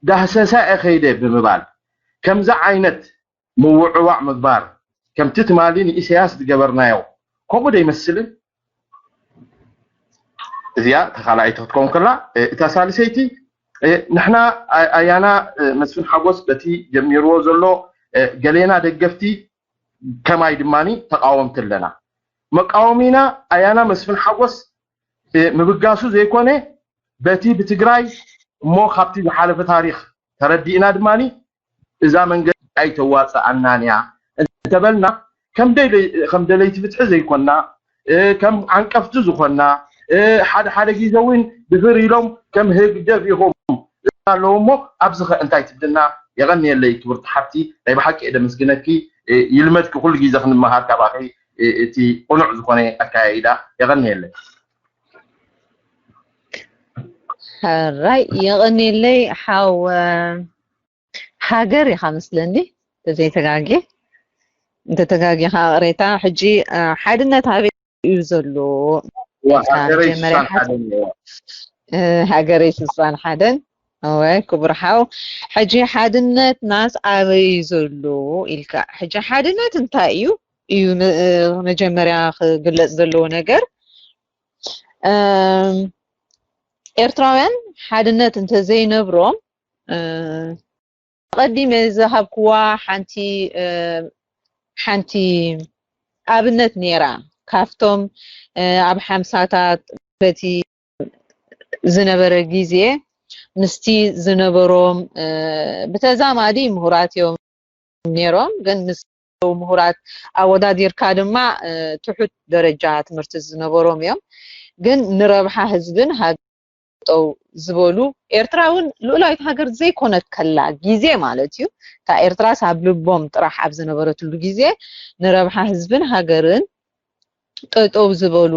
ዳህሰሳ እየ ከይደ ብምባል ከምዚ ዓይነት ምውዕዋዕ ምግባር ከምቲ ትማሊ ንኢሳያስ ዝገበርናዮ ከምኡ ዶ ይመስልን? እዚኣ እታ ካልኣይቲ ክትከውን ከላ፣ እታ ሳልሰይቲ ንሕና ኣያና መስፍን ሓጎስ በቲ ጀሚርዎ ዘሎ ገሌና ደገፍቲ ከማይ ድማ ተቃወምቲ ኣለና። መቃወሚና ኣያና መስፍን ሓጎስ ምብጋሱ ዘይኮነ በቲ ብትግራይ እሞ ካብቲ ዝሓለፈ ታሪኽ ተረዲእና ድማ እዛ መንገዲ ኣይተዋፅኣናን እያ እንተበልና ከም ደለይቲ ፍትሒ ዘይኮና፣ ከም ዓንቀፍቲ ዝኾና፣ ሓደ ሓደ ግዜ እውን ድፍር ኢሎም ከም ህግደፍ ኢኹም ኣለዉ እሞ ኣብዚ ኸ እንታይ ትብልና? የቐንየለይ ክብርቲ ሓብቲ፣ ናይ ብሓቂ እየ ደመስግነኪ። ይልመድኪ ኩሉ ግዜ ክንመሃር ካባኺ እቲ ቅኑዕ ዝኾነ ኣካያይዳ። የቐንየለይ። ሕራይ የቐንየለይ ሓው ሃገር ኢኻ መስለኒ፣ ተዘይተጋጊ እንተተጋጊኻ ቅሬታ። ሕጂ ሓድነት ኣበይ እዩ ዘሎ? ሃገረይ ስሳን ሓደን። እወ፣ ክቡር ሓው፣ ሕጂ ሓድነትናስ ኣበይ እዩ ዘሎ ኢልካ። ሕጂ ሓድነት እንታይ እዩ? እዩ መጀመርያ ክግለጽ ዘለዎ ነገር። ኤርትራውያን ሓድነት እንተዘይነብሮም፣ ቀዲመ ዝሃብክዋ ሓንቲ ሓንቲ ኣብነት ነይራ። ካብቶም ኣብ ሓምሳታት በቲ ዝነበረ ግዜ ምስቲ ዝነበሮም ብተዛማዲ ምሁራት እዮም ነይሮም፣ ግን ምስ ምሁራት ኣወዳዲርካ ድማ ትሑት ደረጃ ትምህርቲ ዝነበሮም እዮም። ግን ንረብሓ ህዝብን ሃገር ጠው ዝበሉ፣ ኤርትራ እውን ልኡላዊት ሃገር ዘይኮነት ከላ ግዜ ማለት እዩ። እታ ኤርትራስ ኣብ ልቦም ጥራሕ ኣብ ዝነበረትሉ ግዜ ንረብሓ ህዝብን ሃገርን ጠጠው ዝበሉ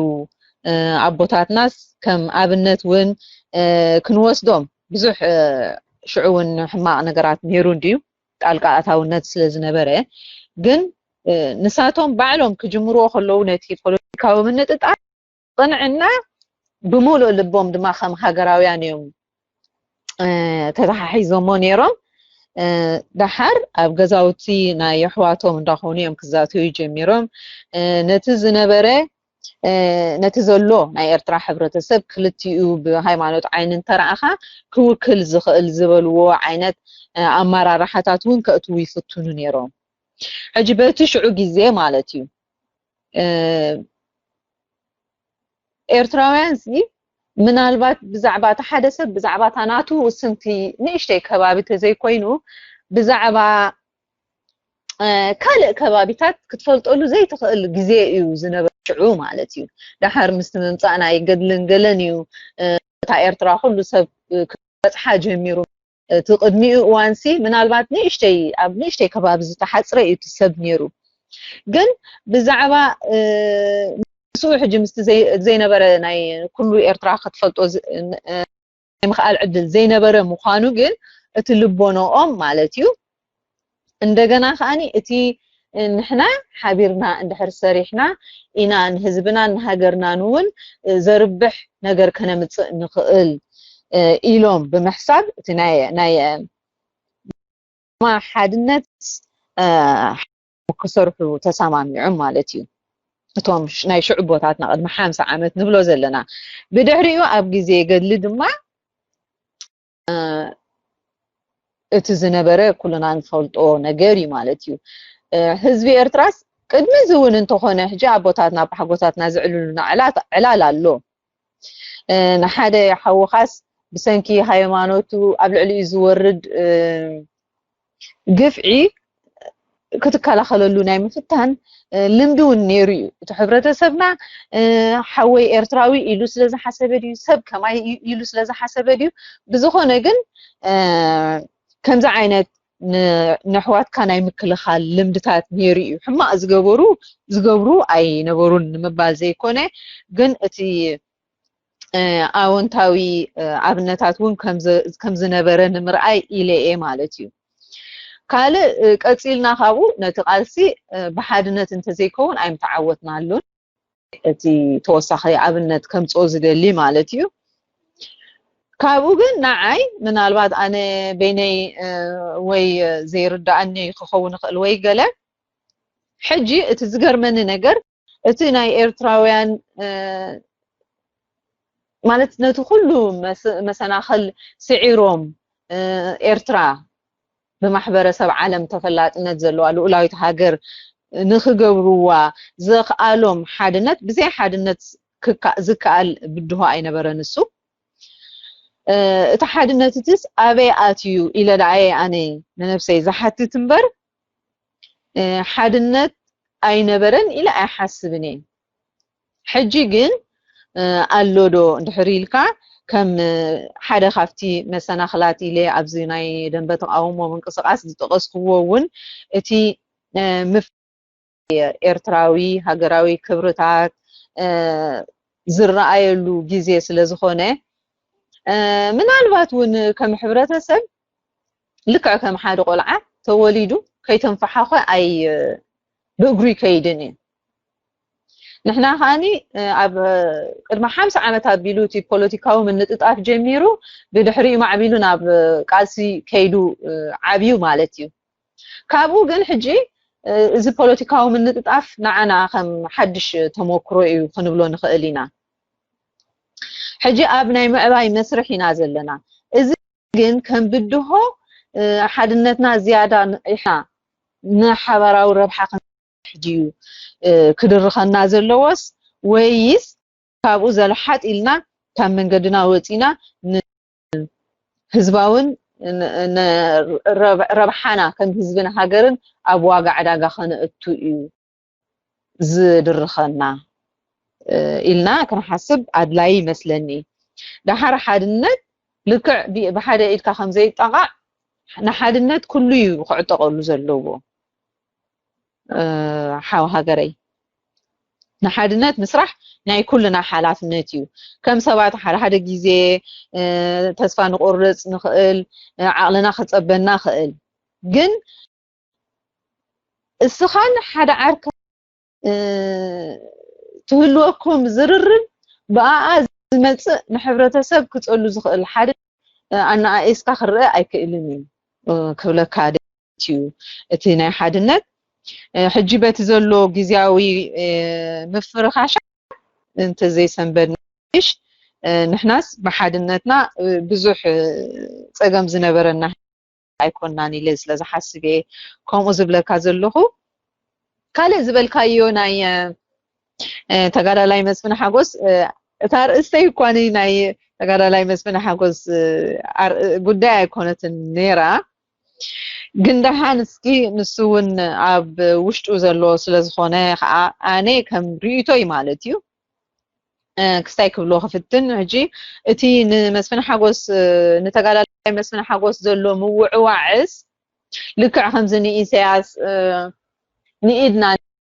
ኣቦታትናስ ከም ኣብነት እውን ክንወስዶም። ብዙሕ ሽዑ እውን ሕማቕ ነገራት ነይሩ እንድዩ፣ ጣልቃ ኣታውነት ስለ ዝነበረ። ግን ንሳቶም ባዕሎም ክጅምርዎ ከለዉ ነቲ ፖለቲካዊ ምንጥጣር ቅንዕና ብምሉእ ልቦም ድማ ከም ሃገራውያን እዮም ተተሓሒዞሞ ነይሮም። ደሓር ኣብ ገዛውቲ ናይ ኣሕዋቶም እንዳኾኑ እዮም ክዛተዩ ጀሚሮም። ነቲ ዝነበረ ነቲ ዘሎ ናይ ኤርትራ ሕብረተሰብ ክልቲኡ ብሃይማኖት ዓይኒ እንተረኣኻ ክውክል ዝኽእል ዝበልዎ ዓይነት ኣመራርሓታት እውን ከእትዉ ይፍትኑ ነይሮም። ሕጂ በቲ ሽዑ ግዜ ማለት እዩ። ኤርትራውያን ሲ ምናልባት ብዛዕባ እቲ ሓደ ሰብ ብዛዕባ እታ ናቱ ውስንቲ ንእሽተይ ከባቢ ተዘይኮይኑ ብዛዕባ ካልእ ከባቢታት ክትፈልጠሉ ዘይትኽእል ግዜ እዩ ዝነበረ ሽዑ ማለት እዩ። ደሓር ምስቲ ምምፃእ ናይ ገድልን ገለን እዩ እታ ኤርትራ ኩሉ ሰብ ክበፅሓ ጀሚሩ። እቲ ቅድሚኡ እዋንሲ ምናልባት ንእሽተይ ኣብ ንእሽተይ ከባቢ ዝተሓፅረ እዩ እቲ ሰብ ነይሩ። ግን ብዛዕባ ምስኡ ሕጂ ምስቲ ዘይነበረ ናይ ኩሉ ኤርትራ ክትፈልጦ ናይ ምኽኣል ዕድል ዘይነበረ ምዃኑ ግን እቲ ልቦኖኦም ማለት እዩ። እንደገና ከዓኒ እቲ ንሕና ሓቢርና እንድሕር ሰሪሕና ኢና ንህዝብናን ንሃገርናን እውን ዘርብሕ ነገር ከነምፅእ ንኽእል ኢሎም ብምሕሳብ እቲ ናይ ናይ ሓድነት ክሰርሑ ተሰማሚዖም ማለት እዩ። እቶም ናይ ሽዑ ኣቦታትና ቅድሚ ሓምሳ ዓመት ንብሎ ዘለና። ብድሕሪኡ ኣብ ግዜ ገድሊ ድማ እቲ ዝነበረ ኩልና ንፈልጦ ነገር እዩ ማለት እዩ። ህዝቢ ኤርትራስ ቅድሚ እዚ እውን እንተኾነ ሕጂ ኣቦታትና ኣቦሓጎታትና ዘዕልሉና ዕላት ዕላል ኣሎ። ንሓደ ሓውኻስ ብሰንኪ ሃይማኖቱ ኣብ ልዕሊኡ ዝወርድ ግፍዒ ክትከላኸለሉ ናይ ምፍታን ልምዲ እውን ነይሩ እዩ። እቲ ሕብረተሰብና ሓወይ ኤርትራዊ ኢሉ ስለዝሓሰበ ድዩ ሰብ ከማይ ኢሉ ስለዝሓሰበ ድዩ ብዝኾነ ግን ከምዚ ዓይነት ንኣሕዋትካ ናይ ምክልኻል ልምድታት ነይሩ እዩ። ሕማቕ ዝገበሩ ዝገብሩ ኣይነበሩን ንምባል ዘይኮነ ግን እቲ ኣወንታዊ ኣብነታት እውን ከም ዝነበረ ንምርኣይ ኢለ እየ ማለት እዩ። ካልእ ቀፂልና ካብኡ ነቲ ቃልሲ ብሓድነት እንተዘይከውን ኣይምተዓወትናሉን። እቲ ተወሳኺ ኣብነት ከምፅኦ ዝደሊ ማለት እዩ። ካብኡ ግን ንዓይ ምናልባት ኣነ በይነይ ወይ ዘይርዳኣኒ ክኸውን ይኽእል ወይ ገለ ሕጂ እቲ ዝገርመኒ ነገር እቲ ናይ ኤርትራውያን ማለት ነቲ ኩሉ መሰናኽል ስዒሮም ኤርትራ ብማሕበረሰብ ዓለም ተፈላጥነት ዘለዋ ልኡላዊት ሃገር ንክገብርዋ ዘኽኣሎም ሓድነት ብዘይ ሓድነት ዝከኣል ብድሆ ኣይነበረ ንሱ እቲ ሓድነት እትስ ኣበይ ኣትዩ ኢለ ደኣየ ኣነ ንነብሰይ ዝሓትት እምበር ሓድነት ኣይነበረን ኢለ ኣይሓስብን እየ። ሕጂ ግን ኣሎ ዶ እንድሕር ኢልካ ከም ሓደ ካብቲ መሰናኽላት ኢለ ኣብዚ ናይ ደንበ ተቃውሞ ምንቅስቃስ ዝጠቀስክዎ እውን እቲ ምፍ ኤርትራዊ ሃገራዊ ክብርታት ዝረኣየሉ ግዜ ስለ ዝኾነ ምናልባት እውን ከም ሕብረተሰብ ልክዕ ከም ሓደ ቆልዓ ተወሊዱ ከይተንፈሓኸ ኣይ ብእግሩ ይከይድን እዩ። ንሕና ከዓኒ ኣብ ቅድሚ ሓምሳ ዓመት ኣቢሉ እቲ ፖለቲካዊ ምንጥጣፍ ጀሚሩ ብድሕሪኡ ማዕቢሉ ናብ ቃልሲ ከይዱ ዓብዩ ማለት እዩ። ካብኡ ግን ሕጂ እዚ ፖለቲካዊ ምንጥጣፍ ንዓና ከም ሓድሽ ተመክሮ እዩ ክንብሎ ንኽእል ኢና። ሕጂ ኣብ ናይ ምዕባይ መስርሕ ኢና ዘለና። እዚ ግን ከም ብድሆ ሓድነትና ዝያዳ ንኢሕና ንሓባራዊ ረብሓ ክንሰርሕ ድዩ ክድርኸና ዘለዎስ ወይስ ካብኡ ዘልሓጥ ኢልና ካብ መንገድና ወፂና ንህዝባውን ረብሓና ከም ህዝብን ሃገርን ኣብ ዋጋ ዕዳጋ ከነእቱ እዩ ዝድርኸና ኢልና ክንሓስብ ኣድላይ ይመስለኒ። ደሓር ሓድነት ልክዕ ብሓደ ኢድካ ከም ዘይጠቓዕ ንሓድነት ኩሉ እዩ ክዕጠቐሉ ዘለዎ። ሓው ሃገረይ ንሓድነት ምስራሕ ናይ ኩልና ሓላፍነት እዩ። ከም ሰባት ሓደ ሓደ ግዜ ተስፋ ንቆርፅ ንኽእል፣ ዓቕልና ክፀበና ክእል ግን እስኻን ሓደ ዓርካ ትህልወኩም ዝርርብ ብኣኣ ዝመፅእ ንሕብረተሰብ ክፀሉ ዝኽእል ሓደ ኣነኣኢስካ ክረአ ኣይክእልን እዩ። ክብለካ እዩ። እቲ ናይ ሓድነት ሕጂ በቲ ዘሎ ግዜያዊ ምፍርኻሻ እንተዘይሰንበድና ንሕናስ ብሓድነትና ብዙሕ ፀገም ዝነበረና ኣይኮናን ኢለ ስለ ዝሓስብ እየ ከምኡ ዝብለካ ዘለኹ። ካልእ ዝበልካዮ ናይ ተጋዳላይ መስፍን ሓጎስ እታ ርእስተይ እኳ ናይ ተጋዳላይ መስፍን ሓጎስ ጉዳይ ኣይኮነትን ነይራ። ግን ደሓን እስኪ ንሱ እውን ኣብ ውሽጡ ዘሎ ስለ ዝኾነ ከዓ ኣነ ከም ርእይቶይ ማለት እዩ ክስታይ ክብሎ ክፍትን። ሕጂ እቲ ንመስፍን ሓጎስ ንተጋዳላይ መስፍን ሓጎስ ዘሎ ምውዕዋዕስ ልክዕ ከምዚ ንኢሳያስ ንኢድና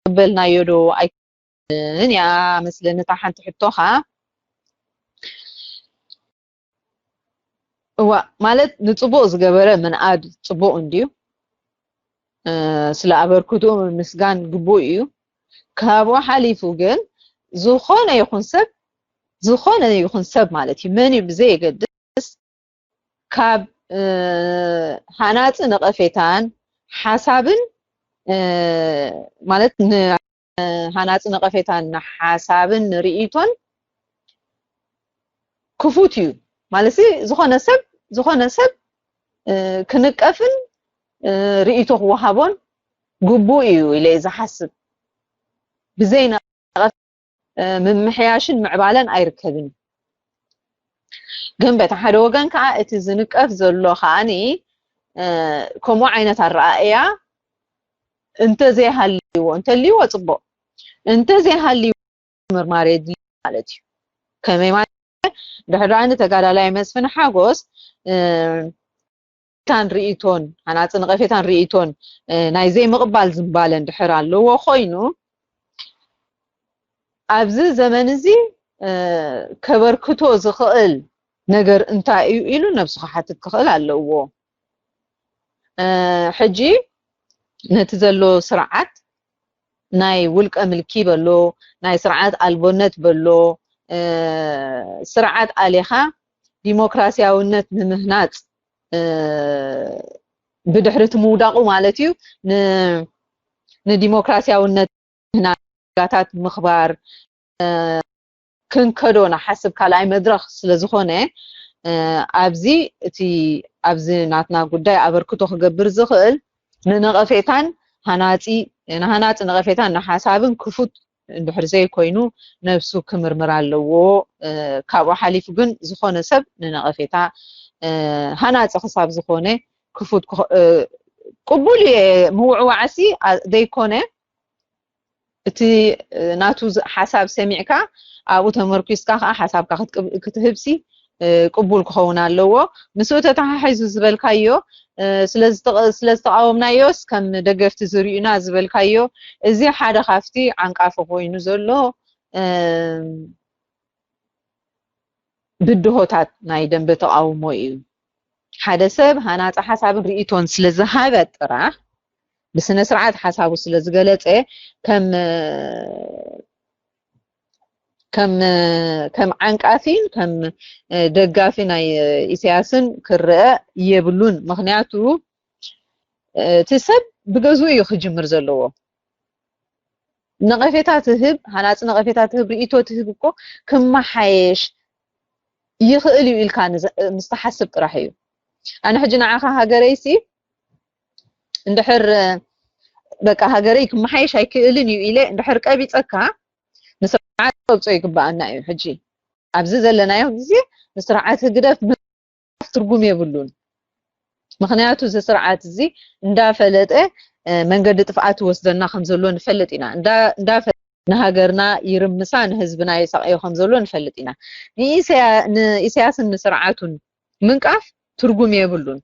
በልናዮ ዶ ኣይኮንን እያ መስለኒ እታ ሓንቲ ሕቶኻ። እዋ ማለት ንፅቡቅ ዝገበረ ምንኣድ ፅቡቅ እንድዩ። ስለ ኣበርክትኡ ምምስጋን ግቡእ እዩ። ካብኡ ሓሊፉ ግን ዝኾነ ይኹን ሰብ ዝኾነ ይኹን ሰብ ማለት እዩ መን እዩ ብዘየገድስ ካብ ሃናፂ ነቐፌታን ሓሳብን ማለት ሃናፂ ነቐፌታን ሓሳብን ንርእይቶን ክፉት እዩ ማለት ዝኾነ ሰብ ዝኾነ ሰብ ክንቀፍን ርእይቶ ክወሃቦን ግቡእ እዩ ኢለ ዝሓስብ። ብዘይ ነቐፍ ምምሕያሽን ምዕባለን ኣይርከብን። ግን በቲ ሓደ ወገን ከዓ እቲ ዝንቀፍ ዘሎ ከዓኒ ከምኡ ዓይነት ኣረኣእያ እንተዘይሃልዎ እንተልይዎ ፅቡቅ እንተዘይሃልዎ ምርማር የድሊ ማለት እዩ። ከመይ ማለት ድሕዳኒ ተጋዳላይ መስፍን ሓጎስ ታን ርእቶን ሃናፂ ነቐፌታን ርእቶን ናይ ዘይምቕባል ዝንባለ እንድሕር ኣለዎ ኮይኑ ኣብዚ ዘመን እዚ ከበርክቶ ዝኽእል ነገር እንታይ እዩ ኢሉ ነብሱ ክሓትት ክኽእል ኣለዎ። ሕጂ ነቲ ዘሎ ስርዓት ናይ ውልቀ ምልኪ በሎ ናይ ስርዓት ኣልቦነት በሎ ስርዓት ኣሊኻ ዲሞክራሲያውነት ንምህናፅ ብድሕሪ እቲ ምውዳቁ ማለት እዩ ንዲሞክራሲያውነት ምህናፅ ዜጋታት ምኽባር ክንከዶ ንሓስብ ካልኣይ መድረኽ ስለዝኾነ ኣብዚ እቲ ኣብዚ ናትና ጉዳይ ኣበርክቶ ክገብር ዝኽእል ንነቐፌታን ሃናፂ ንሃናፂ ነቐፌታን ንሓሳብን ክፉት እንድሕር ዘይኮይኑ ነብሱ ክምርምር ኣለዎ። ካብኡ ሓሊፉ ግን ዝኾነ ሰብ ንነቐፌታ ሃናፂ ክሳብ ዝኾነ ክፉት ቅቡል እየ ምውዕዋዕሲ ዘይኮነ እቲ ናቱ ሓሳብ ሰሚዕካ ኣብኡ ተመርኪስካ ከዓ ሓሳብካ ክትህብሲ ቅቡል ክኸውን ኣለዎ። ምስኡ ተተሓሒዙ ዝበልካዮ ስለዝተቃወምናዮስ ከም ደገፍቲ ዝርእዩና ዝበልካዮ እዚ ሓደ ካብቲ ዓንቃፊ ኮይኑ ዘሎ ብድሆታት ናይ ደንበ ተቃውሞ እዩ። ሓደ ሰብ ሃናፂ ሓሳብን ርእቶን ስለዝሃበ ጥራሕ ብስነ ስርዓት ሓሳቡ ስለዝገለፀ ከም ከም ከም ዓንቃፊን ከም ደጋፊ ናይ ኢሳያስን ክረአ የብሉን። ምክንያቱ እቲ ሰብ ብገዝኡ እዩ ክጅምር ዘለዎ። ነቐፌታ ትህብ፣ ሃናፂ ነቐፌታ ትህብ፣ ርእቶ ትህብ እኮ ክመሓየሽ ይኽእል እዩ ኢልካ ምስ ትሓስብ ጥራሕ እዩ። ኣነ ሕጂ ንዓኻ ሃገረይሲ እንድሕር በቃ ሃገረይ ክመሓየሽ ኣይክእልን እዩ ኢለ እንድሕር ቀቢፀካ ንስርዓት ከብፆ ይግበኣና እዩ። ሕጂ ኣብዚ ዘለናዮ ግዜ ንስርዓት ህግደፍ ትርጉም የብሉን። ምክንያቱ እዚ ስርዓት እዚ እንዳፈለጠ መንገዲ ጥፍኣት ወስደና ከም ዘሎ ንፈልጥ ኢና። እንዳፈለጠ ንሃገርና ይርምሳ ንህዝብና የሳቅዮ ከም ዘሎ ንፈልጥ ኢና። ንኢሳያስን ንስርዓቱን ምንቃፍ ትርጉም የብሉን።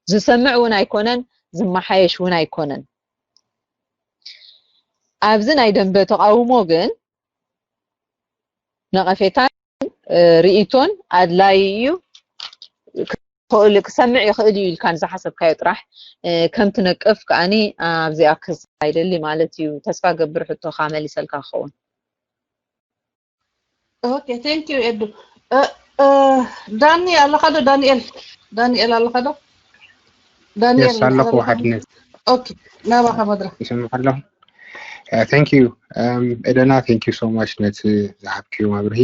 ዝሰምዕ እውን ኣይኮነን፣ ዝመሓየሽ እውን ኣይኮነን። ኣብዚ ናይ ደንበ ተቃውሞ ግን ነቐፌታን ርእቶን ኣድላይ እዩ። ክሰምዕ ይኽእል እዩ ኢልካ ንዝሓሰብካዮ ጥራሕ ከም ትነቅፍ ከዓኒ ኣብዚኣ ክስ ኣይደሊ ማለት እዩ። ተስፋ ገብር ሕቶኻ መሊሰልካ ክኸውን። ኦኬ፣ thank you ኤዱ። ዳኒ ኣለኻ ዶ? ዳንኤል ዳንኤል ኣለኻ ዶ? ዳንኤል የስ ኣለኹ። ሓድነት ኦኬ፣ ናባኻ መድረክ። ይሰምዕ ኣለኹ። Thank you ኤደና፣ thank you so much ነቲ ዝሃብክዮ መብርሂ።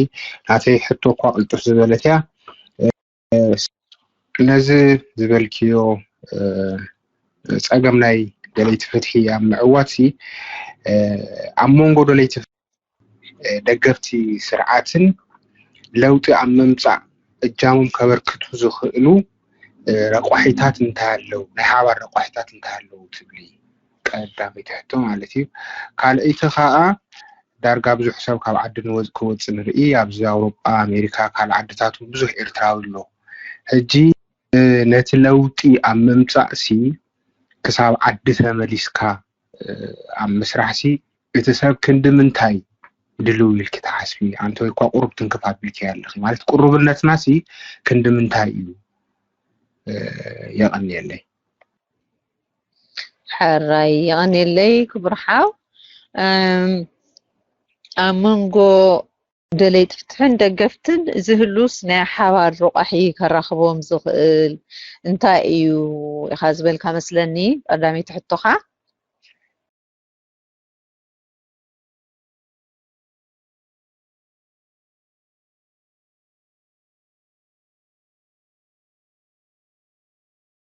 ናተይ ሕቶ እኳ ቅልጥፍ ዝበለት እያ። ነዚ ዝበልክዮ ጸገም ናይ ደለይቲ ፍትሒ ኣብ ምዕዋት ሲ ኣብ መንጎ ደለይቲ ደገፍቲ ስርዓትን ለውጢ ኣብ ምምፃእ እጃሞም ከበርክቱ ዝኽእሉ ረቋሒታት እንታይ ኣለዉ፣ ናይ ሓባር ረቋሒታት እንታይ ኣለዉ ትብሊ? ቀዳመይቲ ሕቶ ማለት እዩ። ካልኣይቲ ከዓ ዳርጋ ብዙሕ ሰብ ካብ ዓዲ ክወፅእ ንርኢ። ኣብዚ ኣውሮጳ፣ ኣሜሪካ፣ ካልእ ዓድታት ብዙሕ ኤርትራዊ ኣሎ። ሕጂ ነቲ ለውጢ ኣብ ምምፃእ ሲ ክሳብ ዓዲ ተመሊስካ ኣብ ምስራሕ ሲ እቲ ሰብ ክንዲ ምንታይ ድልው ኢልኪ ትሓስቢ? ኣንተ ወይ እኳ ቁሩብ ትንክፍ ኣቢልኪ ኣለኺ ማለት ቁሩብነትና ሲ ክንዲ ምንታይ እዩ? የቐንየለይ። ሕራይ የቐንየለይ ክቡር ሓው። ኣብ መንጎ ደለይቲ ፍትሕን ደገፍትን ዝህሉስ ናይ ሓባር ረቋሒ ከራኽቦም ዝኽእል እንታይ እዩ ኢኻ ዝበልካ መስለኒ ቀዳመይቲ ሕቶኻ።